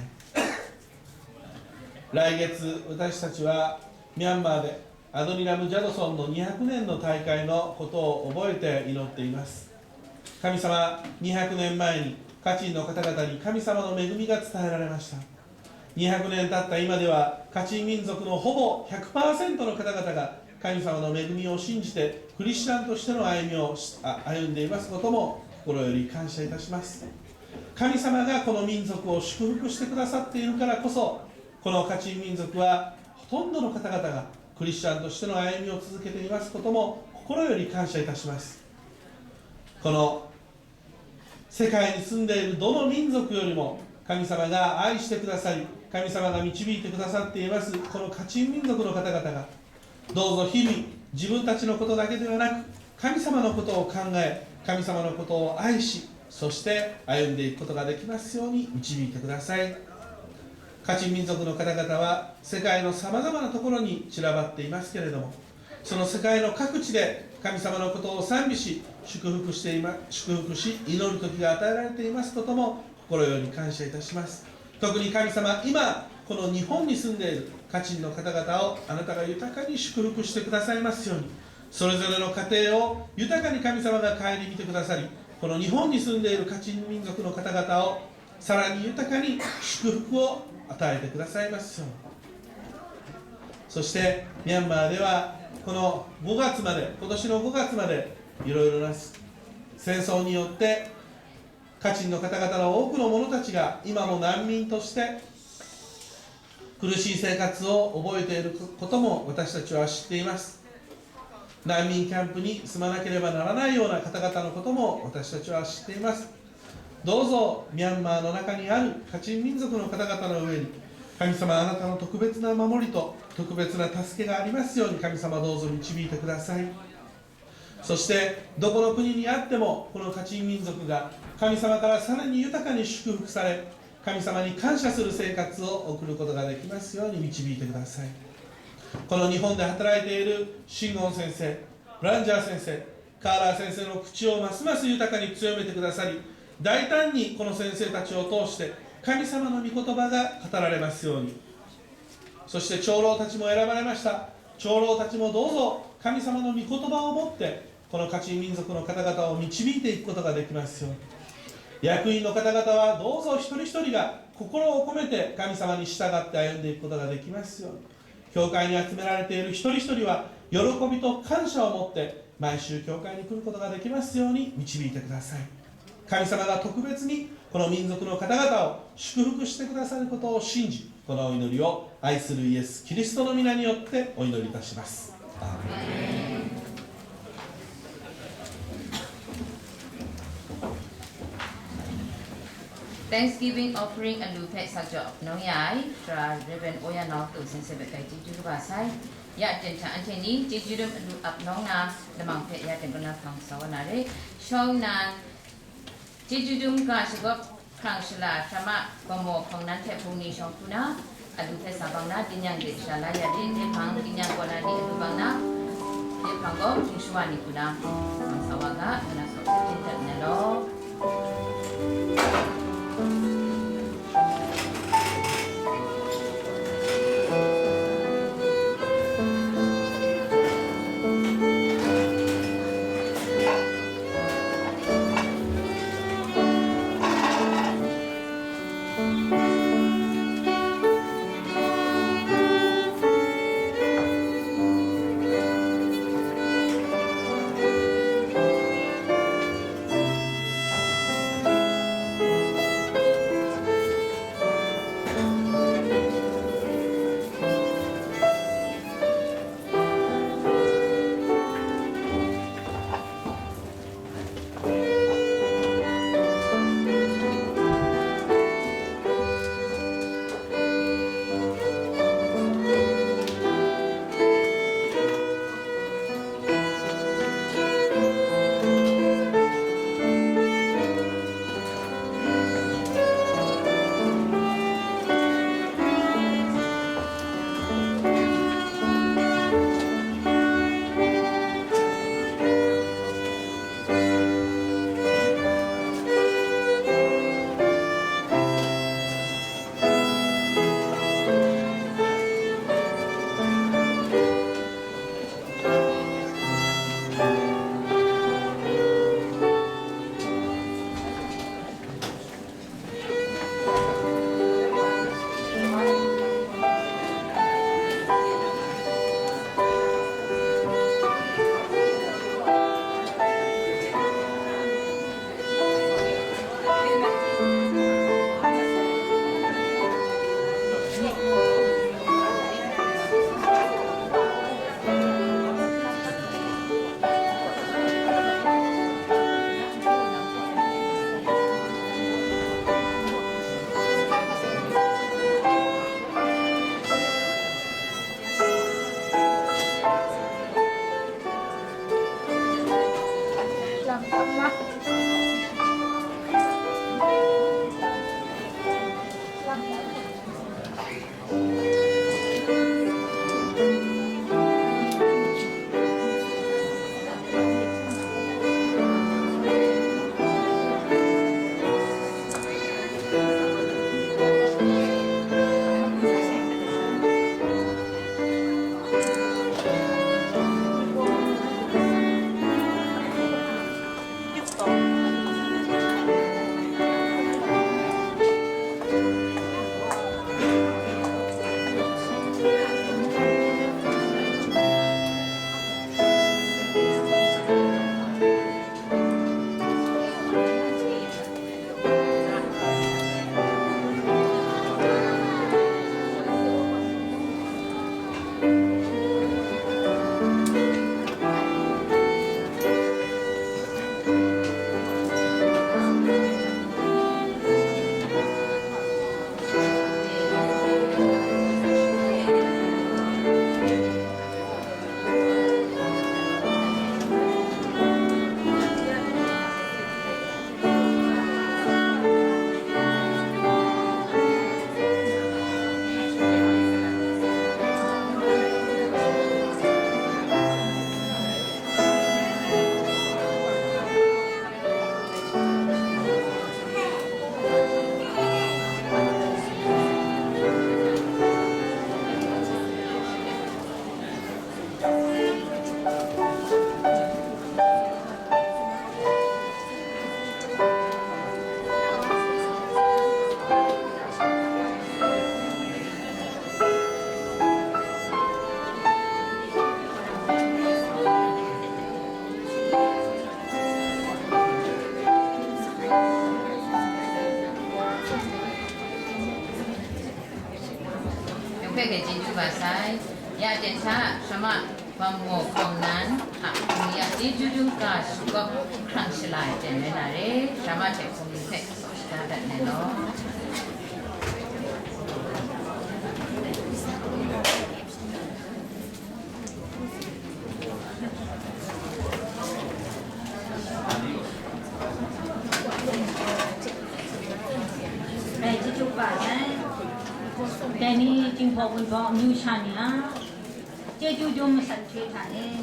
来月、私たちはミャンマーでアドニラム・ジャドソンのにひゃくねんの大会のことを覚えて祈っています。神様、にひゃくねんまえにカチンの方々に神様の恵みが伝えられました。にひゃくねん経った今では、カチン民族のほぼひゃくパーセントの方々が神様の恵みを信じて、クリスチャンとしての歩みをしあ歩んでいますことも心より感謝いたします。神様がこの民族を祝福してくださっているからこそ、このカチン民族はほとんどの方々がクリスチャンとしての歩みを続けていますことも心より感謝いたします。この世界に住んでいるどの民族よりも神様が愛してくださり、神様が導いてくださっています、このカチン民族の方々が、どうぞ日々自分たちのことだけではなく、神様のことを考え、神様のことを愛し、そして歩んでいくことができますように導いてください。カチン民族の方々は世界のさまざまなところに散らばっていますけれども、その世界の各地で神様のことを賛美し、祝福していま祝福し、祈る時が与えられていますことも心より感謝いたします。特に神様、今この日本に住んでいるカチンの方々をあなたが豊かに祝福してくださいますように、それぞれの家庭を豊かに神様が顧みてくださり、この日本に住んでいるカチン民族の方々をさらに豊かに祝福を与えてくださいますように。そしてミャンマーではこのごがつまで、今年のごがつまでいろいろな戦争によって、カチンの方々の多くの者たちが今も難民として苦しい生活を覚えていることも私たちは知っています。難民キャンプに住まなければならないような方々のことも私たちは知っています。どうぞミャンマーの中にあるカチン民族の方々の上に、神様、あなたの特別な守りと特別な助けがありますように、神様、どうぞ導いてください。そしてどこの国にあっても、このカチン民族が神様からさらに豊かに祝福され、神様に感謝する生活を送ることができますように導いてください。この日本で働いているシンゴン先生、ブランジャー先生、カーラー先生の口をますます豊かに強めてくださり、大胆にこの先生たちを通して神様の御言葉が語られますように。そして長老たちも選ばれました。長老たちもどうぞ神様の御言葉を持って、このカチン民族の方々を導いていくことができますように。役員の方々はどうぞ一人一人が心を込めて神様に従って歩んでいくことができますように。教会に集められている一人一人は喜びと感謝を持って、毎週教会に来ることができますように導いてください。神様が特別にこの民族の方々を祝福してくださることを信じ、このお祈りを愛するイエス・キリストの皆によってお祈りいたします。アーメン。 Thanksgiving offering အလူဖက်စာချုပ် နှောင်းရည် တြႃး Reverend အိုးရန်အောင် သူ့ စင်စစ်ပဲ ကဲ ကျေးဇူးတင်ပါဆိုင်။ ရတင်ထံ အထင်နီ ကျေးဇူးတင် အလူအပ်နှောင်းနာ လမင်ဖက် ရတင်ကနဖန် ဆောင်ဝနာ ရေ ရှောင်းနန် ကျေးဇူးတင် က ရှိကော ခရံာ်ရှလာ ထမ ကမော် ခေါင်နန်းထက် ဘုံနေ ရှောင်းခုနာ အလူဖက်စာ ပေါင်းနာ တင်ညံ ရစ် ရှာ လာ ရ ရစ် တေ ဖန် တင်ညံ ကော နာ ဒီ အလူ ပေါင်းနာ တေ ဖန် ကော မုံရှဝ နီ ခုနာ မင်ဆဝါ က ကန စော တင် တက် နေ လော Ya ten hta, Shama Bamwo Hkawng nan hta, Hkungli a chyeju dum ga shagawp hkrang shala ai ten rai na re, Shama hte Hkungli hpe tsaw shada dat ai law. Rai chyeju kaba ai. Dai ni Jinghpaw Wunpawng amyu sha ni a, chyeju dum masat hte hta e.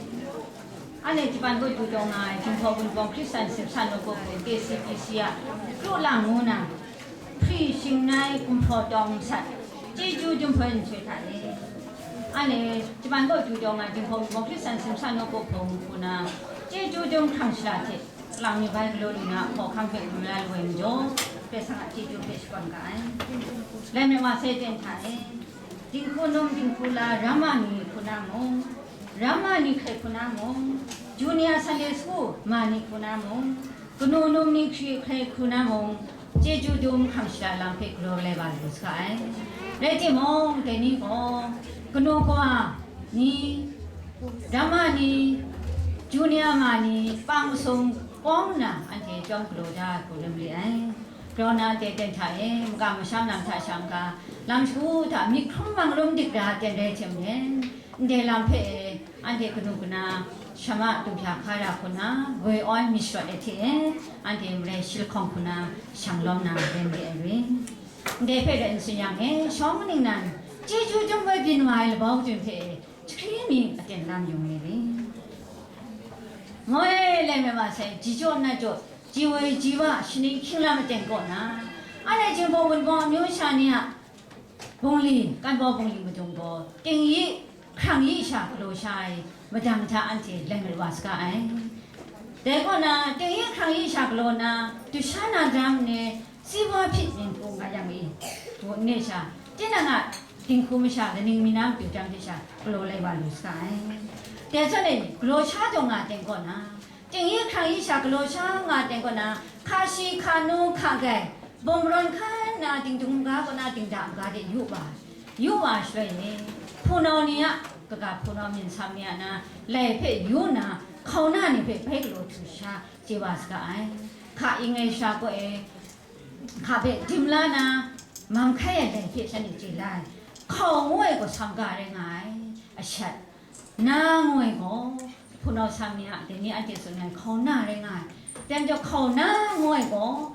Anhte Japan kaw du taw nga ai Jinghpaw Wunpawng Hkristan Simsa Nawku Hpung K C B C a kru lang ngu na, hpri shingnai gumhpraw tawng masat, chyeju dum hpoi nhtoi hta e. Anhte Japan kaw du taw nga ai Jinghpaw Wunpawng Hkristan Simsa Nawku Hpung hku na, chyeju dum hkrang shala hte, lang ni bai galaw lu na hkawhkam hpe hkrum la lu ai majaw, Karai Kasang a chyeju hpe shakawn ga ai. Lai me wa sai ten hta e. Dinghku num dinghku la ramma ni hku na mung, ramma ni hkrai hku na mung, Junior Sunday School ma ni hku na mung, kanu num ni hkrai hku na mung, chyeju dum hkrang shala lam hpe galaw lai wa lu saga ai. Rai timung, dai ni gaw, kanu kawa ni, ramma ni, Junior ma ni, pang sung kawng nna, anhte chyawm galaw da ai hku rim re ai. Grau na, dai ten hta e, makam masham lam hta sha n-ga, lam shagu hta myit hkrum mang rum dik ra ten rai hte maren, ndai lam hpe e, anhte kanu kana, Shama dumhpya hkara hku na, goi awn myit sharawt ai hte e, anhte marai shi lahkawng hku na, shang lawm na ren re ai re. Ndai hpe rai n tsun yang e, shawng maning nan, chyeju dum hpoi byin wa ai labau dun hpe e, jahkri mi aten lam yung ai re. Moi, lai me wa sai, ji jaw na jaw, ji woi ji wa, shaning hkying lam aten kaw na, anhte Jinghpaw Wunpawng amyu sha ni a bungli, kanbaw bungli madung gaw, tingyi hkrang yi sha galaw sha ai madang hta anhte lai mat wa saga ai. Dai kaw na, tingyi hkrang yi sha galaw na, dusha na dam nne, si wa hpyit ning hku nga yang e, ngu nne sha, tinang a dinghku masha kaning mi na matu jang hte sha galaw lai wa lu saga ai. Dai zawn e, galaw sha taw nga ten kaw na, tingyi hkrang yi sha galaw sha nga ten kaw na, hka shi, hka nu, hka gai, bawng marawn hkan nna dingdung maga kaw na dingda maga de yu wa, yu wa shaloi e, hpunau ni a kaga hpunau myit sam ni a na, lai hpe yu nna, hkauna ni hpe bai galaw htu sha chye wa saga ai. Hka ing ai sha kaw e, hka hpe dim la na, mang hkai ai lai hpe shanhte chye la ai. Hkau ngu ai gaw sam ga rai nga ai, ashat. Na ngu ai gaw, hpunau sam ni a, dai ni anhte tsun ai hkauna rai nga ai. Dai majaw hkauna ngu ai gaw,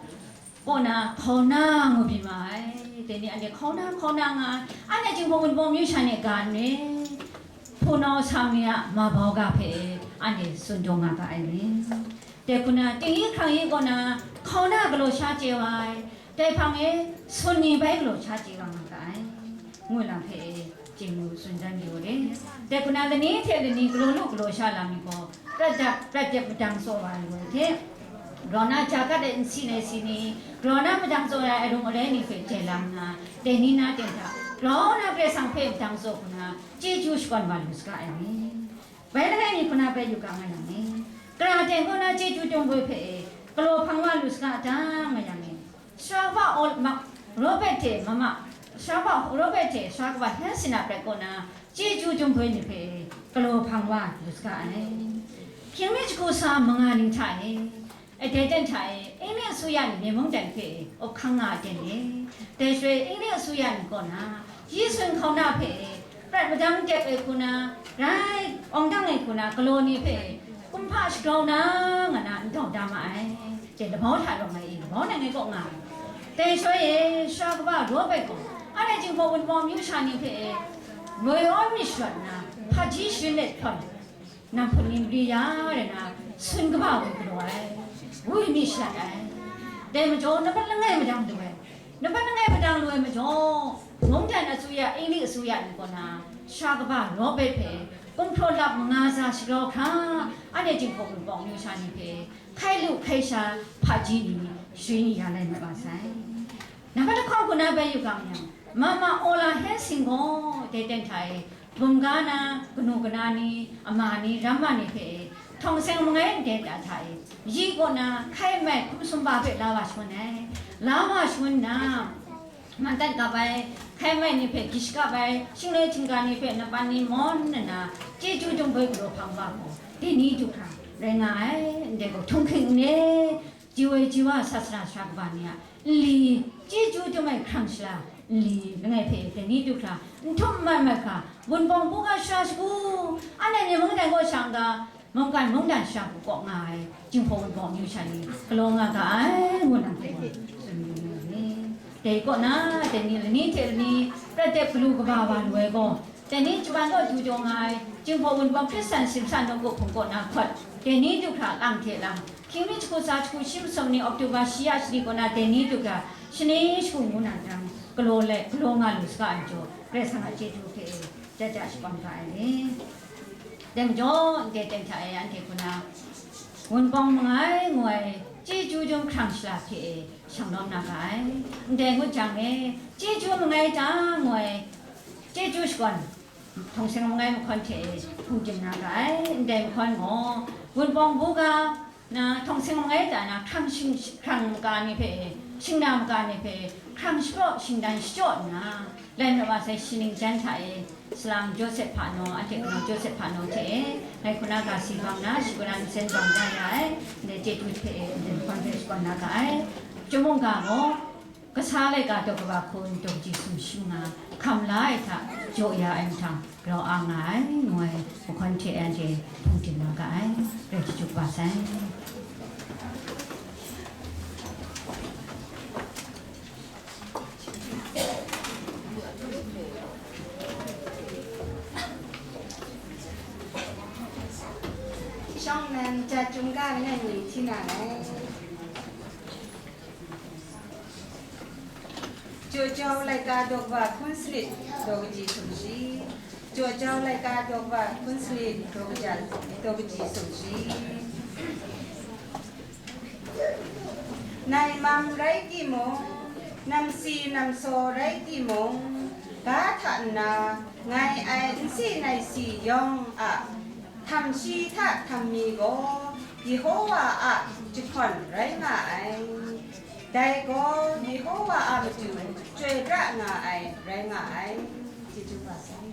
kaw na hkauna ngu byin wa ai. Dai ni anhte hkauna, hkauna nga ai. Anhte Jinghpaw Wunpawng amyu sha ni ga n re, hpunau sam ni a mabau ga hpe anhte tsun taw nga ga ai re. Dai hku na, tingyi hkrang yi kaw na, hkauna galaw sha chye wa ai. Dai hpang e, sun ni bai galaw sha chye wa nga ga ai, ngu lam hpe e, chye mu tsun dan yu re. Dai hku na, lani hte lani galaw lu galaw sha lam ni gaw, prat dap, prat dep madang tsaw wa ai wa hte, grau na ja gat ai nsi nai si ni, grau na madang tsaw ai arung arai ni hpe jai lang nna, dai ni na ten hta, grau na Karai Kasang hpe madang tsaw hku na, chyeju shakawn wa lu saga ai ni. Bai langai mi hku na bai yu ga nga yang e, kara ten kaw na chyeju dum hpoi hpe e, galaw hpang wa lu saga a ta nga yang e, sara kaba aw ma, Robert hte mama, sara kaba Robert hte sara kaba Hanson a prat kaw na chyeju dum hpoi ni hpe e, galaw hpang wa lu saga ai. Hkying mi shagu sa manga ning hta e, Dai ten hta e, Inglik asuya ni myen mungdan hpe up hkang nga ai ten e, dai shaloi Inglik asuya ni kaw na, Yesu hkauna hpe e, prat madang dep ai hku na, rai awng dang ai hku na, galaw ni hpe e, kumhpa shagrau na, nga na, n dau da ma ai. Dai labau hta rawng ai e, labau nang e kaw nga ai. Dai shaloi e, sara kaba Robert gaw, anhte Jinghpaw Wunpawng amyu sha ni hpe e, goi awn myit sharawt nna, hpaji sharin let htawn, Nang hpung ni mari ya rai na, sun kaba woi galaw ai, woi mi shat ai. Dai majaw, nambat langai madang lu ai, nambat langai madang lu ai majaw, mungdan asuya, Inglik asuya ni kaw na, sara kaba Robert hpe, gumhpraw lap manga za shagrau hkra, anhte Jinghpaw Wunpawng amyu sha ni hpe, hkai lu hkai sha hpaji ni, sharin ya lai mat wa sai. Nambat lahkawng hku na bai yu ga yang, Mama Ola Hanson gaw dai ten hta e, bum ga na, kanu kana ni, ama ni, ramma ni hpe e, htawng seng mangai ndai ta hta e, yi kaw na, hkai mai hkum sumba hpe la wa shangun ai. La wa shangun nna, man dat kap ai, hkai mai ni hpe gyi shakap ai, shingloi htingga ni hpe napan ni mawn nna, chyeju dum boi galaw hpang wa gaw, dai ni du hkra rai nga ai, ndai gaw htunghking nni, ji woi ji wa sat sara sara kaba ni a nli, chyeju dum ai hkrang shala nli langai hpe dai ni du hkra n htum n mat mat hkra, Wunpawng buga shara shagu, anhte ni mungdan kaw sha n-ga, mungkan mungdan sha hku kaw nga ai, Jinghpaw Wunpawng amyu sha ni galaw nga ga ai, ngu na hpe tsun yu na ni. Dai kaw na, dai ni lani hte lani prat dep galu kaba wa lu ai gaw, dai ni Japan kaw du jaw nga ai, Jinghpaw Wunpawng Hkristan simsa nawku hpung kaw na hkawt, dai ni du hkra lang hte lang, hkying mi jahku tsa jahku shi masum ni October shi ya shani kaw na, dai ni du hkra shaning shagu ngu na jang, galaw let, galaw nga lu saga ai majaw, Karai Kasang a chyeju hpe e, ja ja shakawn ga ai ni. Dai majaw, ndai ten hta e anhte hku na, Wunpawng mangai ngu ai chyeju dum hkrang shala hpe e shang lawm na ga ai. Ndai ngut jang e, chyeju mangai ta ngu ai chyeju shakawn, Htawng seng mangai mahkawn hte e hpungdim na ga ai. Ndai mahkawn gaw, Wunpawng buga na htawng seng mangai ta na hkrang shing, hkrang maga ni hpe, shingna maga ni hpe, hkrang shapraw shingdan shachyaw nna, lai madat wa sai shaning jan hta e, salang Joseph hpa naw, anhte kanau Joseph hpa naw hte e, ngai hku na ga si bang na, shi kaw na nsen bang da ya ai, ndai chyeju hte e, ndai mahkawn hpe shakawn na ga ai. Chyum mungga gaw, Kasa laika daw kaba hku n daw kaji sumshi nga, hkam la ai hta jaw ya ai mahtang, grau ang nga ai, ngu ai mahkawn hte anhte hpungdim na ga ai, rai chyeju kaba sai. Shawng nnan jat chyum ga langai mi hti na ai. Jaw jau laika daw kaba hkun sanit daw kaji sumshi. Jaw jau laika daw kaba hkun sanit daw kaja, daw kaji sumshi. Nai mam rai timung, namsi namsaw rai timung, ga hta nna ngai ai nsi naisi yawng a htam shi hta htam mi gaw Yehowa a jahpawn rai nga ai. Dai gaw Yehowa a matu chyoi pra nga ai rai nga ai. Chyeju kaba sai.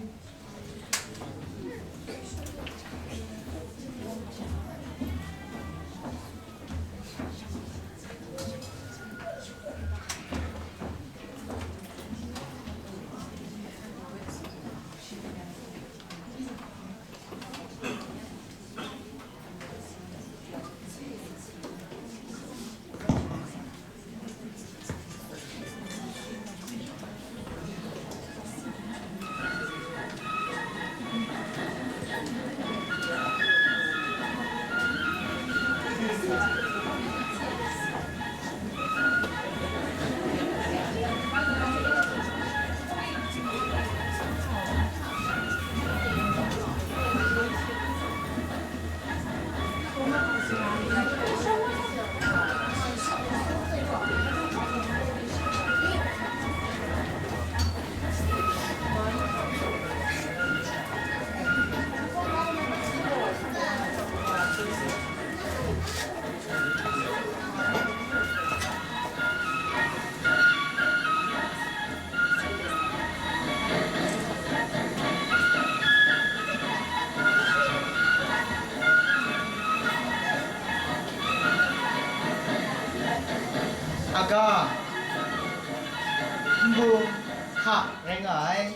Aga, nbung, hka rai nga ai.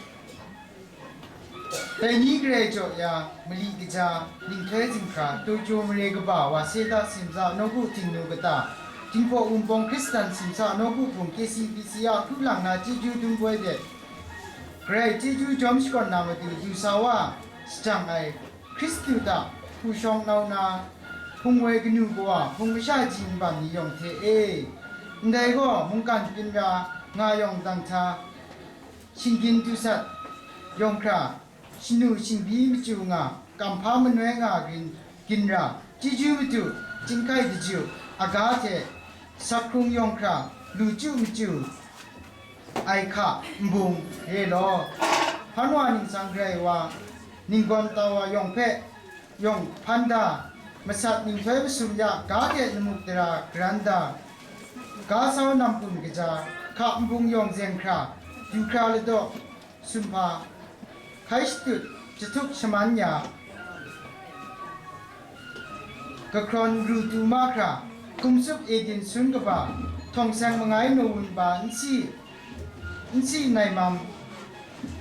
Dai ni garai jaw ya, mali kaja, ninghtoi zinghkra, Tokyo mare kaba wa Seta Simsa nawku Htingnu kata, Jinghpaw Wunpawng Hkristan Simsa nawku hpung K C B C a hku lang na chyeju dum boi de, Karai chyeju jawm shakawn na matu du sa wa, shajang ai Hkristu hta hpu shawng nau na, hpung woi kanu kawa, hpung masha ji nbam ni yawng hte e, ndai gaw mungkan byin ra nga yawng dang hta, shinggyim du sat yawng hkra, shanu shingbyi machyu nga, kamhpa manoi nga grin, ginra, chyeju madu, chyinghkai daju, aga hte, sakhkrung yawng hkra, lu chyu machyu, ai hka, nbung, re law, hpan wa ningsang grai wa, ninggawn tau wa yawng hpe, yawng hpan da, masat ninghtoi masum ya ga de namuk dara garan da, ga sau nam kun kaja, hka nbung yawng zeng hkra, du hkra ladaw sumhpa, hkai shatut jahtuk shaman ya, kahkrawn ru tu mahkra, hkum tsup Eden sun kaba, htawng seng mangai naw wunpa, nsi, nsi nai mam,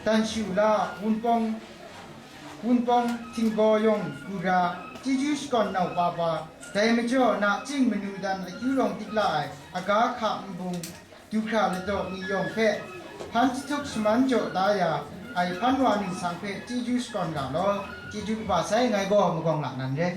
dan shu la, wunpawng, wunpawng htinggaw yawng gura, chyeju shakawn nau pa pa, dai majaw nachying manu dan akyu rawng dik la ai, aga hka nbung, du hkra ladaw ni yawng hpe hpan jahtuk shaman jaw da ya ai hpan wa ningsang hpe chyeju shakawn ga law, chyeju kaba sai, ngai gaw magawng la nan re.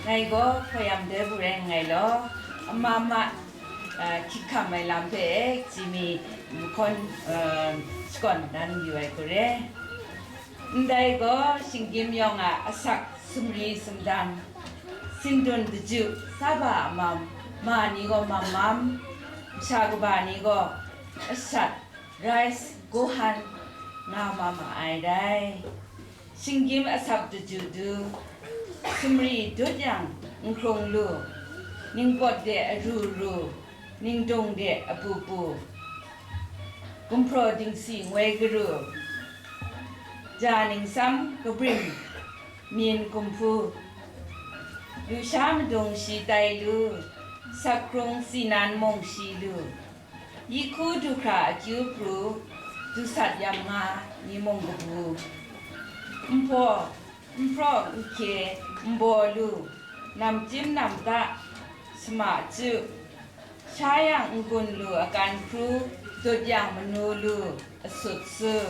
Ngai gaw hkawm de bu rai nngai law, ama ma, eh, hkyik hkam ai lam hpe, eh, chyi mi mahkawn, eh, shakawn dan yu ai hku re. Ndai gaw shinggyim yawng a asak sumri sumdan, sindun daju, saba a mam, ma ni gaw mam mam, masha kaba ni gaw ashat, rice, gohan, nga ma ma ai dai. Shinggyim asak daju du, sumri dut yang, nhkrung lu, ningpawt de aru ru, ningdung de apu pu, gumhpraw dingsi ngoi garu, ja ningsam kabrim, myin kumhpu, lusha madung shi tai lu, sakkrung sinan mung shi lu, yi hku du hkra akyu pru, dusat yam nga, ni mung kabu, nhpaw, nhpraw, nhkye, nbaw lu, namchyim namda, sama chyu, sha yang n-gun lu akan hkru, dut yang manu lu asut su,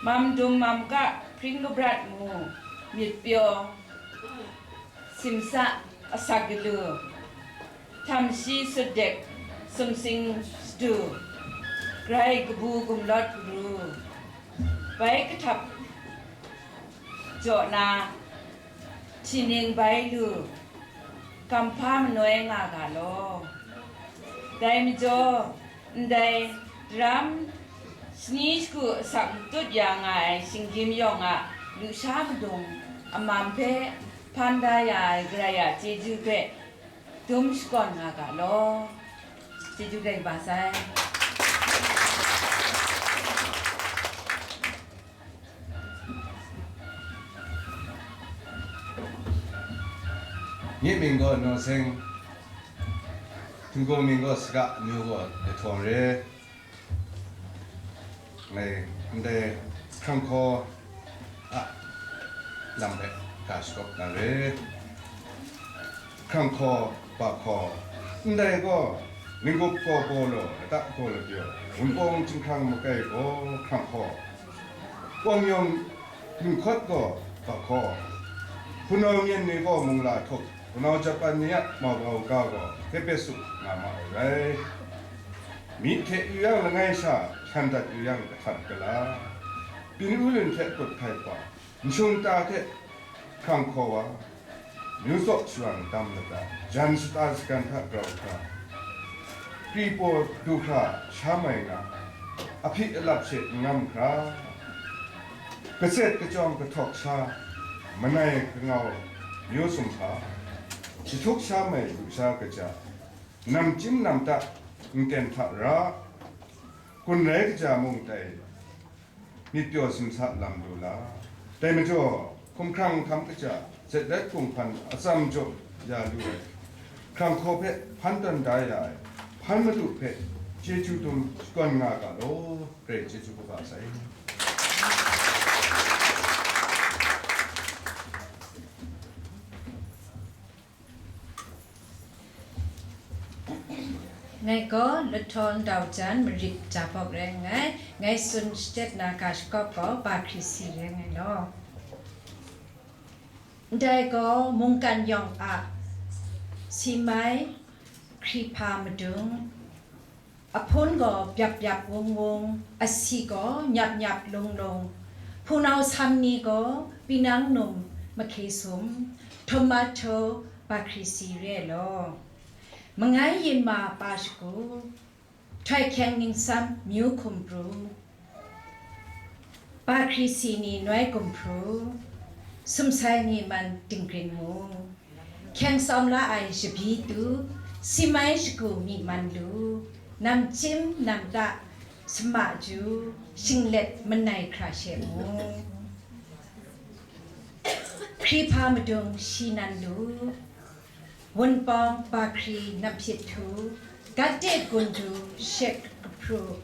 mam dum mam ga hpring kabrat mu, myit pyaw, simsa asak galu, htam shi sutdek, sumsing sadu, grai kabu gumlawt garu, bai kahtap jaw na, hti ning bai lu, kamhpa manoi nga ga law. Dai majaw, ndai daram shani shagu asak matut ya nga ai shinggyim yawng a lusha madung a mam hpe hpan da ya ai Karai a chyeju hpe dum shakawn nga ga law. Chyeju dai ba sai. Nye mying gaw Naw Seng, htingnu mying gaw Saga, amyu gaw Lahtaw re. Ngai ndai hkrang hkaw a lam hpe ga shakawp na re. Hkrang hkaw, ba hkaw, ndai gaw, ninggup gaw baw law, lata gaw lapyaw, wunpawng chyinghkrang makai gaw hkrang hkaw, wang yawng ginhkawt gaw ba hkaw, hpunau myen ni gaw mungla htup, hpunau Japan ni a mau ga gaw hkye pet su nga ma ai rai. Myit hte yu yang langai sha, hkyan dat yu yang kahtat gala, byin u lun hte kut hkai hpa, nshung ta hte hkrang hkaw wa, myu tsaw shawa dam lata, jan shata shagan hta grau hkra, kripaw du hkra sha mai nga, ahpyi alap she n ngam hkra, katset kachyawng kahtawk sha, manai kangau myu sumhpa, jahtuk sha mai lusha kaja, namchyim namda nten hta ra, gun rai kaja mung tai, myit pyaw simsa lam lu la. Dai majaw, hkumhkrang hkam kaja, Zetlet Kung Hpan atsam jaw ya lu ai, hkrang hkaw hpe hpan tawn da ya ai, hpan madu hpe chyeju dum shakawn nga ga law, Karai chyeju kaba sai. Ngai gaw Lahtaw Ndau Jan, Marit Jabawk rai nngai. Ngai tsun shatet na ga shakawp gaw Ba Hkri Si rai nngai law. Ndai gaw mungkan yawng a si mai, hkri hpa madung, ahpun gaw byap byap wung wung, asi gaw nyap nyap lung lung, hpunau sam ni gaw pinang num mahke sum, tomato, Ba Hkri Si re law. Mangai yin ma pa shagu, htoi hkyeng ningsam myu hkum pru, Ba hkri si ni noi gumhpraw, sumsai ni man dinggrin mu. Hkyeng sawm la ai shabyi tu, si mai shagu myi man lu, namchyim namta sama ju, shinglet manai hkra she mu. Hkri hpa madung shi nan lu, Wunpawng ba hkri namhpyit htu, gat de gun du she kahpru,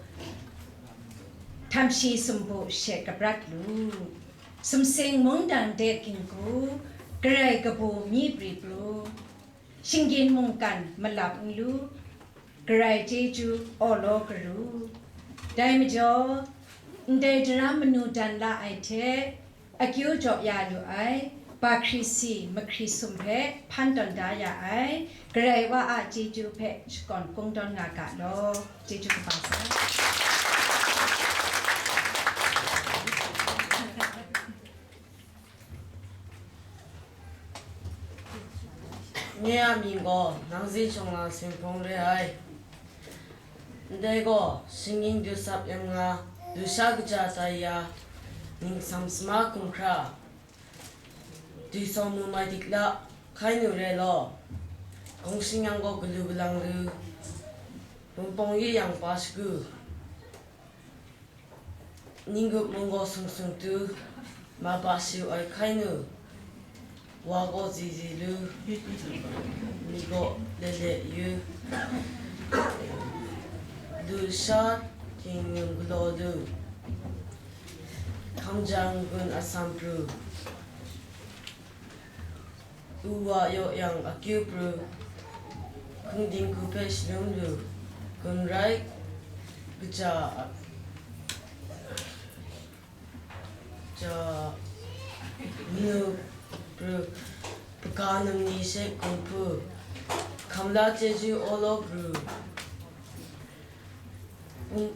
htam shi sumbu she kabrat lu, sumsing mungdan de gingu, garai kabu mi pri pru, shinggyim mungkan malap n lu, garai chyeju awlaw garu. Dai majaw, ndai daram manu dan la ai hte, akyu jaw ya lu ai, ba hkri si, mahkri sum hpe hpan tawn da ya ai, Karai wa a chyeju hpe shakawn kungdawn nga ga law. Chyeju kaba sai. Nye a mying gaw Nang Zing Shawng Na Seng Hpawng re ai. Ndai gaw, shinggyim dusap yang nga, lusha kaja tai ya, ningsam sama hkum hkra, dwi sawng mu mai dik la, hkai nu re law, gawng shing yang gaw galu galang lu, Wunpawng yi yang pa shagu, ninggup mung gaw sung sung tu, ma pa shi ai hkai nu, wa gaw zizi lu, mi gaw le le yu, lusha htingnyum galaw lu, hkamjang gun asam pru, u wa yaw yang akyu pru, hkungding hku hpe shalum lu, gun rai kaja, ja, manu pru, hpaga nam ni she gun hpu, hkam la chyeju awlaw pru, Wun-,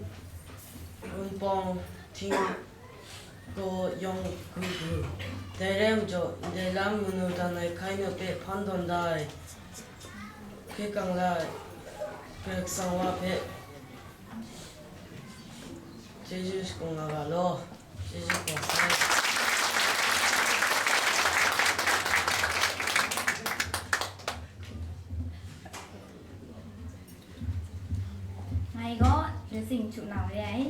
Wunpawng hting gaw yawng gu gu. Dai rai majaw, ndai lam manu dan ai hkai nu hpe hpan tawn da ai, hkye kang la ai Karai Kasang wa hpe chyeju shakawn nga ga law. Chyeju kau sai. Ngai gaw Lasing Chu Nau re ai.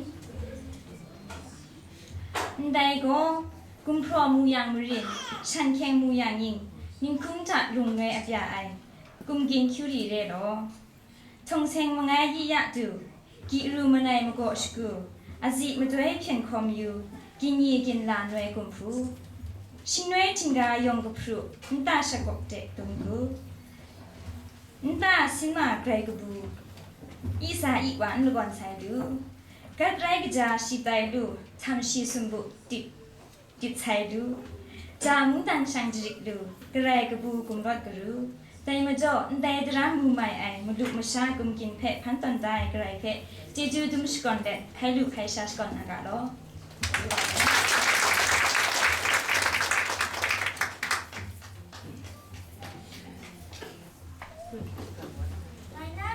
Ndai gaw, gumhpraw mu yang marin, shan hkyeng mu yang ning, ninghkung hta lung noi apya ai, kumgyin hkyu ri re law. Htawng seng mangai yi ya du, gyi ru manai magaw shagu, azi madoi hpyen hkawm yu, gyi ni gyin la noi gumhpraw. Shingnoi htingga yawng kahpru, nta shagawk de dum gu. Nta sinma grai kabu, isa iwa n lagawn sai lu, gat rai kaja shi tai lu, htam shi sumbu tit, tit sai lu, ja mungdan shang jarit lu, garai kabu gumrawt garu. Dai majaw, ndai daram mu mai ai malu masha gumgyin hpe hpan tawn da ai Karai hpe chyeju dum shakawn let, hkai lu hkai sha shakawn na ga law. Ngai na,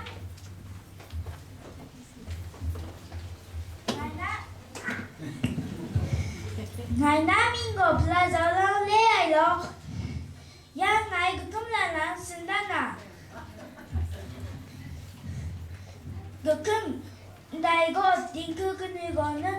ngai na, ngai na mying gaw Hpala Zau Lang re ai law. Ya ngai kahkum la na tsun dan na. Kahkum, ndai gaw dinghku kanu gaw na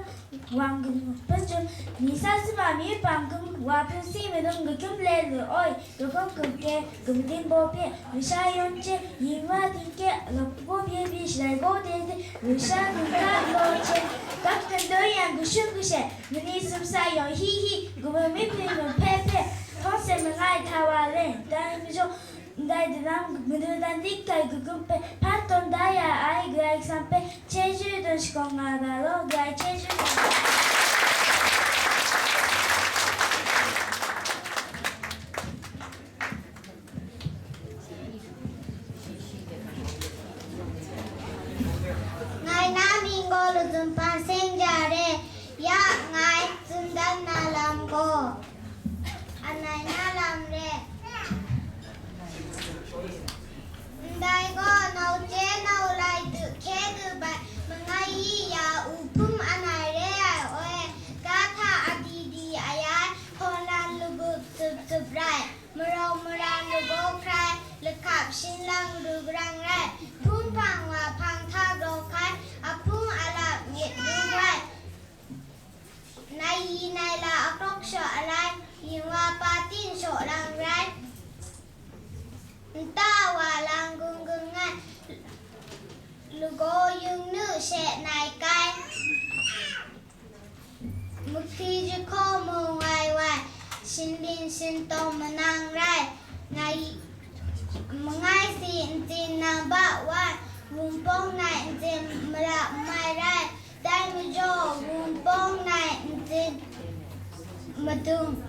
wang kanu hpe chun, mi sa sama mi pang kum wa hpung si madung kahkum le lu oi, kahkum kum ke, kamadin baw hpe, masha yawn chye, yin wa dinghke, lap kaw bye bye shalai gaw de de, masha nungga law hte, kap kandoi yang kashun kashe, mani sumsa yawng hi hi, kabu mi hpyi mu hpe hpe, hpawng se mangai hta wa le, dai majaw, ndai daram madu dan dik ai kahkum hpe hpan tawn da ya ai Karai Kasang hpe chyeju dun shakawn nga ga law, Karai chyeju nga ga. Ngai na mying gaw Lazun Pan Seng Ja re, ya ngai tsun dan na lam gaw, anai na lam re. Ndai gaw, nau chye nau lai du hkye du bai, mangai yi ya u hpum anai re ai oi, ga hta she nai kai. Mahkri jahku mu wai wai, shingbyin shintawng manang rai, ngai mangai si ntsin nang ba wai, wunpawng nai ntsin mara mai rai, dai majaw wunpawng nai ntsin madung,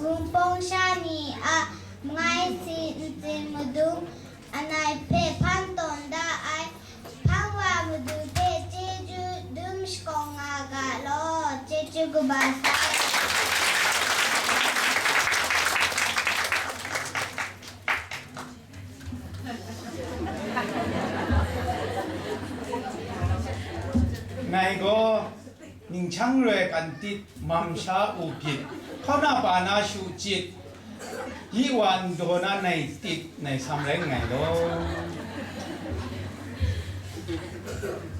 wunpawng sha ni a mangai si ntsin madung, anai hpe hpan tawn da ai, hpang wa madu hpe chyeju dum shakawn nga ga law, chyeju kaba sa. Ngai gaw Ninghkyang roi kan tit, mam sha u gyit, hkauna pa na shu chyit, yi wa ndaw na nai tit, nai sam rai nngai law.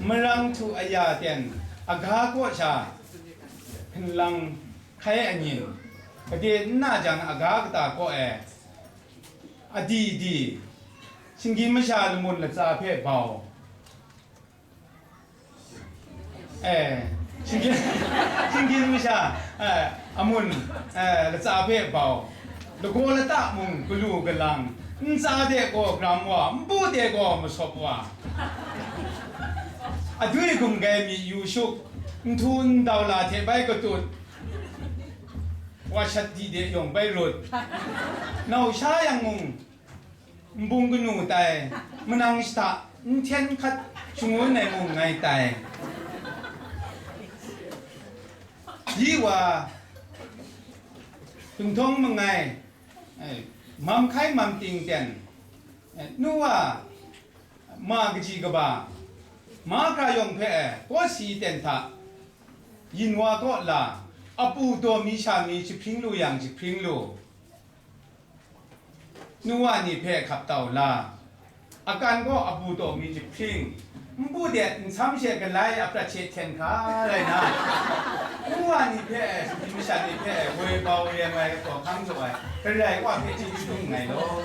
Marang htu aya ten, aga kaw sha, hkinlang hkai anyin, gade nna jang aga kata kaw e, adi di, shinggyim masha lamun latsa hpe bau, Eh, shinggyim, shinggyim masha, eh, amun, eh, latsa hpe bau, lagaw lata mung galu galang, ntsa de gaw gram wa, npu de gaw masawp wa. Adui gumgai mi yu shuk, nhtu ndau la hte bai katut, wa shat di de yawng bai rut. Nau sha yang mung, nbung kanu tai, manang shata, nhten hkat shangun ai mung ngai tai. Yi wa, dunghtawng mangai, eh, mam hkai mam ting ten, eh, nu wa, ma kaji kaba, mahkra yawng hpe, eh, kawsi ten hta, yin wa kaw la, apu daw mi sha mi jahpring lu yang jahpring lu. Nu wa ni hpe hkap tau la, akan gaw abu taw mi jahpring, npu de nsam she galai a prat she hten hkra rai na, nu wa ni hpe, sumsing masha ni hpe woi bau rem ai, kataw hkang jaw ai, Karai Wa hpe chyeju dum nngai law.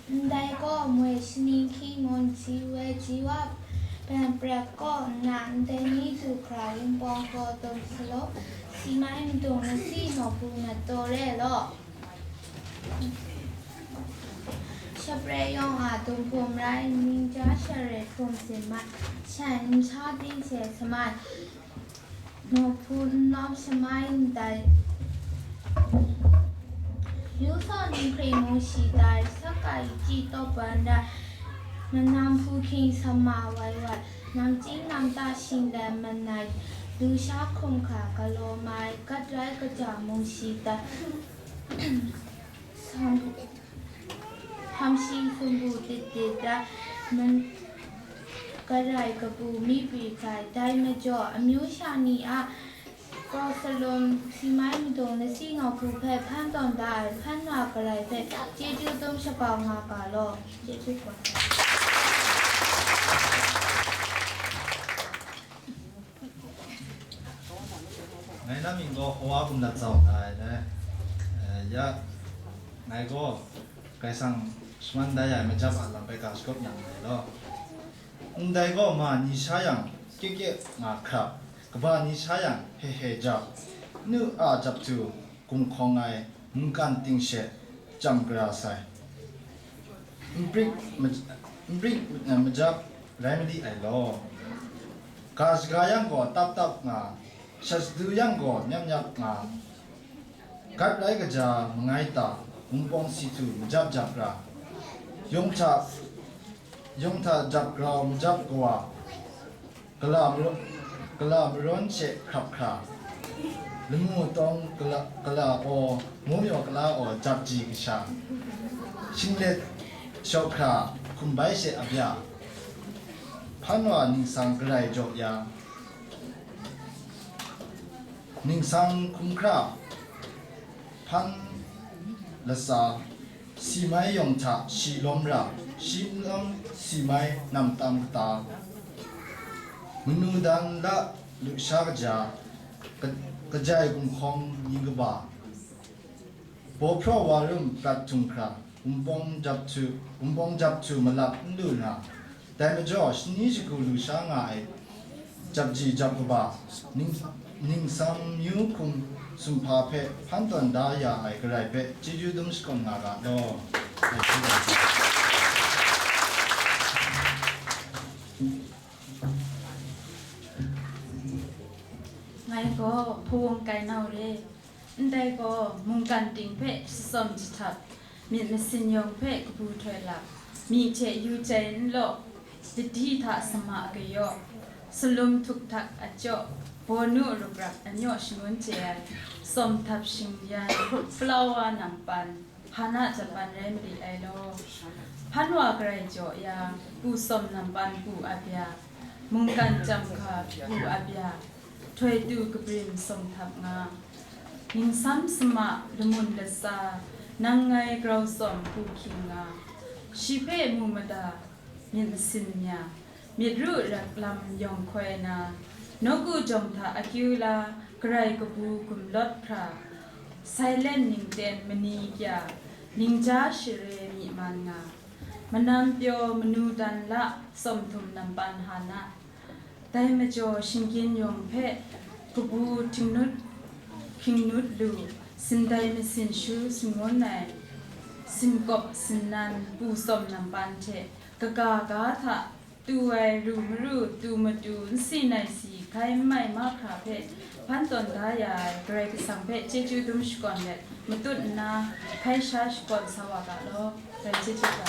Ndai gaw moi shaning hkying ngun ji we ji wa, ban prat kaw nna ndai ni du hkra wunpawng gaw dum salum, si mai madung lasi nawku nat taw re law. Shapre yawng a dum hpum rai, ningja share hpum sin mai, shan nsa ting she samai, nawku n nawm shamai ndai, yu saw ni hkring mung shi tai, saka i chyi tawp ban rai, manam hpu hkying sama wai wai, namchying namta shinglet manai, lusha hkum hkra galaw mai, gat rai kaja mung shi tai, sam, Hpamshi hpungbu tit tit rai, man-, garai kabu mi pri hkrai, dai majaw amyu sha ni a kaw salum si mai madung lasi nawku hpe hpan tawn da ai hpan wa garai hpe chyeju dum shakau nga ga law. Chyeju gaw. Ngai na mying gaw Hawa Gumlat Zau nga ai dai. Eh, ya, ngai gaw Kaisang shaman dai ai majap a lam bai ga shagawp yang nngai law. Ndai gaw ma ni sha yang, kye kye nga hkrap, kaba ni sha yang, he he jap, nu a jap tu, gumhkawng ai mungkan ting she chyam gara sai. Nprik ma-, nprik, eh, majap rai mali ai law. Ga shaga yang gaw tap tap nga, shat sadu yang gaw nyap nyap nga, gat rai kaja mangai ta, wunpawng si tu majap jap ra, yawng hta, yawng hta jap grau majap kawa, Gala mara-, gala marawn she hkrap hkra, lamu tawng gala, gala aw, mu yaw kala aw jap ji kasha, shinglet shaw hkra, hkum bai she abya, hpan wa ningsang garai jaw ya, ningsang hkum hkra, hpan latsa, si mai yawng hta shi lawm ra, shi n lawm si mai nam tam kata, manu dan la lusha kaja, ka-, Kajai gumhkawng yin kaba, baw hpraw wa rum prat htung hkra, wumpawng jap htu, wumpawng jap htu malap n lu na, dai majaw shani shagu lu sha nga ai jap ji jap kaba, ning-, ningsam yu hkum sumhpa hpe hpan tawn da ya ai Karai hpe chyeju dum shakawn nga ga law. Ngai gaw hpawng kai nau re, ndai gaw mungkan ting hpe shatsawm jahtap, myit masin yawng hpe kabu htoi lap, myi hte yu jai n law, dadi hta sama kayaw, salum htuk htak ajaw, bawnu rup rap anyaw shangun chye ai, tsawm htap shingyan, falawa nampan, Hana jampan rai mali ai law. Hpan wa garai jaw ya, pu sawm nampan pu a bya, mungkan chyam hka pu a bya, htoi tu kabrim sawm htap nga, ningsam sama lamun latsa, nang ngai grau sawm pu hkying nga, shi hpe mu mada, myit masin mya, myit ru rak lam yawng hkoi na, nawku jawng hta akyu la, garai kabu gumlawt hkra, silent ningten mani kya, ningja share myi man nga, manam pyaw manu dan la, tsawm htum nampan hana, dai majaw shingkyin yawng hpe kabu htingnut hkingnut lu, sindai masin shu shangun ai, sinkawp sinnan pu tsawm nampan hte kaga ga hta tu ai ru maru, tu matu, nsi nai si, hkai n mai mahkra hpe hpan tawn da ya ai Karai Kasang hpe chyeju dum shakawn let, matut nna hkai sha shakawn sa wa ga law. Karai chyeju ga.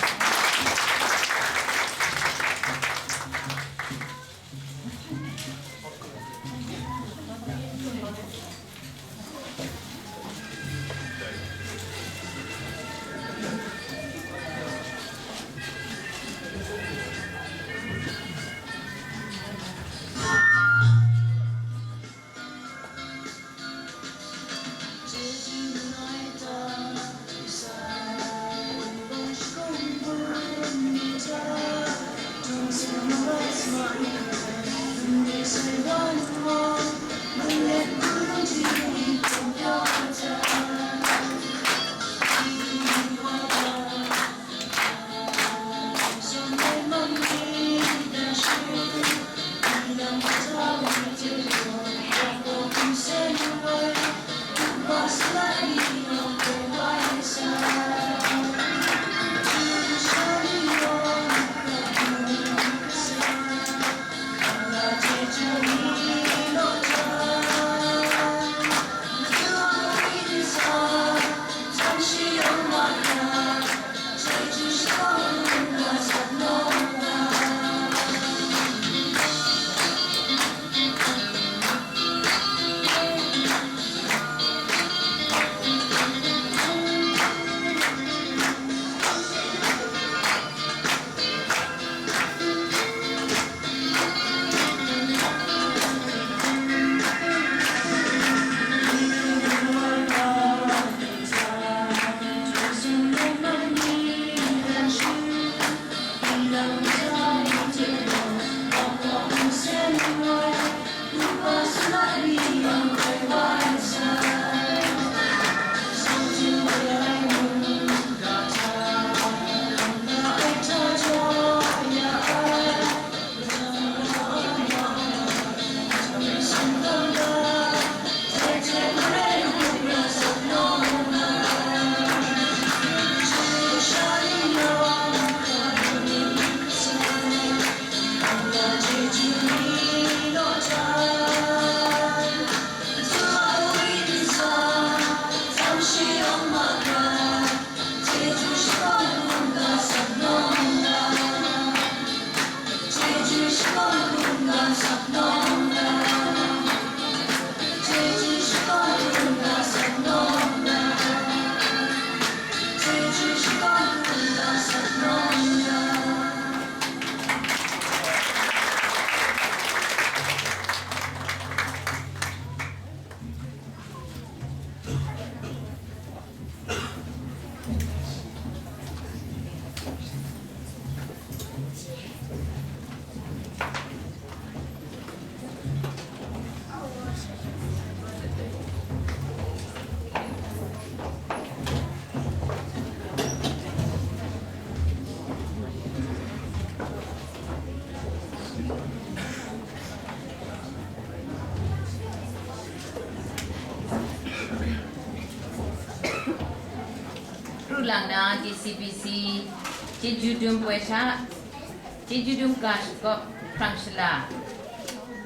Lang na D C B C, chyeju dum poi sha, chyeju dum ga shakawp hkrang shala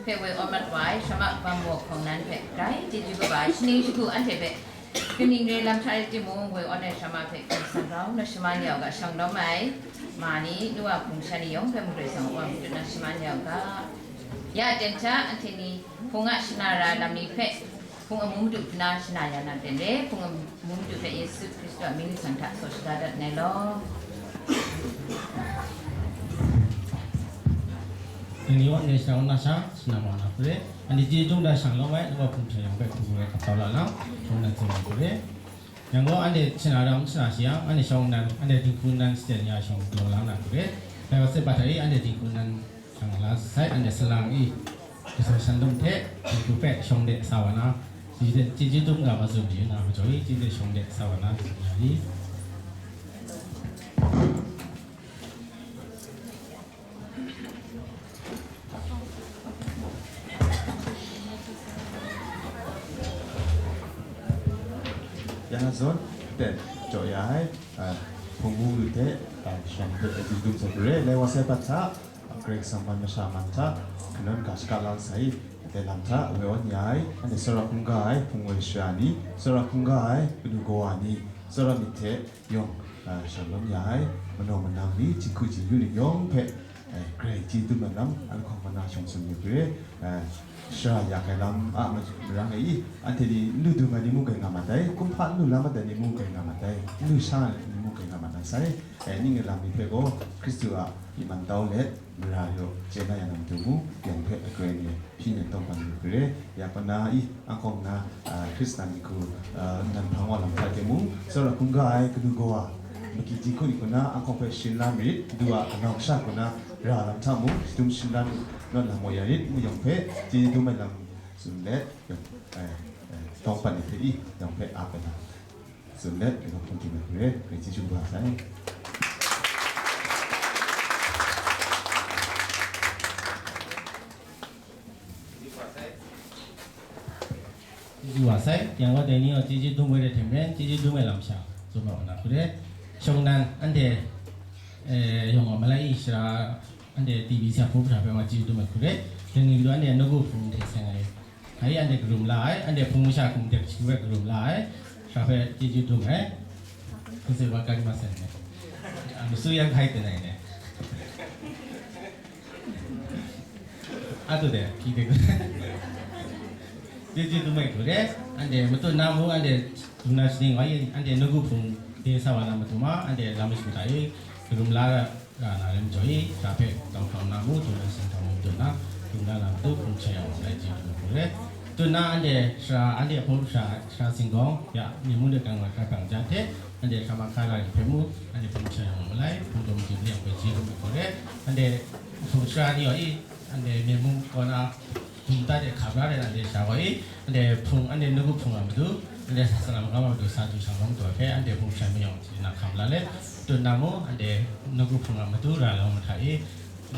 hpe woi awmat wa ai, Shama Bambaw Hkawng Nan hpe grai chyeju kaba ai, shaning shagu anhte hpe kaning re lam hta rai timung, woi awn ai Shama hpe Karai Kasang rau na shaman ya u ga, shang lawm ai ma ni, nu wa hpung sha ni yawng hpe mung Karai Kasang a wa mung na shaman ya u ga. Ya ten hta, anhte ni hpung a shana ra lam ni hpe, hpung amu madu hpuna shana ya na ten re, hpung amu madu hpe Yesu Hkristu a mying lasang hta saw shaga dat nngai law. Nang ni wa ngai shana na sha, shana wa na hpe, ani ji dung da shang law mai, nu wa hpung sha yawng hpe hpung rai kap tau la lam, shawng nan tsawm na hpe. Yang gaw, anhte shana ram shana shi yang, anhte shawng nan, anhte dinghku nan shaten ya shawng law la na hpe. Dai wa sai bat hta i, anhte dinghku nan Shang la sai, anhte salang i, Kasaw Shan Lum hte, Hpung Hku hpe shawng de sa wa na, chyeju dum ga ma tsun yu na majaw i, chyeju shawng de sa wa na, tsun ya i. Yang a zawn, ten, jaw ya ai, a, hpung mu lu hte, a, shawng hpe, a, chyeju dum sa hku re, lai wa sai bat hta, Karai Kasang man masha man hta, hkanan ga shaka lang sai, dai lam hta woi awn ya ai, anhte tsawra hkungga ai hpung woi sara ni, tsawra hkungga ai kanu kawa ni, tsawra myit hte yawng, a, shalom ya ai, manaw manang ni, jinghku jingyu ni yawng hpe, e, Karai chyeju dum ai lam, anhkawng mana shawng sum yu hpe, e, shara yak ai lam a marang e i, anhte ni n lu dung ai ni mung grai nga mat ai, kumhpa n lu la mat ai ni mung grai nga mat ai, n lu sha ai ni mung grai nga mat na sai, e, ning ai lam ni hpe gaw, Hkristu a myi man tau let, mara yaw chye na ya na matu mung, yang hpe a Karai ni hpyi nyan tawng hpan yu hpe re, ya pana i, anhkawng na, a, Hkristan ni hku, a, nan hpang wa lam hta timung, tsawra hkungga ai kanu kawa, maki jinghku ni hku na anhkawng hpe sharin la marit, du a kanau kasha hku na ra lam hta mung, shadum sharin la nawn lam wa ya rit, ngu yawng hpe, chyeju dum ai lam tsun let, yawng, e, e, tawng hpan ni hte i, yawng hpe ap ai lam. Tsun let, rai hkawm hkrum hkrum ai hku re, Karai chyeju wa sai. Chyeju wa sai, yang gaw dai ni gaw chyeju dum ai hte maren, chyeju dum ai lam sha, tsun wa na hku re. Shawng nan, anhte, eh, yawng wa malai i, sara, anhte T V sa hpu hpra hpe wa chyeju dum ai hku re. Dai ni gaw anhte nawku hpung hte seng ai. Hkai anhte karum la ai, anhte hpung masha hkum dep shagu hpe karum la ai, sha hpe chyeju dum ai. Hkun se wa kari ma sai ne. A, masu yang hkai ten ai ne. A tu de, ki de. Chyeju dum ai hku re, anhte matut na mung, anhte dum na shaning wa i, anhte nawku hpung de sa wa na matu ma, anhte lam mashu hta i, karum la ra na lam jaw i, sha hpe tau hkam na mu, dum na sing hta mu, dum na, dum na lam tu, hpung sha yang rai ji hpung hku re. Dum na anhte sara, anhte hpung sha, sara singgawng, ya, myi mung de kang wa hkra hkang ja hte, anhte hkra ma hkra la ni hpe mu, anhte hpung sha yang malai, hpung dum dum yang hpe ji hpung hku re. Anhte hpung sara ni wa i, anhte myi mung kaw na, Hpung ta de hkap la de, anhte sha wa i, anhte hpung, anhte nawku hpung a matu, anhte sa salam kau a matu, sa du shang kau matu hpe, anhte hpung sha mayawng hte na hkam la let, tut na mu, anhte nawku hpung a matu ra la mahta i,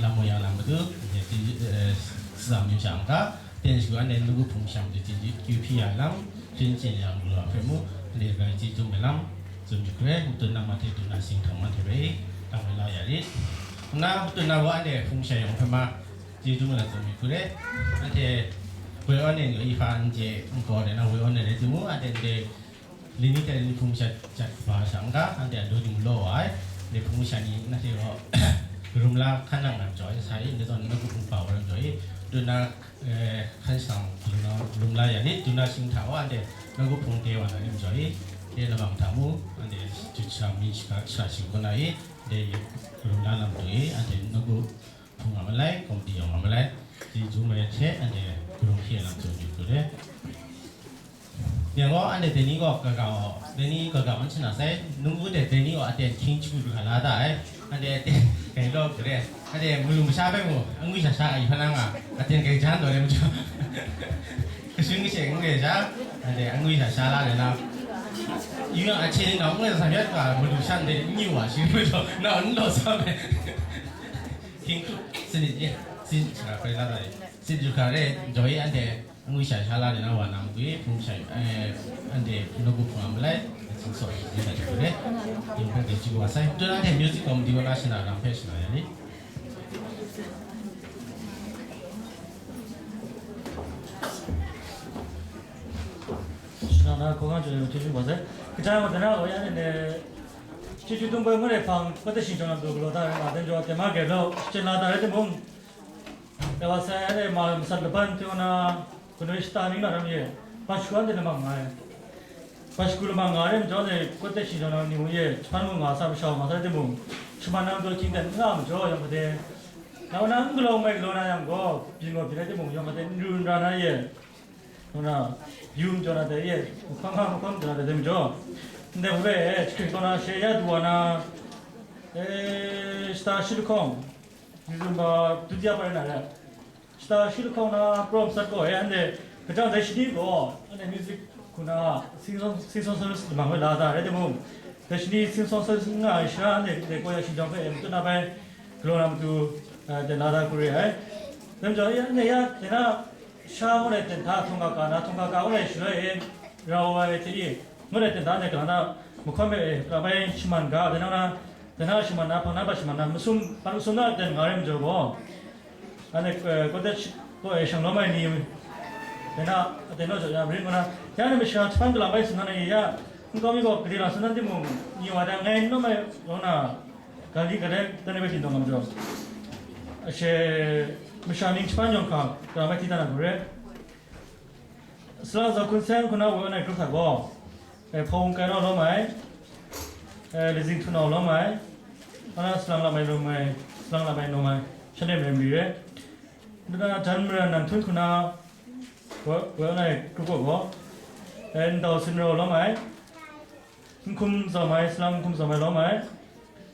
lam mu yang na matu, anhte chyeju, eh, sa mu shang ga, ten shu anhte nawku hpung sha matu chyeju kyu hpyi ya lam, hpyin chyen yang lu a hpe mu, anhte rai chyeju dum ai lam, tsun yu hkre, tut na ma hte tut na sing htawng ma hte rai, tam ai la ya rit. Na, tut na wa anhte hpung sha yawng hpe ma, Chyeju mung la tsun myit hku re. Anhte woi awn ai ni gaw, i hpa n chye n gaw de na, woi awn ai rai timung, anhte ndai lini hte lini hpung sha jat kaba sha n ga, anhte a daw ni mung law wa ai, ndai hpung sha ni na hte gaw, karum la hkan nang na jaw ai, sa i, ndai zawn nawku hpung pa wa lam jaw i, dun na, eh, hkan shang karum la, karum la ya ni, dun na shing hta wa, anhte nawku hpung de wa na lam jaw i, de lam hta mung, anhte jut sha mi shika, sha shi kaw na i, de karum la lam jaw i, anhte nawku Hpung nga malai, komiti yawng nga malai, chyeju mai hte anhte karum hkye lam tsun yu hku re. Yang gaw anhte dai ni gaw kaga gaw, dai ni kaga man shana sai, nunggu de dai ni gaw aten hkying chyu lu hkra la da ai, anhte aten gai law hku re, anhte malu masha hpe mung, angwi sha sha ai hpa na nga, aten gai jan taw ai majaw, kashun kashe n gai sha, anhte angwi sha sha la de na, yu yang ahte ni nau n gai sa myat ga, malu shan de n yu wa shi majaw, nau n law sa me. Hkying hkrup sanit ye, sin, a, hkoi la ai, sin yu hkra re, jaw i anhte, Ngwi sha sha la de na wa na ngwi, hpung shai, eh, anhte nawku hpung a malai, sing sawk ai ni na jahku re. Yin hpe de chyu wa sai. Tun anhte music committee wa na shana lam hpe shana ya ni. Shana na hkawhkam chyu ai chyu chyu wa sai. Kaja wa dana wa ya ne ne, chyu chyu tung bai ngu re hpang, pa ta shing chong lam du galaw ta rai ma, dan jaw, kema gre lo, shachyen la ta rai timung, Ewa sai, anhte ma masat laban hte na, kanoi shata ning na ram ye, Pashku anhte lamang nga ai. Pashku lamang nga ai majaw, anhte kawt de shi jaw na ni hku ye, jahpan mung nga sa, masha nga sa timung, shaman na majaw hkying ten n nga majaw, yawng hkade, na wa na n galaw mai galaw na yang gaw, byin gaw byin ai timung, yawng hkade n ru n ra na ye, ngu na, yu majaw na dai ye, mahkawm hkam mahkawm jaw na dai majaw, ndai hpe, jahkring taw na she ya du wa na, e, shata shi lahkawng, Yuzumba dutiya pa rai na re. Shata shi lahkawng na prom sat gaw e, anhte hkajang dai shani gaw, anhte music hku na sing song, sing song service lamang hpe la da rai timung, dai shani sing song service n nga ai sha, anhte dai gaw ya shinggyawng hpe e matut na bai galaw na matu, eh, dai la da hku re ai. Dai majaw, ya, anhte ya, dai na sha ngu ai ten hta, htung ga ka na, htung ga ka ngu ai shaloi e, rau ai hte e, ngu ai ten hta, anhte kalang na mahkawn hpe e, kalang bai shaman ga, dai na, dai na shaman na, hpang na bat shaman na, masum, hpang masum na ten nga rai majaw gaw, Anhte, eh, cottage kaw e shang lawm ai ni, dai na, dai naw jaw ya marit ngu na, ya ni masha jahpan galam bai tsun na ni ya, nkau mi gaw gade lang tsun na timung, ni wa dang ngai n lawm ai rawng na, ga li ga dai, dan ni bai hpyi dawng nga majaw. Ashe, masha ning jahpan yawng hkang, galam bai hti dan na hku re. Salang Zaw Hkun Seng hku na woi wan ai grup hta gaw, eh, hpawng kai naw lawm ai, eh, lazing htu naw lawm ai, hpa na salang lam ai lawm ai, salang lam ai lawm ai, shanhte marai mari re. Ndu na Jan Maran Nang Htun hku na woi, woi wan ai grup kaw gaw, eh, ndau sin rau lawm ai, Nhkum Zaw Mai, salang Nhkum Zaw Mai lawm ai,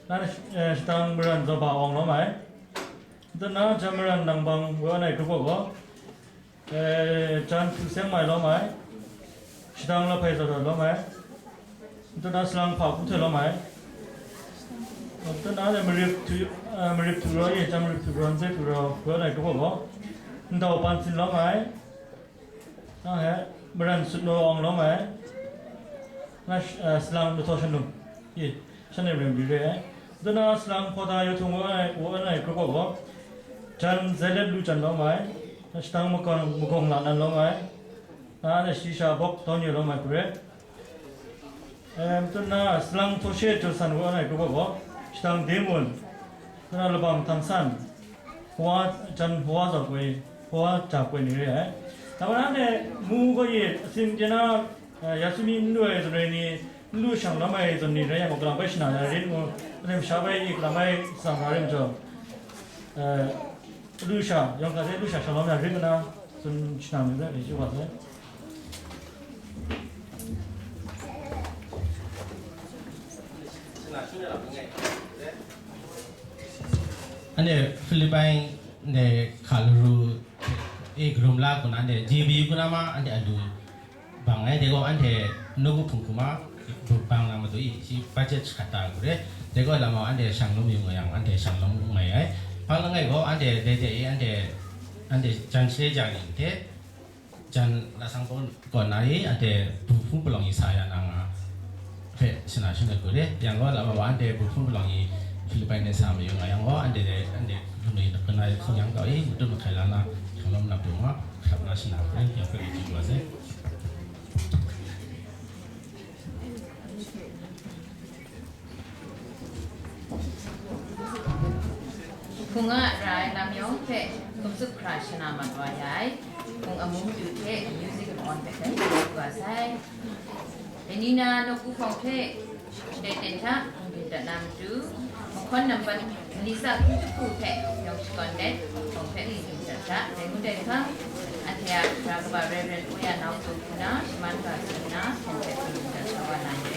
na, eh, shadang Maran Zaw Ba Awng lawm ai, ndu na Jan Maran Nang Bang woi wan ai grup kaw gaw, Eh, Jan Htu Seng Mai lawm ai, shadang Lahpai Zaw Daw lawm ai, ndu na salang Hpa Hkun Htoi lawm ai, ndu na Marip Htu, eh, Marip Htu Raw, ye Jan Marip Htu Raw, Nzet Htu Raw, Raw Lai Hkru Hkru gaw, ndau Pan Sin lawm ai, na he, Maran Sut Naw Awng lawm ai, na, eh, salang Lu Htaw Shan Lum, ye, Shanhte marai mari re ai. Ndu na salang Hpawda Yawhtung wa ai, wa ai grup kaw gaw, Jan Zailep Lu Jan lawm ai, shadang Magawng, Magawng La Nan lawm ai, na, na shi sha Bawk Dawn Yaw lawm ai hku re. Em, ndu na salang Htaw She Jaw San wa ai grup kaw gaw, shadang Deng Wun, ndu na Labang Htang San, Hpawa Jan, Hpawa Zaw Koi, Hpawa Ja Koi ni re ai. Na wa na ne, mu gaw ye, asin je na, eh, ya sumi n lu ai zawn rai ni, n lu shang lam ai zawn ni rai yang gaw, galam bai shana ya rin ngu, anhte masha bai i galam bai tsang ra rim jaw, eh, lu sha, yawng hta hte lu sha shang lam ya rin nna, tsun shana mi rai, rai chyu wa sai. Anhte Philippine ne hka laru e karum la hku na, anhte J B U hku na ma, anhte alu bang ai, dai gaw anhte nawku hpung hku ma, bang na matu i, shi budget shakat ta hku re, dai gaw lam gaw anhte shang lawm yu nga yang, anhte shang lawm mai ai. Hpang langai gaw anhte dai dai i, anhte, anhte jan sare ja ning hte, Jan lasang kaw, kaw na i, anhte bu hpung palawng i sa ya na nga hpe shana shangai hku re. Yang gaw, lama wa anhte bu hpung palawng i Philippine ne sa mayu nga yang gaw, anhte dai, anhte hpung ni na kanai hkawng yang kau i, matut mahkai la na, hkang lawm na pru ma, hkrap na shana hku re, yang hpe chyu wa sai. Hpung a ra ai lam yawng hpe hkum tsup hkra shana mat wa ya ai. Hpung amu madu hte music n-awn hpe hkrai shagu wa sai. Dai ni na nawku hpawng hpe shadai ten hta hpung byin dat na matu, mahkawn nampan mali tsa hkun jahku hpe yawng shakawn let, hpawng hpe hpung byin dat hta, dai ngu dai hkang, anhte a ra kaba Reverend Uya Nau Tso hku na, shaman ga tsun nna, hpawng hpe hpung byin dat sa wa na ye.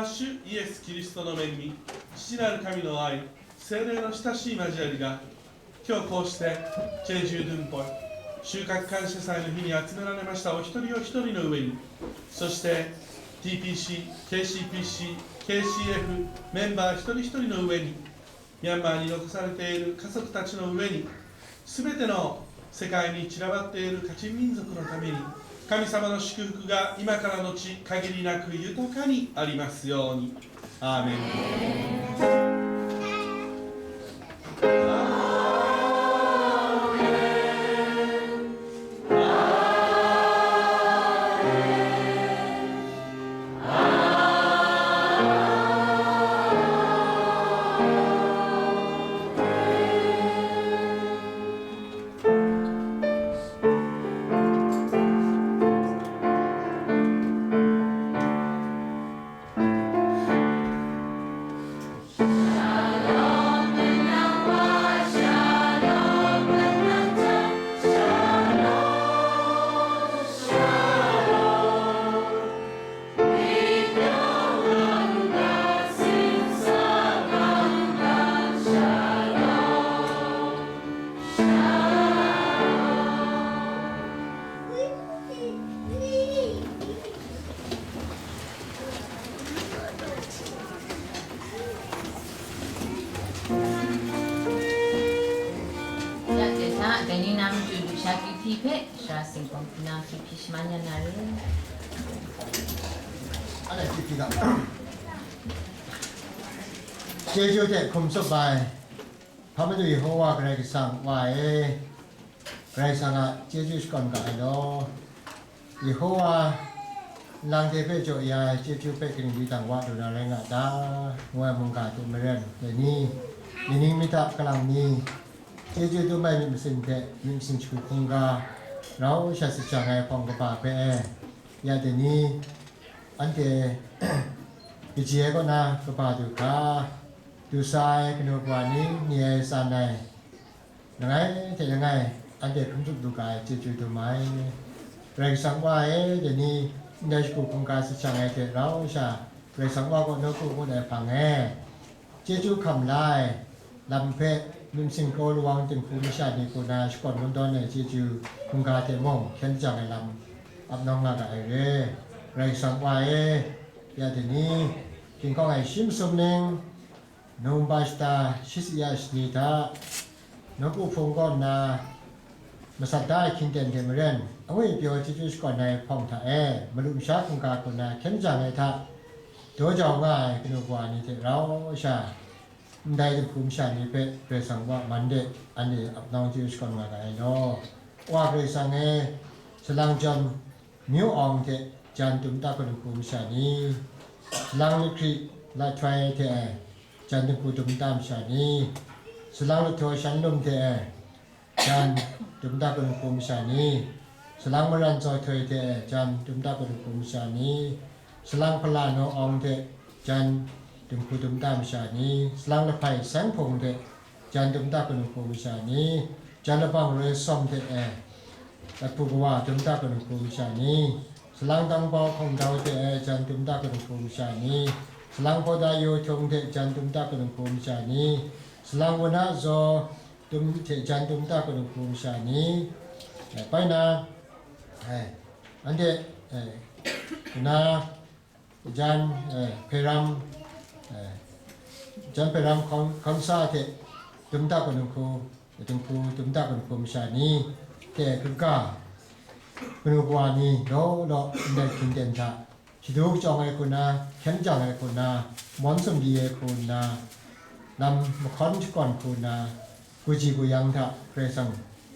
主イエス・キリストの恵み、父なる神の愛、聖霊の親しい交わりが、今日こうして、チェジュ・ドンポイ、収穫感謝祭の日に集められましたお一人お一人の上に、そして、ティーピーシー、ケーシーピーシー、ケーシーエフ、メンバー一人一人の上に、ミャンマーに残されている家族たちの上に、すべての世界に散らばっているカチン民族のために、神様の祝福が今からのち限りなく豊かにありますように。アーメン。Ya de hta, dai ni na matu lusha kyu hpyi hpe, sara singhpawng hpyi na kyu hpyi shaman ya na re. Chyeju hte hkum tsup ai, Hpa Madu Yehowa Karai Kasang Wa e, Karai Kasang a chyeju shakawn ga ai law. Yehowa, nlang hte hpe jaw ya ai chyeju hpe kaning di tang wa lu na rai nga ta? Ngu ai mungga hte maren, dai ni, ni ning myit hta kalang ni, chyeju dum ai myit masin hte myit masin shagu hkungga, rau sha shajang ai hpawng kaba hpe e, ya dai ni, anhte kaji ai kaw na kaba du hkra, du sa ai kanu kawa ni, ni ai tsan ai, langai hte langai, anhte hkrum hkrup lu ga ai chyeju dum ai. Karai Kasang Wa e, dai ni ndai shagu hkungga shajang ai hte rau sha, Karai Kasang Wa kaw nawku ngut ai hpang e, chyeju hkam la ai lam hpe, myit masin kraw lawang dinghku masha ni hku na shakawn kungdawn ai chyeju hkungga hte mung hkyen jang ai lam ap nawng nga ga ai re. Karai Kasang Wa e, ya dai ni, ginhkawng ai shi masum ning, Num ba shata shi tsi ya shani hta, nawku hpung kaw nna masat da ai hkying ten hte maren, angwi pyaw chyeju shakawn ai hpawng hta e, malu masha hkungga hku na hkyen jang ai hta, daw jau nga ai kanu kawa ni hte rau sha, ndai dinghku masha ni hpe Karai Kasang Wa man de, anhte ap nawng chyeju shakawn nga ga ai law. Wa Karai Kasang e, salang jan Myu Awng hte jan dum ta kanu hku masha ni, salang Lahkri Lahtoi hte jan dinghku dum ta masha ni, salang Lahtaw Shanlum hte jan dum ta kanu hku masha ni, salang Maran Zaw Htoi hte jan dum ta kanu hku masha ni, salang Hpala Naw Awng hte jan dinghku dum ta masha ni, salang Lahpai Seng Hpung hte jan dum ta kanu hku masha ni, jan Labang Roi Sawm hte e, Latpu Kawa dum ta kanu hku masha ni, salang Dangbau Hkawng Dau hte e jan dum ta kanu hku masha ni, salang Hpawda Yaw Htung hte jan dum ta kanu hku masha ni, salang Wuna Zaw dum hte jan dum ta kanu hku masha ni, e, bai na, e, anhte, e, na, jan, e, Hperam, e, jan Hperam Hkawn-, Hkawnsa hte dum ta kanu hku, dinghku dum ta kanu hku masha ni, hte kaga, kanu kawa ni law law ndai hkying ten hta, shadu kachyawng ai hku na, hkyen jang ai hku na, mawn sumri ai hku nna, lam mahkawn shakawn hku nna, kaji kayang hta Karai Kasang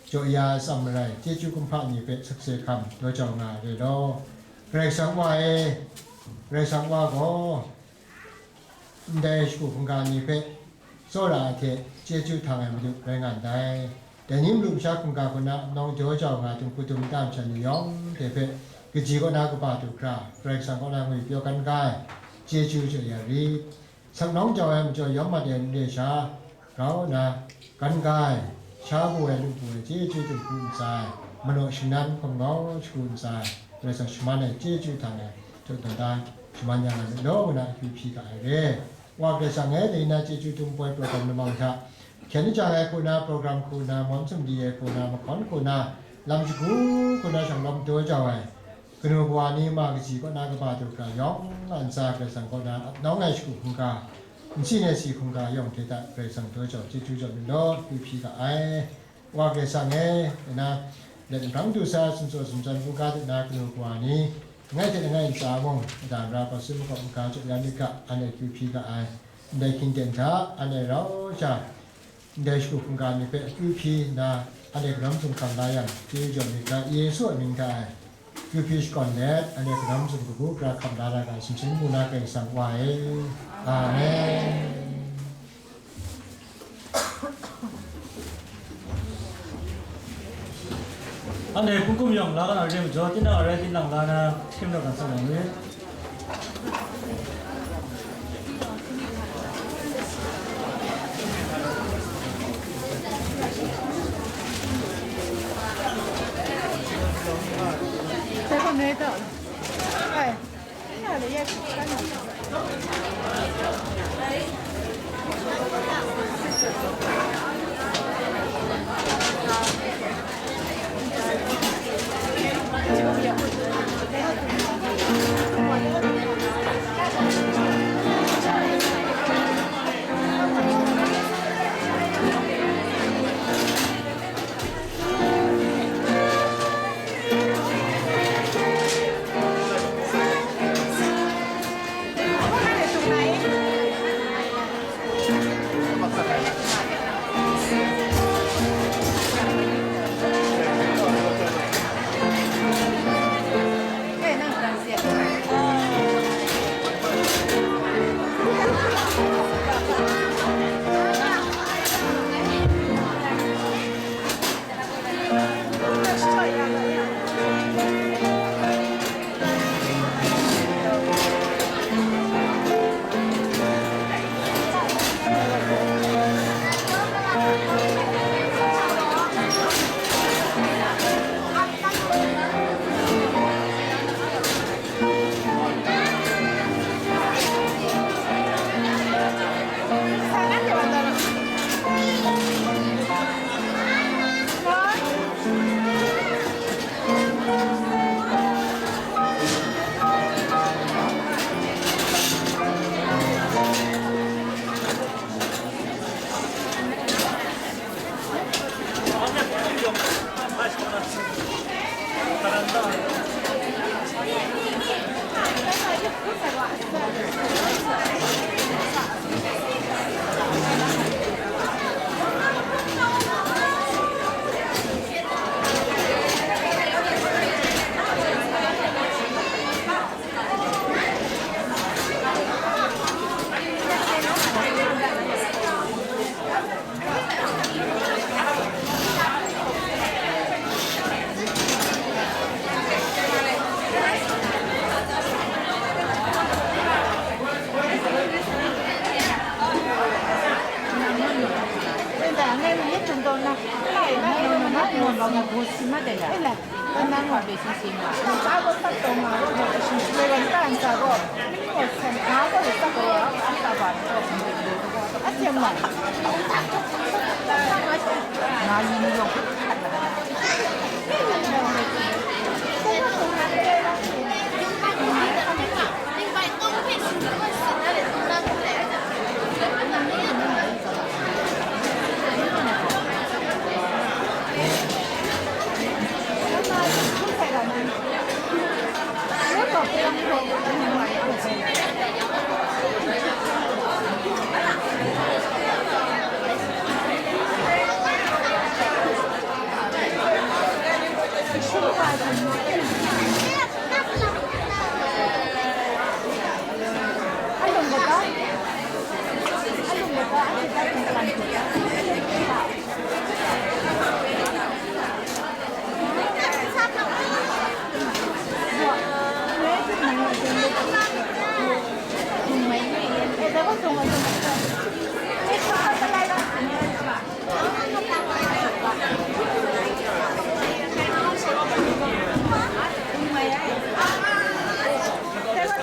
jaw ya ai atsam marai, chyeju kumhpa ni hpe sakse hkam daw jau nga ai re law. Karai Kasang Wa e, Karai Kasang Wa gaw ndai shagu hkungga ni hpe tsawra ai hte chyeju htang ai Madu rai nga ndai. Dai ni malu masha hkungga hku na nawng jaw jau nga dinghku dum ta masha ni yawng hte hpe, kaji kaw na kaba du hkra, Karai Kasang kaw na ngwi pyaw kan ga ai chyeju jaw ya rit. Sak nawng jau ai majaw yawm mat ai nre sha, grau nna, gan ga ai, sha bu ai, lu bu ai, chyeju dinghku ntsa ai, manaw shingnan hkum ngau shagu ntsa ai, Karai Kasang shaman ai chyeju htang e, htuk dan da. shaman ya nga myit law, ngu na akyu hpyi ga ai re. Wa Karai Kasang e, dai na chyeju dum poi program lamang hta, hkyen jang ai hku na, program hku na, mawm sumdi ai hku na, mahkawn hku na, lam shagu hku na, shanglawm daw jau ai kanu kawa ni, ma kaji kaw na kaba du hkra yawng a ntsa Karai Kasang kaw na ap nawng ai shagu hkungga, nsi nai si hkungga yawng hte hta Karai Kasang daw jau, chyeju jau myit law, akyu hpyi ga ai. Wa Karai Kasang e, nna, let nbrang du sa, sumsaw sumsan hkungga de na kanu kawa ni, langai hte langai ntsa mung, mada mara hpawt sum makawp maga jaw ya myit ga, anhte akyu hpyi ga ai. Ndai hkying ten hta, anhte rau sha, ndai shagu hkungga ni hpe akyu hpyi nna, anhte karam sumhkam la yang, chyeju jau myit ga, Yesu a mying hta e. Akyu hpyi shakawn let, anhte karam sum kabu gara hkam la ra ga, sumsing mu na Karai Kasang Wa e. Amen. Anhte hpung hkum yawng la ga na re majaw, tinang arai tinang la na, hkyen rawt na sa yang e. 谁还没到？哎，那里也是看到。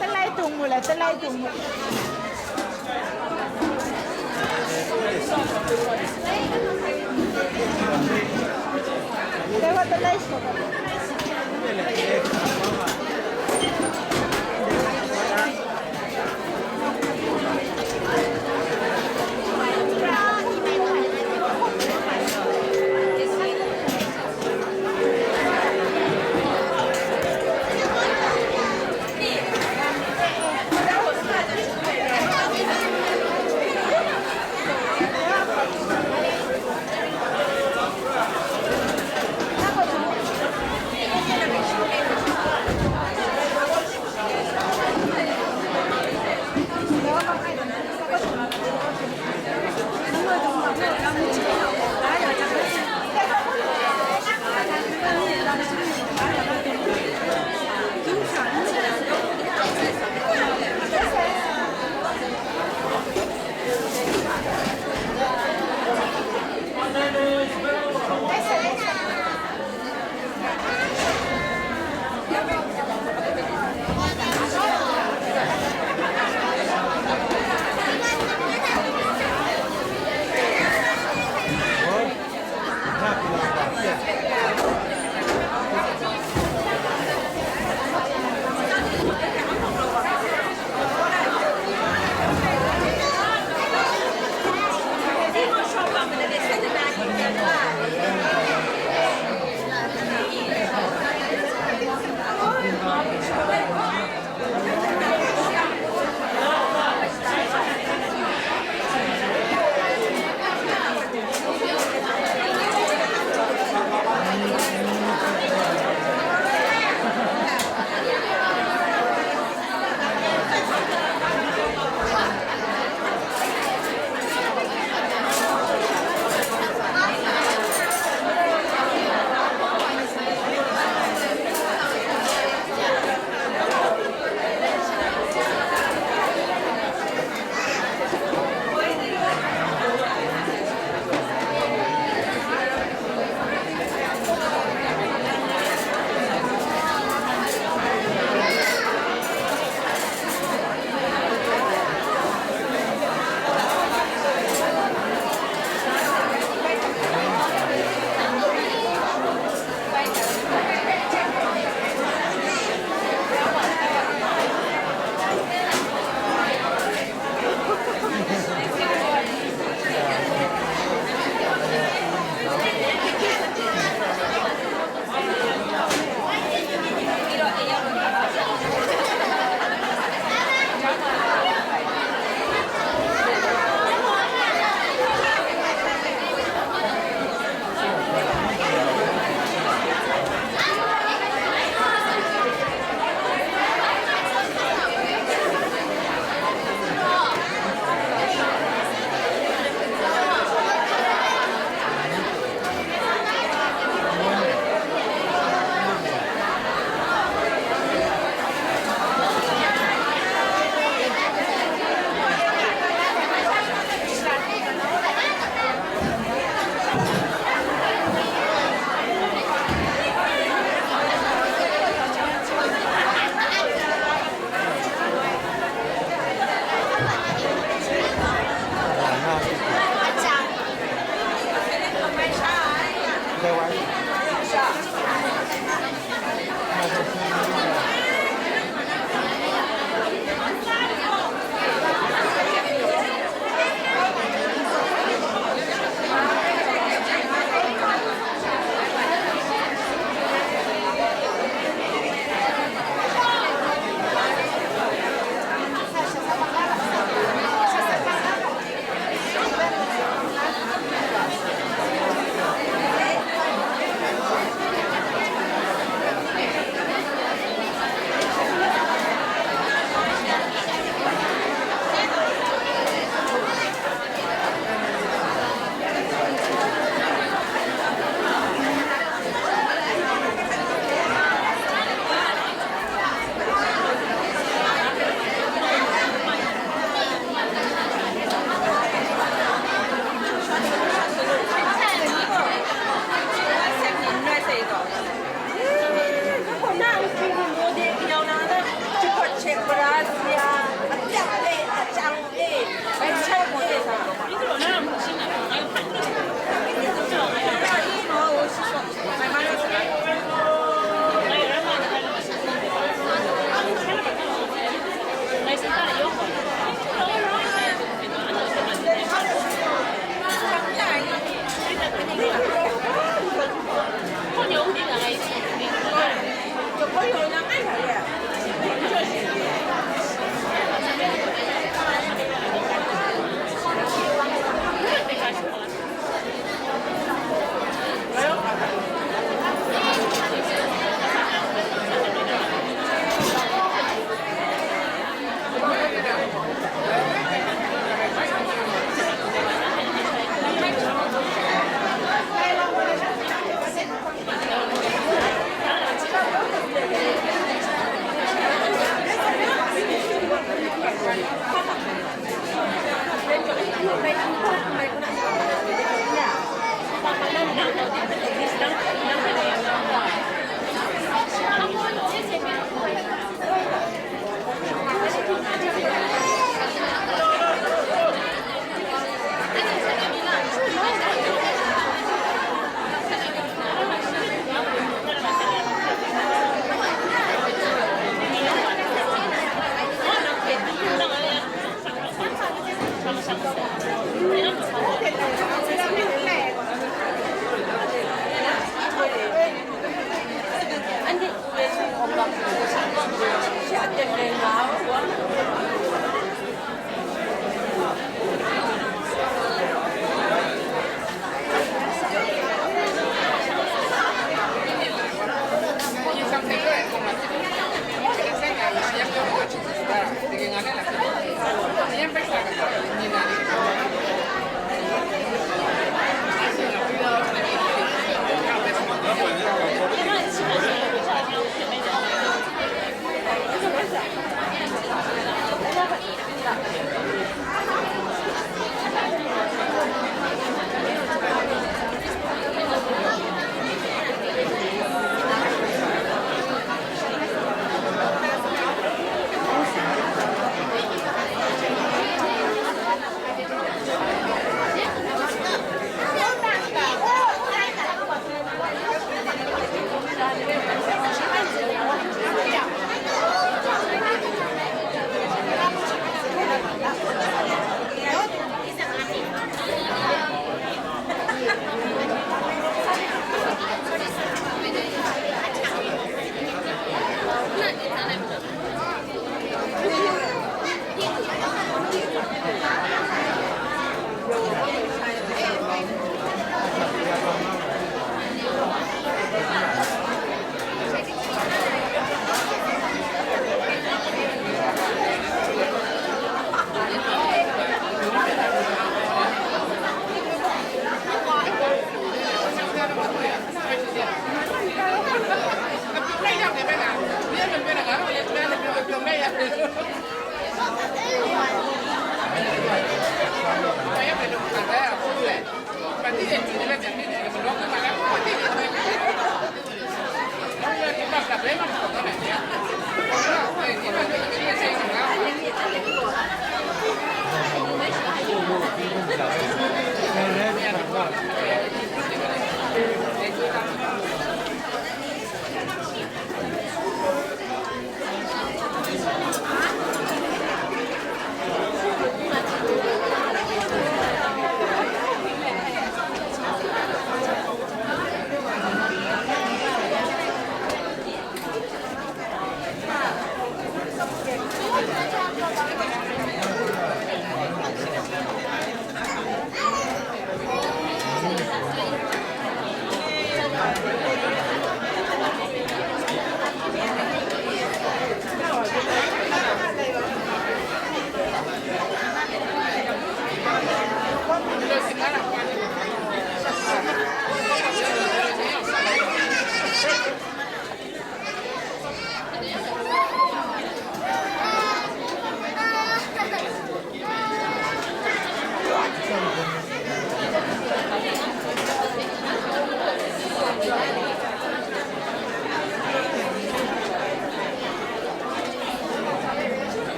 Talai tung mu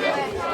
Thank you.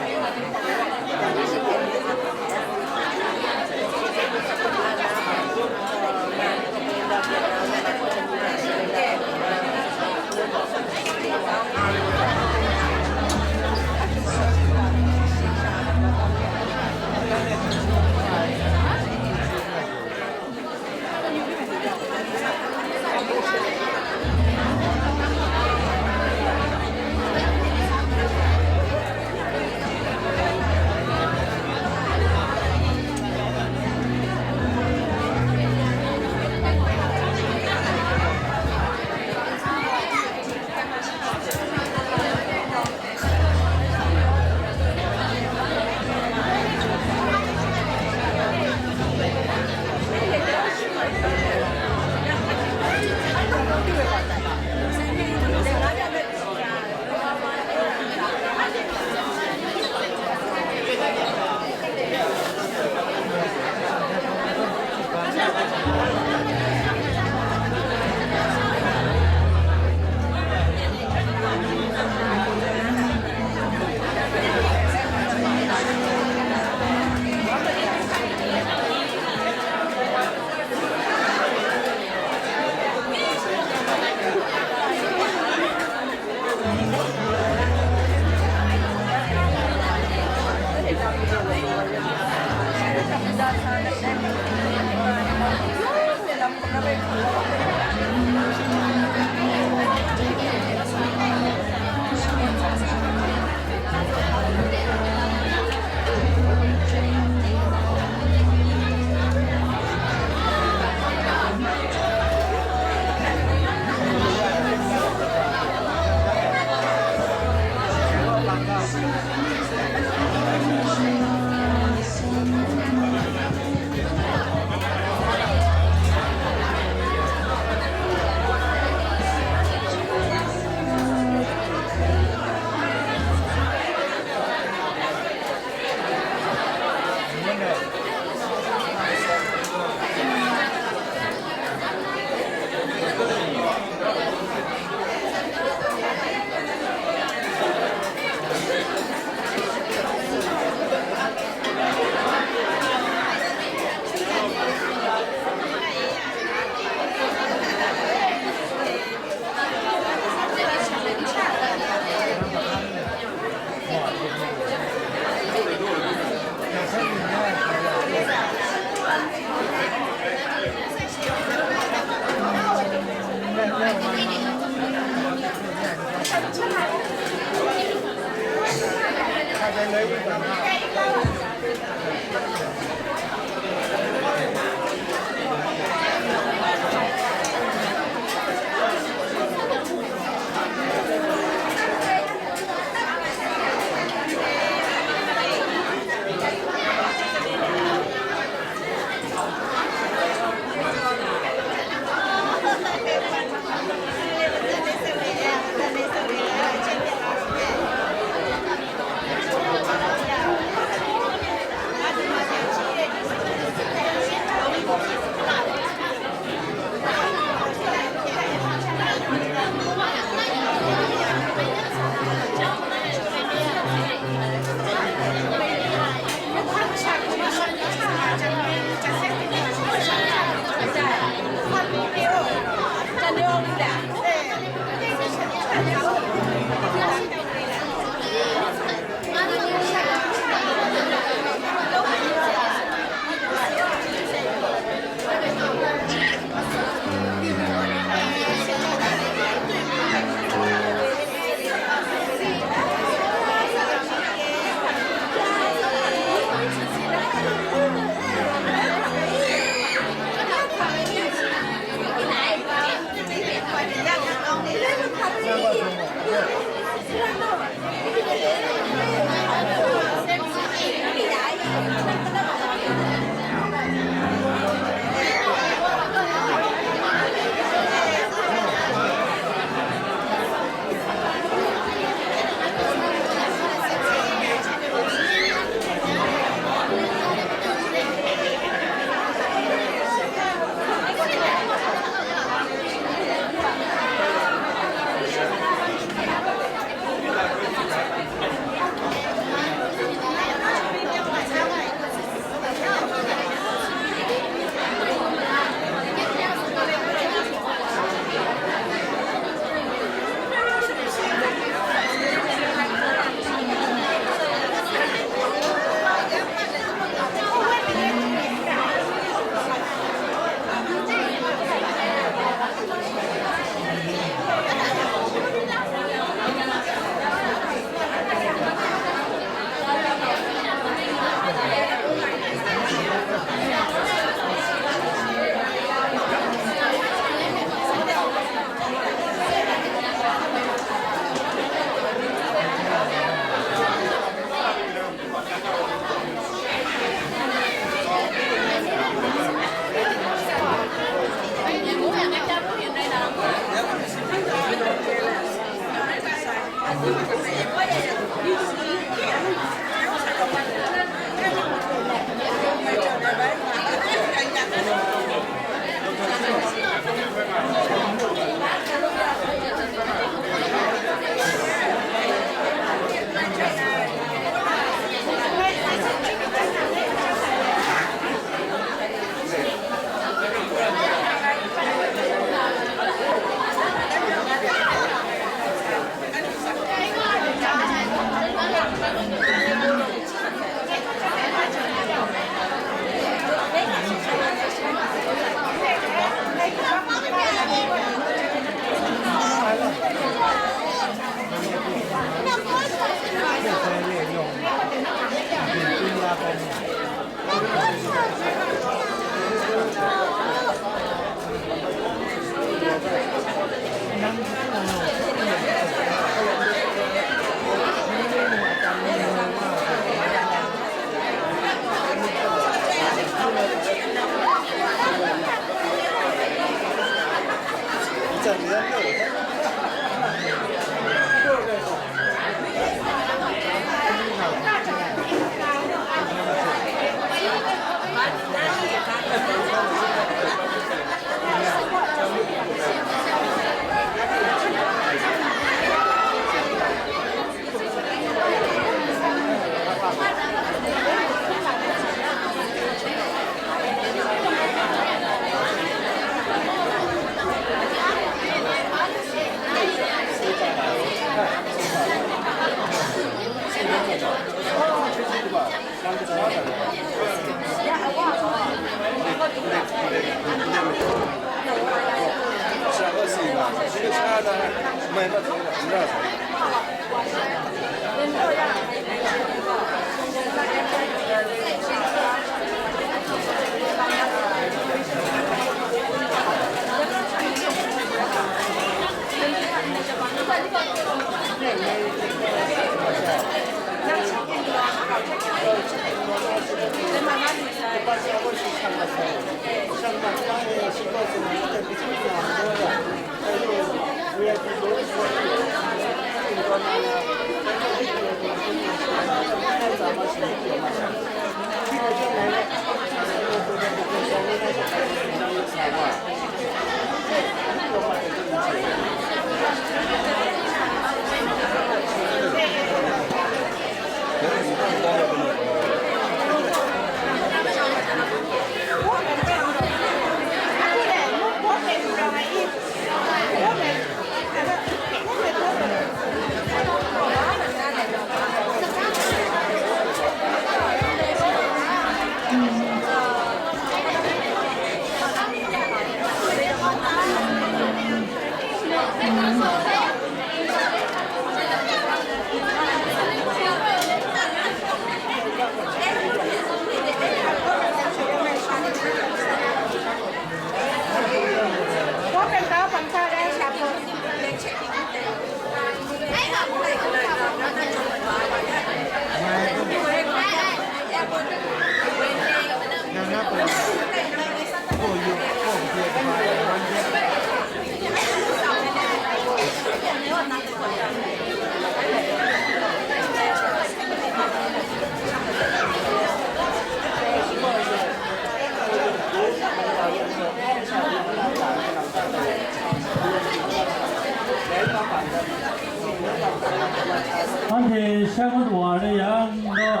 Anhte sha ngut wa re yang gaw,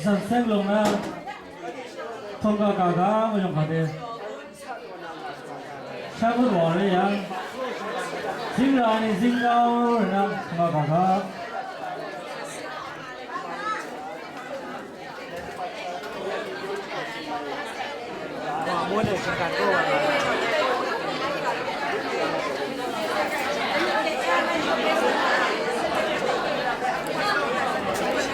san seng lung na, hkungga ga ga mayawng hkra de. Sha ngut wa re yang, zing ra ni zing kau re na, hkungga ga ga.